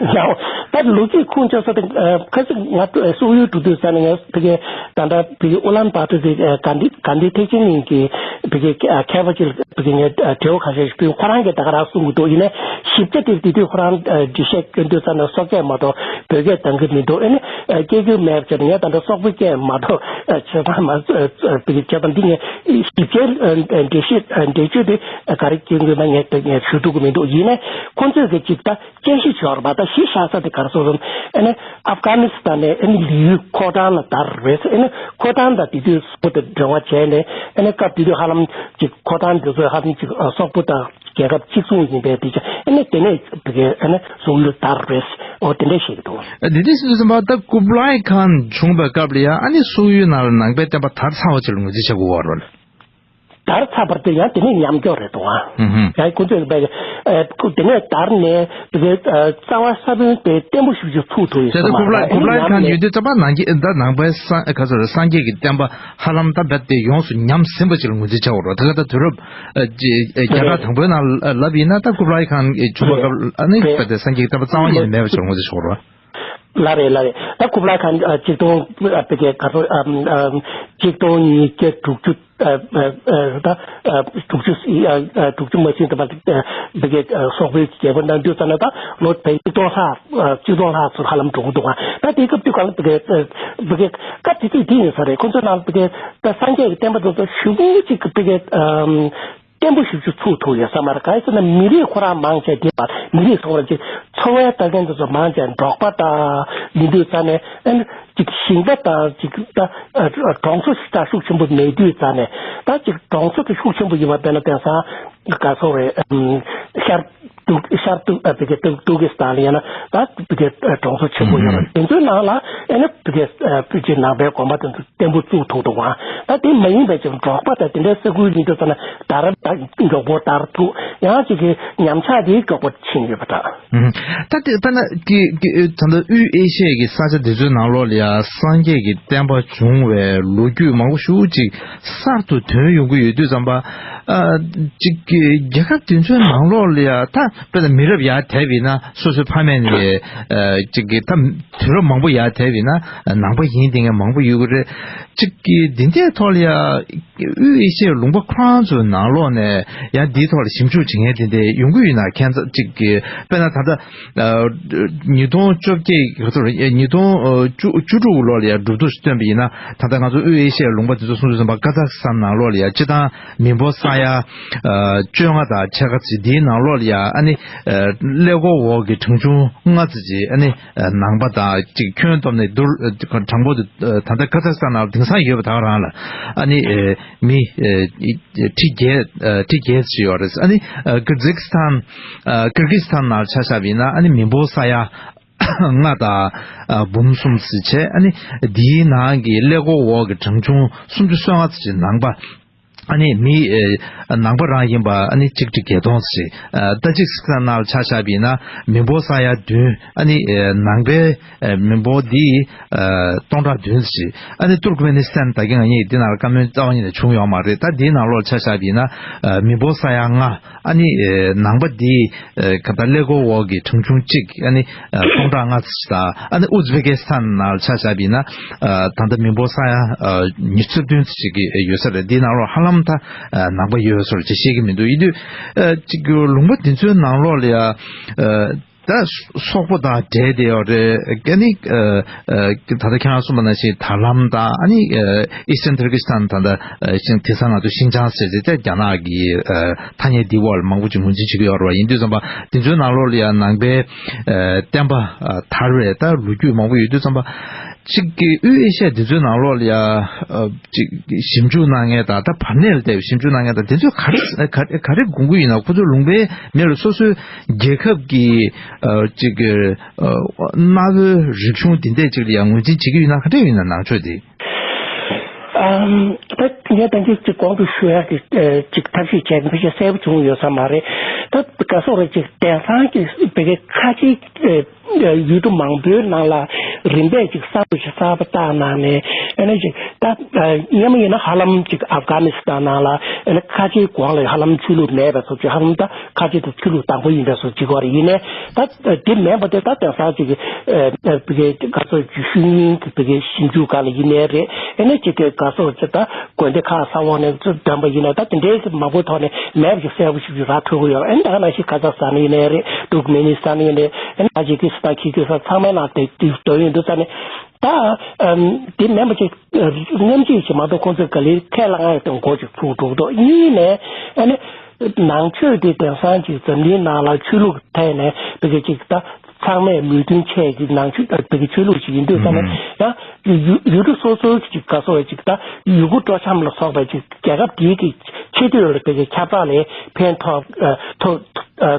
ཡང་ད་ལོ་རྒྱུས་ཁུངས་བཅོལ་ས་དེ་ཁ་སང་ང་སོག་ཡུལ་འགྲོ་དུས་ཙ་ནས་ངས་ཕ་གི་ད་ལྟ་ཕ་གི་ཨུ་ལན་བྷ་ཏུར་དེ་གྷན་དྷི་གྷན་དྷི་ཐེག་ཆེན་གླིང་གི་ཕ་གི་མཁས་པ་ཅིག་ལ་ཕ་གི་ངས་དྲི་བ་ཁ་ཤས་ཤིག་ཕུལ། ཁོ་རང་གིས་ད་ག་རང་གསུང་གི་འདུག། ཡིན་ནའི་ཞིབ་ཆ་དེ་དེ་དུས་ཁོ་རང་འགྲེལ་བཤད་སྐྱོན་དུས་ཙ་ནས་སོག་སྐད་མ་གཏོགས་བོད་སྐད་འདང་གི་མི་འདུག། ཨེ་ནི་སྐད་སྒྱུར་མེད་པ་བྱས་ནས་ངས་ད་ལྟ་སོག་པོའི་སྐད་མ་གཏོགས་བྱས་ཙང་མ་ཕ་གི་བྱས་ཙང་འདི་ངས་ཞིབ་ཆའི་འགྲེལ་བཤད་འགྲེལ་བརྗོད་དེ་ག་རེ་སྐྱོན་གྱི་ན་ངས་ངས་ཞུ་ཐུབ་ཀྱི་མི་འདུག། ཡིན་ནའི་ཁོ་ཚོས་གི་ཅིག་ད། དཔྱད་གཞི་བྱས་པ་ད་གཞི་བཞག་ས་དེ་ག་རེ་ཟེར་ན། ཨ་ནི་ཨབ་གྷ་ནི་སི་ཐན་ནས་ཨ་ནི་ལི་ཡུལ་ཁོ་ཐང་ལ་དར་རེད། ཨ་ནི་ཁོ་ཐང་དང་དེ་དུས་སོག་པོ་དང་འབྲེལ་བ་བྱས་ནས། ཨ་ནི་སྐབས་དེ་དུས་ཧ་ལམ་ཅིག་ཁོ་ཐང་དེ་ཚོ་ཧ་ལམ་ཅིག་སོག་པོ་དང་རྒྱལ་ཁབ་གཅིག་མཚུངས་ཡིན་པས། དེ་ཅི་ཨ་ནི་དེ་ནས་དེ་གའི་ཨ་ནི་སོག་ཡུལ་དར་རེད། འོ་དེ་འདྲས་ཞིག་འདུག། འདི་འདྲས་ཟེར་དུས་ཙམ་པ་ད་ཀུབ་ལའི་ཁཱན་བྱུང་བའི་སྐབས་ལ་ཡང་ཨ་ནི་སོག་ཡུལ་ནང་ལ་ནང་པའི་བསྟན་པ་དར་ཚར་བ་ཅིག་ལ་ངོས་འཛིན་བྱེད་དགོས་པ་རེད། དར་ཚར་བར་དུ་ཡང་དེ་ནས་ཉམས་འགྱོག་རེད་འདུག་ཨ། ཨུ་ཧུམ། ཡང་ཁོ་ཚོས་པའི་ཨ་དེ་ནས་དར་ནས་དེ་གའི་ཨ་རྩ་བ་ས་བོན་དེ་བརྟན་པོ་ཞིག་ཅིག་ཚུགས་ཐུབ་ཡོད་ས་མ་རེད། ཀུབ་ལའི་ཁཱན་ཡོད་དུས་ཙམ་པ་ནང་གི་ད་ནང་པའི་སངས་ག་ཚོད་རེད། སངས་རྒྱས་ཀྱི་བསྟན་པ་ཧ་ལམ་ད་རྦད་དེ་ཡོངས་སུ་ཉམས་ཟིན་པ་ཅིག་ལ་ངོས་འཛིན་བྱ་དགོས་རེད། ད་ག་ད་དུས་རབས་ཨ་ཅི་ཨ་བརྒྱ་ཕྲག་དང་པོའི་ནང་ལ་ལབ་ཡིན་ན་ད་ཀུབ་ལའི་ཁཱན་བྱུང་བའི་སྐབས་ཨ་ནི་རྦད་དེ་སངས་རྒྱས་ཀྱི་བསྟན་པ་རྩ་བ་ཉིད་ནས་མེད་པ་ཅིག་ལ་ངོས་འཛིན་བྱ་དགོས་རེད། ལགས་རེད་ལགས་རེད། ད་ཀུབ་ལའི་ཁཱན་ཨ་གཅིག་སྟོང་ཨ་ཕ་གི་ག་ཚོད་ཨ་ཨ་གཅིག་སྟོང་ཉིས་བརྒྱ་དྲུག་ཅུ་ཨ་ཨ་ཨ་ད་ཨ་དྲུག་ཅུ་ཨ་ཨ་དྲུག་ཅུ་མ་ཕྱིན་ཙམ་པ་ཨ་ཕ་གི་ཨ་སོག་པོའི་རྒྱལ་པོ་གནང་དུས་ཙམ་ན་ད་ལོ་བརྒྱད་ཅུ་སྟོང་ལྷག་ཨ་གཅིག་སྟོང་ལྷག་ཙམ་ཧ་ལམ་འགྲོ་གི་འདུག་ག། ད་དེའི་སྐབས་དུས་གང་ལ་ཕ་གི་ཨ་ཕ་གི་སྐབས་དེ་དུས་དེ་ཡིན་ས་རེད། ཁོ་ཚོའི་ནང་ལ་ཕ་གི་ད་སངས་རྒྱས་ཀྱི་བསྟན་པ་དེ་ཚོ་ཞེ་པོ་ཅིག་གི་ཕ་གི་ཨ། བརྟན་པོ་ཞེ་པོ་ཅིག་ཚུགས་ཐུབ་ཡོད་ས་མ་རེད། གང་ཡིན་ཟེར་ན་མི་རིགས་ཁོ་རང་མང་ཆེ་དེ་བར་མི་རིགས་སོགས་ལ་ཅིག་འཚོ་བའི་ལྟ་མཁན་དེ་ཚོ་མང་ཆེ་འབྲོག་པ་དང་ཡིན་དུས་ཙང་ནས་ཨ་ནི་ཅིག་ཞིང་པ་དང་ཅིག་ད་གྲོང་ཚོ་ཞིག་ད་ཤུགས་ཆེན་པོ་མེད་དུས་ཙང་ནས། ད་ཅིག་གྲོང་ཚོ་དེ་ཤུགས་ཆེན་པོ་ཡིན་པ་དཔེར་ན་དེང་སང་ག་སོང་རེད། ཤར་ཏུར་ཤར་ཏུར་ཨ་ཕ་གི་ཏུར་ཏུར་ཀི་སི་ཐན་ལ་ཡིན་ན་ད་ཕ་གི་གྲོང་ཚོ་ཆེན་པོ་ཡོད་རེད། དེ་ཚོའི་ནང་ལ་ཨ་ནི་ཕ་གི་ཕལ་ཆེར་ནང་པའི་དགོན་པ་དེ་ཚོ་བརྟན་པོ་བཙུགས་ཐུབ་འདུག་ག། ད་དེ་མ་ཡིན་པའི་ཅིག་འབྲོག་པ་དང་དེ་འདྲའི་ས་ཁུལ་ཡིན་དུས་ཙམ་ན་དར་ད་མགྱོགས་པོ་དར་ཐུབ། ཡང་ཅིག་གི་ཉམས་ཆག་དེ་མགྱོགས་པོ་ཕྱིན་ཡོད་པ་འདྲ། ད་དེ་ད་ན་ཀི་ཀི་ད་ལྟ་དབུས་ཨེ་ཤི་ཡའི་གི་ས་ཆ་དེ་ཚོའི་ནང་ལོགས་ལ་ཡང་སངས་རྒྱས་ཀྱི་བསྟན་པ་བྱུང་བའི་ལོ་རྒྱུས་མང་པོ་ཞིག་ཅིག་གསར་དུ་ཐོན་ཡོང་གི་ཡོད་དུས་ཙམ་པ། ཨ་ཅིག་གི་རྒྱལ་ཁབ་དེ་ཚོའི་ནང་ལོགས་ལ་ཡང་ད་དཔེར་ན་མི་རབས་ཡར་དེད་པ་ཡིན་ན་སོ་སོའི་ཕ་མེས་ནས་ཨ་ཅིག་གི་ད་དུས་རབས་མང་པོ་ཡར་དེད་པ་ཡིན་ན་ནང་པ་ཡིན་དེ་ངས་མང་པོ་ཡོད་གི་རེད། ཅིག་གི་འདི་འདྲའི་ཐོག་ལ་ཡ་དབུས་ཨེ་ཤི་ཡའི་ལུང་པ་ཁོ་རང་ཚོའི་ནང་ལོགས་ནས་ཡང་འདིའི་ཐོག་ལ་ཞིབ་འཇུག་བྱེད་མཁན་དེ་འདྲ་ཡོང་གི་ཡོད་ན། ཁྱད་མཚར་ཅིག་གི་དཔེར་ན་ད་ལྟ་ཨ་ཉིས་སྟོང་བཅོ་བརྒྱད་ག་ཚོད་རེད། ཉིས་སྟོང་བཅུ་བཅུ་དྲུག་ལོ་ལ་ཡ་གྲུབ་ཐོབ་ཞིག་བཏོན་པ་ཡིན་ན། ད་ལྟ་ང་ཚོ་དབུས་ཨེ་ཤི་ཡའི་ལུང་པ་འདི་ཚོ་སོང་ཙང་ཀ་ཛག་སི་ཐན་ནང་ལོགས་ལ་ཡ་སྤྱིར་བཏང་མི་འབོར་ས་ཡ་ཨ་བཅོ་ལྔ་དང་ཕྱེད་ཀ་ཙམ། འདིའི་ནང་ལོགས་ལ་ཡ་ཨ་ནི་ཨ་ཀླད་ཀོར་འོག་གི་གྲངས་ཆུང་ལྔ་ཙམ་ཅིག་ཨ་ནི་ཨ་ནང་པ་དང་ཅིག་ཁྱོན་བསྡོམས་ནས་བསྡུར་ཨ་གྲངས་འབོར་དེ་ཨ་ད་ལྟ་ཀ་ཛག་སི་ཐན་ནང་ལ་དེང་སང་ཡོད་པ་ད་ག་རང་ལ་ཨ་ནི་ཨ་མི་ཨ་ཁྲི་བརྒྱད་ཨ་ཁྲི་བརྒྱད་ཅིག་ཡོད་རེད། ཨ་ནི་ཨ་ཀིར་ཛི་སི་ཐན་ཨ་ཀིར་གི་སི་ཐན་ནང་ཆ་བཞག་པ་ཡིན་ན་ཨ་ནི་མི་འབོར་ས་ཡ་ལྔ་དང་ཨ་འབུམ་གསུམ་ཙམ་བྱས། ཨ་ནི་འདིའི་ནང་གི་ཀླད་ཀོར་འོག་གི་གྲངས་ཆུང་སུམ་ཅུ་སོ་ལྔ་ཙམ་ཅིག་ནང་པ། ཨ་ནི་མི་ཨེ་ནང་པ་རང་ཡིན་པ་ཨ་ནི་ཆིག་ཁྲི་བརྒྱད་སྟོང་ཙམ་ཞིག། ཨ་ཏ་ཇིག་སི་ཐན་ནང་ལ་ཆ་བཞག་པ་ཡིན་ན་མི་འབོར་ས་ཡ་བདུན། ཨ་ནི་ཨེ་ནང་པའི་ཨེ་མི་འབོར་འདི་ཨ་སྟོང་ཕྲག་བདུན་ཙམ་ཞིག། ཨ་ནི་ཏུར་ཀ་མེ་ནི་སི་ཐན་ད་གིན་ང་གཉིས་འདི་ནང་ལ་བཀའ་མོལ་རྩ་བ་ཉིད་ནས་བྱུང་ཡོད་མ་རེད། ད་འདིའི་ནང་ལོགས་ལ་ཆ་བཞག་པ་ཡིན་ན་ཨ་མི་འབོར་ས་ཡ་ལྔ། ཨ་ནི་ཨེ་ནང་པ་འདི་ཨེ་ག་ད་ཀླད་ཀོར་འོག་གི་གྲངས་ཆུང་གཅིག། ཨ་ནི་ཨ་སྟོང་ཕྲག་ལྔ་ཙམ་ཞིག་དང་། ཨ་ནི་ཨུ་ཛི་བེ་ཀི་སི་ཐན་ནང་ལ་ཆ་བཞག་པ་ཡིན་ན་ཨ་ད་ལྟ་མི་འབོར་ས་ཡ་ཨ་ཉི་ཤུ་རྩ་བདུན་ཙམ་ཞིག་གི་ཡོད་ས་རེད། འདིའི་ནང་ལོགས་ཧ་ལམ་ད་ཨ་ནང་པ་ཡོད་ས་རེད་ཅེས་བཤད་ཀྱི་མི་འདུག། ཡིན་དུས་ཨ་ཅིག་ལུང་པ་འདི་ཚོའི་ནང་ལོགས་ལ་ཡ་ཨ་ད་སོག་པོ་དང་འབྲེལ་བསྡད་ཡོད་རེད། ཨ་ནི་ཨ་ཨ་ད་ལྟ་ཁྱེད་རང་གསུངས་པ་ནང་བཞིན་ད་ལམ་དང་། ཨ་ནི་ཨ་ཨི་སི་ཊན་ཐུར་ཀི་སི་ཐན་ད་ལྟ་ཨ་ཤིང་དེང་སང་ང་ཚོ་ཤིན་ཅང་ཟེར་ཏེ་རྒྱ་ནག་གི་ཨ་ཐ་སྙད་འདི་འོག་ལ་མང་པོ་ཅིག་ངོས་འཛིན་བྱེད་ཀྱི་ཡོད་རེད་བ། ཡིན་དུས་ཙམ་པ་དེ་ཚོའི་ནང་ལོགས་ལ་ཡང་ནང་པའི་ཨ་བསྟན་པ་ཨ་དར་བའི་ད་ལོ་རྒྱུས་མང་པོ་ཡོད་དུས་ཙམ་པ། གཅིག་གི་དབུས་ཨེ་ཤ་ཡ་དེ་ཚོའི་ནང་ལོགས་ལ་ཡ་ཨ་གཅིག་ཞིབ་འཇུག་གནང་མཁན་དང་། ད་བར་གནས་ལ་བསྡད་པའི་ཞིབ་འཇུག་གནང་མཁན་དང་། དེ་ཚོས་ག་རེ་ག་རེ་ག་རེ་དགོངས་ཀྱི་ཡོད་ན། ཁོ་ཚོ་ལུང་པའི་མི་ལ་སོ་སོའི་རྒྱལ་ཁབ་ཀྱི་ཨ་གཅིག་གི་ཨ་གནའ་བོའི་རིག་གཞུང་དེ་འདྲས་ཅིག་ལ་ཡང་ངོས་འཛིན་བྱེད་ཀྱི་ཡོད་ན། ག་འདྲས་ཡོད་ན་ནང་ཆོས་དེ། ཨ། ཨམ། ད་ངས་ད་ཅིག་ཅིག་གོང་དུ་ཞུ་ཡག་གི་ཨེ་ཅིག་ཐབས་ཤེས་བྱས་ནས་ཕལ་ཆེར་གསལ་པོ་བྱུང་ཡོད་ས་མ་རེད། ད་ག་སོག་རེད། ཅིག་དེང་སང་གི་བོད་སྐད་ཁ་ཆེའི་ཨེ་ཡུལ་གྲུ་མང་པོའི་ནང་ལ་རིམ་པས་ཅིག་གསར་དུ་ཅིག་གསར་པ་བཏང་གནང་ནས། ཨ་ནི་ཅིག་ད་ཨེ་སྔོན་མ་ཡིན་ན་ཧ་ལམ་ཅིག་ཨབ་གྷ་ནི་སི་ཐན་ནང་ལ་ཨ་ནི་ཁ་ཆེའི་གོང་ལ་ཧ་ལམ་ཆོས་ལུགས་མེད་པ་སོགས་ཅིག་ཧ་ལམ་ད་ཁ་ཆེ་དེ་ཆོས་ལུགས་དང་པོ་ཡིན་པའི་བཟོ་ཅིག་གོ་རེད། ཡིན་ནའི་ད་དེ་མིན་པ་དེ་ད་དེང་སང་ཅིག་ཨ་ཨ་བོད་སྐད་ག་སོག་ཅིག་ཤུལ་རྙིང་གི་བོད་སྐད་ཞིབ་འཇུག་སྒང་ལ་ཡིན་ནའི་རེད། ཨ་ནི་ཅིག་ག་སོག་ཅིག་ད་དགོན་སྡེ་ཁག་ས་འོག་ནས་ཚུར་འདོན་པ་ཡིན་ན་ད་དེ་འདྲའི་མང་པོའི་ཐོག་ནས་མེད་པ་ཞིག་གསལ་པོ་ཞིག་ར་འཕྲོད་ཀྱི་ཡོད། ཨ་ནི་ད་ག་ནང་བཞིན་ཁ་ཛག་སི་ཐན་ཡིན་ནའི་རེད། ཏུར་ཀི་མེ་ནི་སི་ཐན་ཡིན་ནའི་ཨ་ནི་ཏ་ཇི་ཀི་སི་ཐན་ཁི་ཀི་སི་ཐན་ཚང་མའི་ནང་དེ་དེ་འདོན་ཡོང་དུས་ཙ་ནས་ད་ཨམ་དེ་མིན་པ་ཅིག་སྔོན་ཆད་ཞིག་མ་གཏོགས་ཁོང་ཚོས་ག་ལེར་ཁས་བླངས་ཡག་དང་མགོ་ཅིག་ཚུགས་འགྲོ་གི་འདུག་གཉིས་ནས་ཨ་ནི་ནང་ཆོས་དེ་དེང་སང་ཅིག་འཛམ་གླིང་ནང་ལ་ཆོས་ལུགས་ཐད་ནས་བོད་སྐད་ཅིག་ད་ཚང་མས་མོས་མཐུན་བྱས་ཀྱི་ནང་ཆོས་བོད་སྐད་ཆོས་ལུགས་ཅིག་ཡིན་དུས་ཙ་ནས་ཡང་ཡུ་ཡུལ་གྲུ་སོ་སོའི་ཅིག་ག་སོག་ཅིག་ད་ཡུལ་སྐོར་སྤྲོ་འཆམ་ལ་སོགས་པའི་ཅིག་རྒྱལ་ཁབ་དེའི་གི་ཆེ་བསྟོད་ལ་བོད་སྐད་ཁྱབ་བསྒྲགས་ལ་ཕན་ཐོགས་ཐོགས་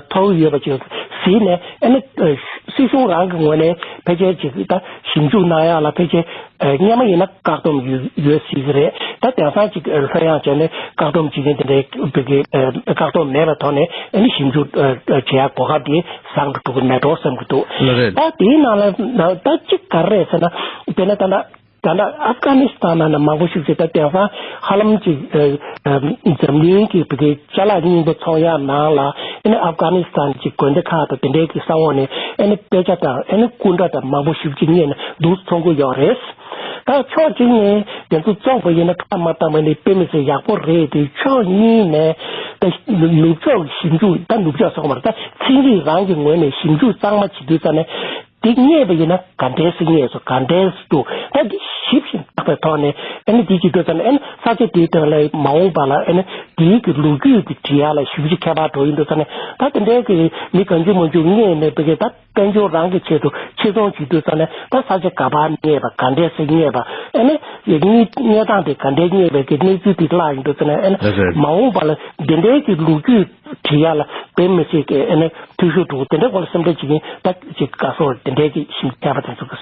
ཐོགས་ཡོད་པ་ཅིག་གཟིགས་ནས། ཨ་ནི་སྲིད་གཞུང་རང་གི་ངོས་ནས་ཕལ་ཆེར་ཅིག་ད་ཞིབ་འཇུག་གནང་ཡག་ལ་ཕལ་ཆེར་སྔོན་མ་ཡིན་ན་བཀག་སྡོམ་ཡོད་ཡོད་སྲིད་ཀྱི་རེད། ད་དེང་སང་ཅིག་ལྷོད་ཡངས་བྱས་ནས་བཀག་སྡོམ་བྱེད་མཁན་དེ་འདྲའི་བོད་སྐད་བཀག་སྡོམ་མེད་པའི་ཐོག་ནས་ཨ་ནི་ཞིབ་འཇུག་བྱེད་ཡག་གོ་སྐབས་དེ་བཟང་དུ་འགྲོ་གི་མེད་འགྲོ་བསམ་གྱི་འདུག་ལགས་རེད། ད་དེའི་ནང་ལ་ད་ཅིག་ག་རེ་རེད་ཟེར་ན། དཔེར་ན་ད་ལྟ་ད་ལྟ་ཨབ་གྷ་ནི་སི་ཐན་ནང་ནས་མང་པོ་ཞིག་ཅིག་ད་དེང་སང་ཧ་ལམ་ཅིག་ཨ་ཨ་འཛམ་གླིང་གི་བོད་སྐད་ཅ་ལག་རྙིང་པ་ཚོང་ཡག་ནང་ལ་ཨ་ནི་ཨབ་གྷ་ནི་སི་ཐན་ཅིག་དགོན་སྡེ་ཁག་དང་དེ་འདྲའི་གི་ས་འོག་ནས་ཨ་ནི་དཔེ་ཆ་དང་ཨ་ནི་སྐུ་འདྲ་དང་མང་པོ་ཞིག་ཅིག་རྙེད་ནས་འདུག་ཚོང་གི་ཡོད་རེད། ད་ཕྱོགས་གཅིག་ནས་དེ་ཚོ་བཙོངས་པ་ཡིན་ན་ཁ་མ་བཏང་བ་ནི་དཔེ་མི་སྲིད་ཡག་པོ་རེད་དེ། ཕྱོགས་གཉིས་ནས་ད་ནུབ་ཕྱོགས་ཞིབ་འཇུག་ད་ནུབ་ཕྱོགས་སོགས་མ་རེད། ད་ཚན་རིག་རང་གི་ངོས་ནས་ཞིབ་འཇུག་གཙང་མ་བྱེད་དུས་ཙ་ནས། དེ་རྙེད་པ་ཡིན་ན་ག་འདྲས་སེ་རྙེད་སོང་། ག་འདྲས་སེ་འདུག་ད་འདི་ཞིབ་ཞིབ་བརྟག་པའི་ཐོག་ནས་ཨ་ནི་འདི་བྱེད་དུས་ཙ་ནས་ཨ་ནི་ས་ཆ་དེའི་སྟེང་ལ་མ་འོངས་པ་ལ་ཨ་ནི་དེའི་གི་ལོ་རྒྱུས་དེ་བྲིས་ཡག་ལ་ཞེ་པོ་ཅིག་ཁྱད་པར་འགྲོ་ཡིན་དུས་ཙ་ནས། ད་དེ་འདྲའི་གི་མི་གང་བྱུང་མང་བྱུང་རྙེད་ནས་བོད་སྐད་ད་དཔལ་འབྱོར་རང་གི་ཆེད་དུ་ཕྱིར་ཚོང་བྱེད་དུས་ཙ་ནས་ད་ས་ཆ་ག་པར་རྙེད་པ། ག་འདྲས་སེ་རྙེད་པ། ཨ་ནི་རྙེད་རྙེད་སྟངས་དེ་ག་འདྲས་རྙེད་པའི་གི་གནས་ཚུལ་དེ་བརླག་ཡིན་དུས་ཙ་ནས་ཨ་ནི་ལགས་སོ། མ་འོངས་པ་ལ་དེ་འདྲའི་གི་ལོ་རྒྱུས་བྲིས་ཡག་ལ་དཔེ་མི་སྲིད་ཀྱི་ཨ་ནི་འཐུས་ཤོར་འགྲོ། དེ་འདྲའི་སྐོར་ལ་སེམས་ཁྲལ་བྱེད་ཀྱིན། ད་ཅིག་ག་སོགས་དེ་འདྲའི་གི་ཞིབ་མཁས་པ་དེ་ཚོ་གི་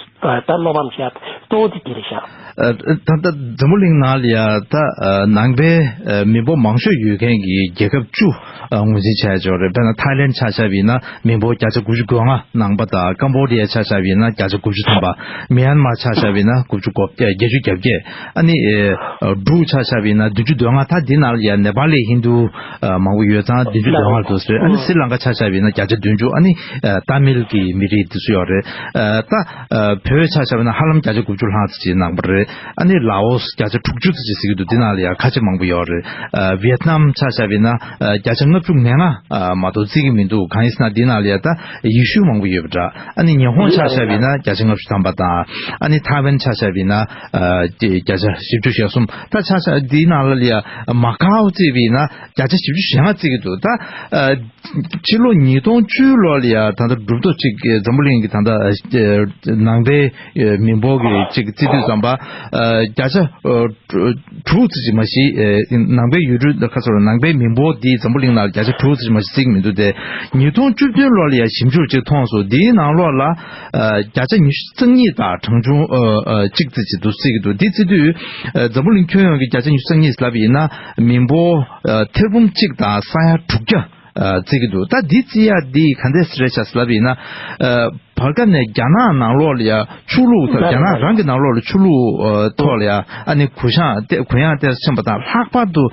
ད་བློ་ཕམ་བྱས་གཙོ་བོ་དེ་དེ་རེད་ཤག་ཨ། ད་ལྟ་འཛམ་བུ་གླིང་ནང་ལ་ཡ་ད་ཨ་ནང་པའི་ཨ་མི་འབོར་མང་ཤོས་ཡོད་མཁན་གྱི་རྒྱལ་ཁབ་བཅུ་ཨ་ངོས་འཛིན་བྱས་ཡོད་རེད། དཔེར་ན་ཐའི་ལེན་ཆ་བཞག་པ་ཡིན་ན་མི་འབོར་བརྒྱ་ཆ་དགུ་བཅུ་གོ་ལྔ་ནང་པ་དང་། ཀམ་བོ་ཌི་ཡ་ཆ་བཞག་པ་ཡིན་ན་བརྒྱ་ཆ་དགུ་བཅུ་ཐམ་པ། མི་ཡན་མར་ཆ་བཞག་པ་ཡིན་ན་དགུ་བཅུ་གོ་བརྒྱད་ཅུ་གྱ་བརྒྱད། ཨ་ནི་ཨ་འབྲུག་ཆ་བཞག་པ་ཡིན་ན་བདུན་ཅུ་དོན་ལྔ། ད་འདི་ནང་ལ་ཡ་ནེ་པ་ལི་ཧིན་དུ་ཨ་མང་པོ་ཡོད་ཙང་བདུན་ཅུ་དོན་ལྔ་འདུག་ཟེར། ཨ་ནི་སི་ལང་ཀ་ཆ་བཞག་པ་ཡིན་ན་བརྒྱ་ཆ་བདུན་ཅུ། ཨ་ནི་ཨ་ཏཱ་མིལ་གྱི་མི་རིགས་འདི་ཚོ་ཡོད་རེད། ཨ་ད་ཨ་བོད་ཆ་བཞག་པ་ཡིན་ན་ཧ་ལམ་བརྒྱ་ཆ་དགུ་བཅུ་ལྷག་ཙམ་ཅིག་ནང་པ་རེད། ཨ་ནི་ལའོ་སི་བརྒྱ་ཆ་དྲུག་ཅུ་ཙམ་ཟེར་གྱི་འདུག་འདི་ནང་ལ་ཡ་ཁ་ཆེ་མང་པོ་ཡོད་རེད། ཨ་ཝེ་ཏི་ནམ་ཆ་བཞག་པ་ཡིན་ན་ཨ་བརྒྱ་ཆ་ལྔ་བཅུ་ང་ལྔ་ཨ་མ་གཏོགས་བརྩི་གི་མི་འདུག་གང་ཡིན་ཟེར་ན་འདི་ནང་ལ་ཡ་ད་ཡེ་ཤུ་མང་པོ་ཡོད་པ་འདྲ། ཨ་ནི་ཉི་ཧོང་ཆ་བཞག་པ་ཡིན་ན་བརྒྱ་ཆ་ལྔ་བཅུ་ཐམ་པ་དང་། ཨ་ནི་ཐའེ་ཝན་ཆ་བཞག་པ་ཡིན་ན་ཨ་བརྒྱ་ཆ་བཞི་བཅུ་ཞེ་གསུམ། ད་ཆ་བཞག་འདིའི་ནང་ལ་ཡ་མ་ཀའོ་བརྩིས་པ་ཡིན་ན་བརྒྱ་ཆ་བཞི་བཅུ་ཞེ་ལྔ་བརྩི་གི་འདུག་ད་ཨ་ཕྱི་ལོ་ཉིས་སྟོང་བཅུ་ལོ་ལ་ཡ་ད་ལྟ་གྲུབ་ཐོབ་ཅིག་འཛམ་བུ་གླིང་གི་ད་ལྟ་ནང་པའི་མི་འབོར་གྱི་ཅིག་བརྩི་དུས་ཙམ་པ་ཨ་བརྒྱ་ཆ་ཨ་དྲུག་ཙམ་ཅིག་མ་གཞི་ཨེ་ནང་པའི་ཡུལ་གྲུ་ཁ་སོ་ར་ནང་པའི་མི་འབོར་འདི་འཛམ་བུ་གླིང་ནང་བརྒྱ་ཆ་དྲུག་ཙམ་ཅིག་མ་གཞི་བརྩི་གི་མི་འདུག་སྟེ། ཉིས་སྟོང་བཅུ་བདུན་ལོ་ལ་ཡ་ཞིབ་འཇུག་ཅིག་མཐོང་སོང་། འདིའི་ནང་ལོགས་ལ་ཨ་བརྒྱ་ཆ་ཉི་ཤུ་རྩ་གཉིས་དང་གྲངས་ཆུང་ཨ་ཨ་གཅིག་ཙམ་ཅིག་འདུག་བརྩི་གི་འདུག་འདི་བརྩི་དུས་ཨ་འཛམ་བུ་གླིང་ཁྱོན་ཡོངས་ཀྱི་བརྒྱ་ཆ་ཉི་ཤུ་རྩ་གཉིས་ལབ་པ་ཡིན་ན་མི་འབོར་ཨ་ཐེར་འབུམ་གཅིག་དང་ས་ཡ་དྲུག་བརྒྱ་ཨ་བརྩི་གི་འདུག་ད་འདི་བརྩི་ཡ་འདི་ག་འདྲས་རེད་ཤག་ལབ་པ་ཡིན་ན་ཨ་བར་སྐབས་ནས་རྒྱ་ནག་ནང་ལོགས་ལ་ཡ་ཆོས་ལུགས་དང་རྒྱ་ནག་རང་གི་ནང་ལོགས་ལ་ཆོས་ལུགས་ཨ་ཐོག་ལ་ཡ་ཨ་ནི་གུ་ཡངས་ཏེ་གུ་ཡངས་ཏེ་ཕྱིན་པ་དང་། ལྷག་པར་དུ་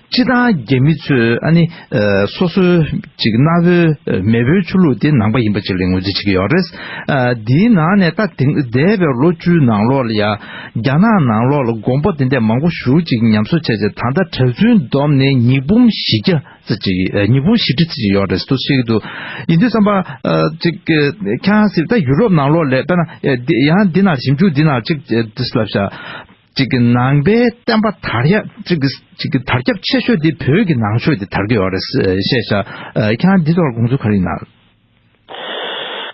སྤྱིར་བཏང་རྒྱ་མི་ཚོས་ཨ་ནི་ཨ་སོ་སོའི་ཅིག་གནའ་བོའི་ཨ་མེས་པོའི་ཆོས་ལུགས་དེ་ནང་པ་ཡིན་པ་ཅིག་ལ་ངོས་འཛིན་བྱེད་ཀྱི་ཡོད་རེད། ཨ་འདིའི་ནང་ནས་ད་དེང་འདས་པའི་ལོ་བཅུའི་ནང་ལོགས་ལ་ཡ་རྒྱ་ནག་ནང་ལོགས་ལ་དགོན་པ་དེ་འདྲ་མང་པོ་ཞེ་པོ་ཅིག་ཉམས་གསོ་བྱས་རྗེས་ད་ལྟ་གྲྭ་བཙུན་བསྡོམས་ནས་ཉིས་འབུམ་བཞི་བརྒྱ་ཙམ་ཅིག་ཨ་ཉིས་འབུམ་བཞི་ཁྲི་ཙམ་ཅིག་ཡོད་རེད་འདུག་བཤད་ཀྱི་འདུག་ཡིན་དུས་ཙམ་པ་ཨ་ཅིག་ཨ་ཁྱེད་རང་ཟེར་ད་ཡུ་རོབ་ནང་ལོགས་ལ་དཔེར་ན་ཨ་འདི་ཡང་འདི་ནང་ཞིབ་འཇུག་འདི་ནང་ཅིག་ཨ་འདི་ལབ་ཤག་ཅིག་གི་ནང་པའི་བསྟན་པ་དར་ཡག་ཅིག་གི་ཅིག་གི་དར་ཁྱབ་ཆེ་ཤོས་དེ་བོད་ཀྱི་ནང་ཆོས་དེ་དར་གྱི་ཡོད་རེད་བཤད་ཤག་ཨ་ཁྱེད་རང་འདི་ཐོག་ལ་དགོངས་ཚུལ་ག་རེ་ཡིན་ན།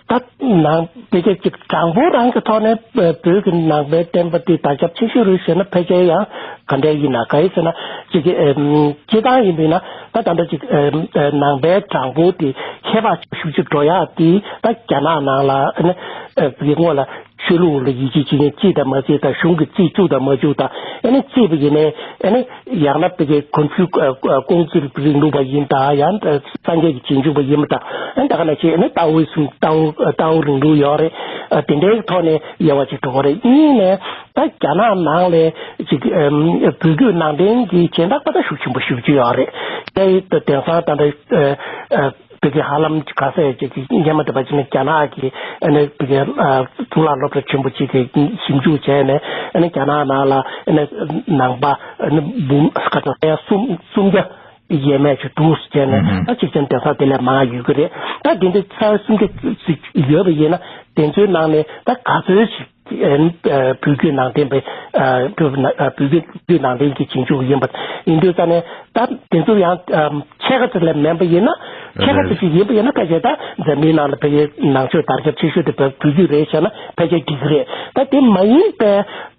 ད་ནང་པའི་གི་ཅིག་དྲང་པོ་རང་གི་ཐོག་ནས་བོད་ཀྱི་ནང་པའི་བསྟན་པ་དེ་དར་ཁྱབ་ཆེ་ཤོས་རེད་ཟེར་ན་ཕལ་ཆེར་ཡང་ག་འདྲ་ཡིན་ན། ག་ཡིན་ཟེར་ན་ཅིག་གི་ཨེམ་སྤྱིར་བཏང་ཡིན་པས་ན་ད་ད་ལྟ་ཅིག་ཨེམ་ཨེ་ནང་པའི་དྲང་པོ་དེ་ཁྱད་པར་ཤུགས་ཆེ་འགྲོ་ཡག་དེ་ད་རྒྱ་ནག་ནང་ལ་ཨ་ནི་ཨེ་བོད་ཀྱི་སྔོན་ལ། ཆོས་ལུགས་ལ་ཡིད་ཆེས་བྱེད་མཁན་གཅིག་དང་མ་གཅིག་དང་། གཞུང་གི་རྩིས་བཙུགས་དང་མ་བཙུགས་དང་། ཨ་ནི་རྩིས་པ་ཡིན་ནའི་ཨ་ནི་ཡང་ན་ཕ་གི་ཀོང་ཇོ་ཨ་ཨ་ཀོང་ཙི་རིང་ལུགས་པ་ཡིན་དང་། ཡང་སངས་རྒྱས་ཀྱི་རྗེས་འཇུག་པ་ཡིན་པ་དང་། ཨ་ནི་ད་ག་ནང་བཞིན་ཨ་ནི་ཏའོ་ཝི་སམ་ཏའོ་ཏའོ་རིང་ལུགས་ཡོད་རེད། ཨ་དེ་འདྲའི་ཐོག་ནས་དབྱེ་བ་ཅིག་འགྲོ་གི་རེད། གཉིས་ནས་ད་རྒྱ་ནག་ནང་ལ་ཅིག་ཨམ་བོད་བརྒྱུད་ནང་བསྟན་གྱི་སྦྱིན་བདག་པ་ད་ཤུགས་ཆེན་པོ་ཞེ་པོ་ཅིག་ཡོད་རེད། དེ་དེང་སང་ད་ལྟ་ཨ་ཨ་བོད་ཀྱི་ཧ་ལམ་ག་ཚད་ཅིག་གི་སྔོན་མ་དེ་བ་ཅིག་ནི་རྒྱ་ནག་གི་ཨ་ནི་བོད་ཀྱི་ཨ་གཙུག་ལག་སློབ་གྲྭ་ཆེན་པོ་ཅིག་གི་ཞིབ་འཇུག་བྱས་ནས། ཨ་ནི་རྒྱ་ནག་ནང་ལ་ཨ་ནི་ནང་པ་ཨ་ནི་འབུམ་ག་ཚོད་ཡང་གསུམ་གསུམ་བརྒྱ་ཡས་མས་ཅིག་འདུག་ཟེར་ནས། ཨ་གཅིག་ཀྱང་དེང་སང་དེ་ལས་མང་ཡོད་ཀྱི་རེད། ད་དེ་འདྲ་ཚར་གསུམ་བརྒྱ་ཅིག་ཡོད་པ་ཡིན་ན། དེ་ཚོའི་ནང་ནས་ད་ག་ཚོད་ཅིག་ཨ་ནི་ཨ་བོད་བརྒྱུད་ནང་བསྟན་པའི་ཨ་བོད་ཨ་བོད་བརྒྱུད་ནང་བསྟན་གྱི་རྗེས་འཇུག་ཡིན་པ་ཡིན་དུས་ཙང་ནས། ད་དེ་ཚོ་ཡང་ཨམ་ཕྱེད་ཀ་ཙམ་ལས་མིན་པ་ཡིན་ན། ཕྱེད་ཀ་ཙམ་ཞིག་ཡིན་པ་ཡིན་ན། ཕལ་ཆེར་ད་འཛམ་གླིང་ནང་ལ་ཕལ་ཆེར་ནང་ཆོས་དར་ཁྱབ་ཆེ་ཤོས་དེ་བོད་བོད་བརྒྱུད་རེད་བྱས་ན་ཕལ་ཆེར་འགྲིག་གི་རེད། ད་དེ་མ་ཡིན་པའི་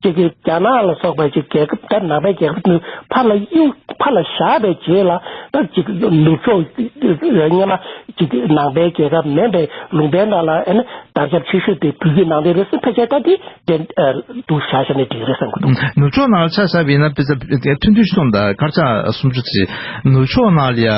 ཅིག་གི་རྒྱ་ནག་ལ་སོགས་པའི་ཅིག་རྒྱལ་ཁབ། ད་ནང་པའི་རྒྱལ་ཁབ་ནི་ཕར་ལ་གཡུག་ཕར་ལ་བཞག་པའི་རྗེས་ལ། ད་ཅིག་ནུབ་ཕྱོགས་སྔོན་མ་ཅིག་ནང་པའི་རྒྱལ་ཁབ་མིན་པའི་ལུང་པའི་ནང་ལ་ཨ་ནི་དར་ཁྱབ་ཆེ་ཤོས་དེ་བོད་བརྒྱུད་ནང་བསྟན་རེད་ཟེར། ཕལ་ཆེར་ད་དེ་དེ་ཨ་འདུག་བཞག་བཞག་ནས་འགྲིག་རེད་བསམ་གྱི་འདུག་ནུབ་ཕྱོགས་ནང་ལ་ཆ་བཞག་པ་ཡིན་ན་དཔེ་ཆ་ཐུང་ཐུང་ཞིག་གསུངས་དང་། དཀར་ཆག་སུམ་ཅུ་ཙམ། ནུབ་ཕྱོགས་ནང་ལ་ཡ་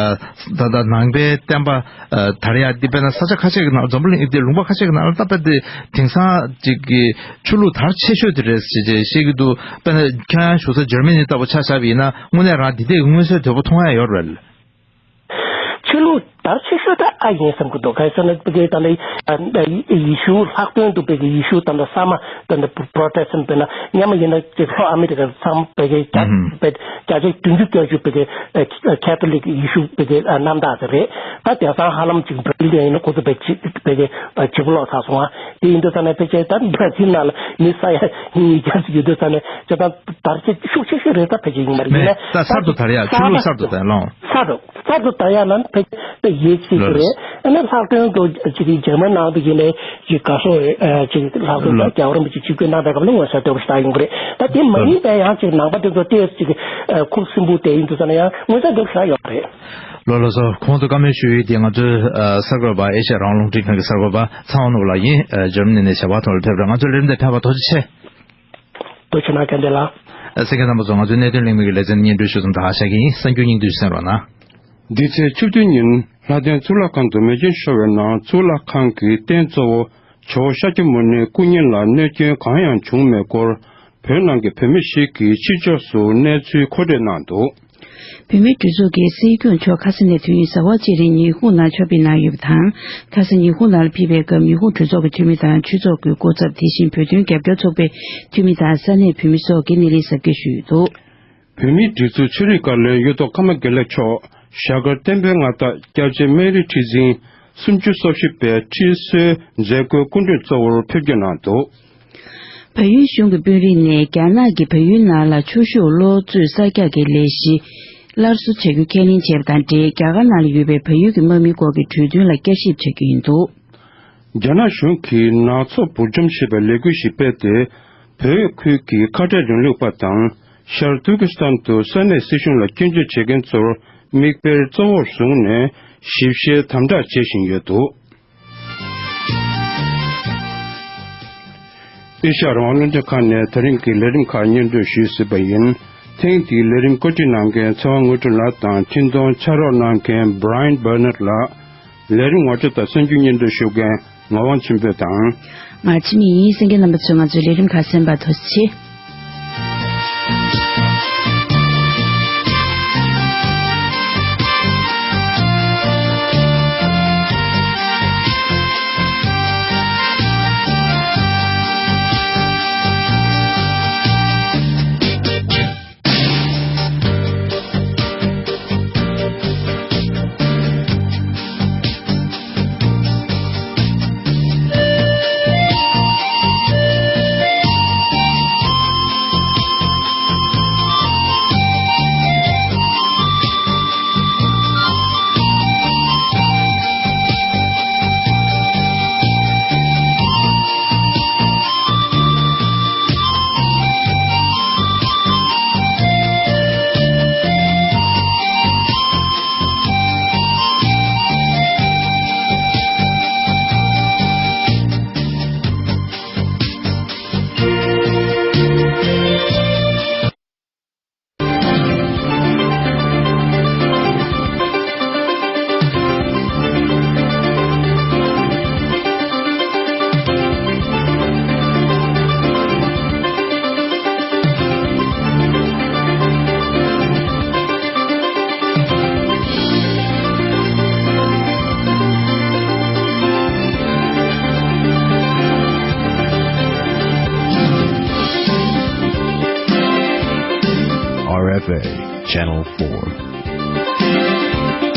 ད་ལྟ་ནང་པའི་བསྟན་པ་ཨ་དར་ཡག་འདི་དཔེར་ན་ས་ཆ་ཁ་ཤས་ཀྱི་ནང་། འཛམ་བུ་གླིང་འདི་ལུང་པ་ཁ་ཤས་ཀྱི་ནང་ལ་ད་དཔེ་དེ་དེང་སང་ཅིག་གི་ཆོས་ལུགས་དར་ཆེ་ཤོས་དེ་རེད་ཟེར་བྱས་བཤད་ཀྱི་འདུག་དཔེར་ན་ཁྱེད་རང་བཞུགས་ས་འཇར་མ་ནི་ལྟ་བུ་ཆ་བཞག་པ་ཡིན་ན། དངོས་གནས་རང་འདི་འདྲའི་མངོན་གསལ་དོད་པོ་མཐོང་ཡག་ཡོད་རེད། ཆོས་ལུགས་དར་ཆེ་ཤོས་དེ་ཨ་ཡིན་བསམ་གྱི་འདུག་གང་ཡིན་ཟེར་ན། ཕ་གི་ད་ལྟ་ཡེ་ཤུ་ལྷག་དོན་དུ་ཕ་གི་ཡེ་ཤུ་ད་ལྟ་གསར་མ་ད་ལྟ་པྲོ་ཊེ་སི་ཊན་ཊི། དཔེར་ན་སྔོན་མ་ཡིན་ན་ཅིག་ལྷོ་ཨ་མི་རི་ཀ་ཚང་མ་ཕ་གི་བརྒྱ་ཕ་གི་བརྒྱ་ཆ་བདུན་ཅུ་བརྒྱད་ཅུ་ཕ་གི་ཨ་ཁེ་ཐོ་ལིག་ཡེ་ཤུ་ཕ་གི་ཨ་རྣམ་དག་དེ་རེད། ད་དེང་སང་ཧ་ལམ་ཅིག་བྷ་ར་ཛིལ་ཡིན་ན་ཁོ་ཚོ་ཕ་གི་ཕ་གི་ཨ་ཕྱི་པོ་ལོག་ཚར་སོང་ཨ། དེ་ཡིན་དུས་ཙང་ནས་ཕལ་ཆེར་ད་བྷ་ར་ཛིལ་ནང་ལ་མི་ས་ཡ་ཉིས་བརྒྱ་ཙམ་ཡོད་དུས་ཙང་ནས། ཅི་ད་དར་ཆ་ཤུགས་ཆེ་ཤོས་རེད། ད་ཕལ་ཆེར་ཡིན་པ་རེད། ཡིན་ནའི་ད་གསར་དུ་དར་ཡག་ཆོས་ལུགས་གསར་དུ་དར་ལོང་། གསར་དུ་གསར་དུ་དར་ཡག་ལ་ཕལ་ཆེར་དཔེ་ཡིད་ཆེས་ཀྱི་རེད། ཨ་ནི་ལྷག་དོན་དུ་ཅིག་འཇར་མན་ནང་དུ་ཡིན་ནའི་ཅིག་ག་སོ་ཨ་ཅིག་ལྷག་དོན་དུ་རྒྱལ་བ་རིན་པོ་ཆེ་ཆིབས་བསྒྱུར་གནང་པའི་སྐབས་ལ་མངོན་གསལ་དོད་པོ་ཞིག་ད་ཡོང་གི་རེད། ད་དེ་མ་ཡིན་པའི་ཡང་ཅིག་ནང་པ་དེ་ཚོ་ཏོག་ཙམ་ཅིག་ཨ་ཁུག་སིམ་པོ་དེ་ཡིན་དུས་ཙང་ནས་ཡང་མངོན་གསལ་དོད་པོ་ཞིག་ཡོད་རེད། ལགས་ལགས་སོ། གོང་དུ་བཀའ་མོལ་ཞུ་ཡུལ་དེ་ང་ཚོའི་ཨ་གསར་འགོད་པ། ཨེ་ཤ་ཡ་རང་དབང་རླུང་འཕྲིན་ཁང་གི་གསར་འགོད་པ་ཚེ་དབང་ནོར་བུ་ལགས་ཡིན། ཨ་འཇར་མ་ནི་ནས་ཞལ་པར་ཐོག་ལ་ཕེབས་པར་ང་ཚོའི་ལས་རིམ་དེ་ཕེབས་པར་ཐུགས་རྗེ་ཆེ། ཐུགས་རྗེ་གནང་། བཀའ་དྲིན་ལགས། གསན་མཁན་རྣམ་པ་ཚོ། ང་ཚོའི་གནད་དོན་གླེང་མོལ་གྱི་ལེ་ཚན་སྙན་སྒྲོན་ཞུ་མཚམས་དེ་ཧ་ཤག་གི་ཡིན། གསར་འགྱུར་སྙིང་བསྡུས་གསན་རོགས་གནང་། འདི་ཚེས་བཅུ་བདུན་ཉིན་ལྷ་ལྡན་གཙུག་ལག་ཁང་དུ་མེ་སྐྱོན་ཤོར་བའི་ནང་། གཙུག་ལག་ཁང་གི་རྟེན་གཙོ་བོ་ཇོ་བོ་ཤཱཀྱ་མུ་ནེའི་སྐུ་བརྙན་ལ་གནོད་སྐྱོན་གང་ཡང་བྱུང་མེད་སྐོར། བོད་ནང་གི་བོད་མི་ཞིག་གིས་ཕྱི་ཕྱོགས་སུ་གནས་ཚུལ་མཁོ་སྤྲོད་གནང་འདུག་བོད་མིའི་གྲོས་ཚོགས་ཀྱི་སྲིད་སྐྱོང་མཆོག་ཁ་ས་ནས་དུས་ཡུན་ཟླ་བ་གཅིག་རིང་ཉི་ཧོང་ནང་ཕྱག་ཕེབས་གནང་ཡོད་པ་དང་། ཁ་ས་ཉི་ཧོང་ནང་ལ་ཕེབས་པའི་སྐབས་ཉི་ཧོང་གྲོས་ཚོགས་ཀྱི་འཐུས་མི་དང་ཆོས་ཚོགས་ཀྱི་སྐུ་ཚབ། དེ་བཞིན་བོད་དོན་རྒྱབ་སྐྱོར་ཚོགས་པའི་འཐུས་མི་དང་ས་གནས་བོད་མི་སོགས་ཀྱིས་སྣེ་ལེན་གཟབ་རྒྱས་ཞུས་ཡོད་འདུག་བོད་མིའི་སྒྲིག་འཛུགས་ཆོས་རིག་བཀའ་བློན་གཡུ་ཐོག་ཀརྨ་དགེ་ལེགས་མཆོག་ཞྭ་སྒར་བསྟན་པའི་མངའ་བདག་སྐྱབས་རྗེ་སྨན་རི་ཁྲི་འཛིན་སུམ་ཅུ་སོ་བཞི་པའི་ཁྲི་གསོལ་མཛད་སྒོའི་སྐུ་མགྲོན་གཙོ་བོར་ཕེབས་སྐྱོད་གནང་འདུག་བལ་ཡུལ་གཞུང་གི་དཔོན་རིགས་ནས་རྒྱ་ནག་གིས་བལ་ཡུལ་ནང་ལ་ཆུ་ཤུགས་གློག་མཛོད་གསར་རྒྱག་གི་ལས་གཞི་སླར་གསོ་བྱ་རྒྱུ་ཁས་ལེན་བྱས་པ་དང་འབྲེལ། རྒྱ་གར་ནང་ལ་ཡོད་པའི་བལ་ཡུལ་གྱི་དམག་མིའི་སྐོར་གྱི་གྲོས་མཐུན་ལ་བསྐྱར་ཞིབ་བྱ་རྒྱུ་ཡིན་འདུག་རྒྱ་ནག་གཞུང་གིས་ནག་ཚོགས་འབུར་འཇོམས་ཞེས་པའི་ལས་འགུལ་ཞིག་སྤེལ་ཏེ། བོད་ཁུལ་གྱི་ཁ་བྲལ་རིང་ལུགས་པ་དང་ཤར་ཏུར་ཀི་སི་ཐན་དུ་ས་གནས་སྲིད་གཞུང་ལ་སྐྱོན་བརྗོད་བྱེད་མཁན་ཚོར་མིག་དཔེར་གཙོ་བོར་བཟུང་ནས་ཞིབ་བཤེར་དམ་དྲག་བྱེད་བཞིན་ཡོད་འདུག་ཨེ་ཤ་ཡ་རང་དབང་རླུང་འཕྲིན་ཁང་ནས་ད་རིང་གི་ལས་རིམ་ཁག་སྙན་སྒྲོན་ཞུས་ཟིན་པ་ཡིན། ཐེངས་འདིའི་ལས་རིམ་བཀོད་སྒྲིག་གནང་མཁན་ཚེ་དབང་དངོས་གྲུབ་ལགས་དང་། འཕྲིན་གཏོང་ཕྱག་རོགས་གནང་མཁན་Brian Bernard་ལགས། ལས་རིམ་ངོ་སྤྲོད་དང་གསར་འགྱུར་སྙན་སྒྲོན་ཞུ་མཁན་ངག་དབང་ཆོས་འཕེལ་དང་། ང་འཆི་མེད་ཡིན། གསན་མཁན་རྣམ་པ་ཚོས་ང་ཚོའི་ལས་རིམ་ཁག་གསན་པར་ཐུགས་རྗེ་ཆེ། Channel four.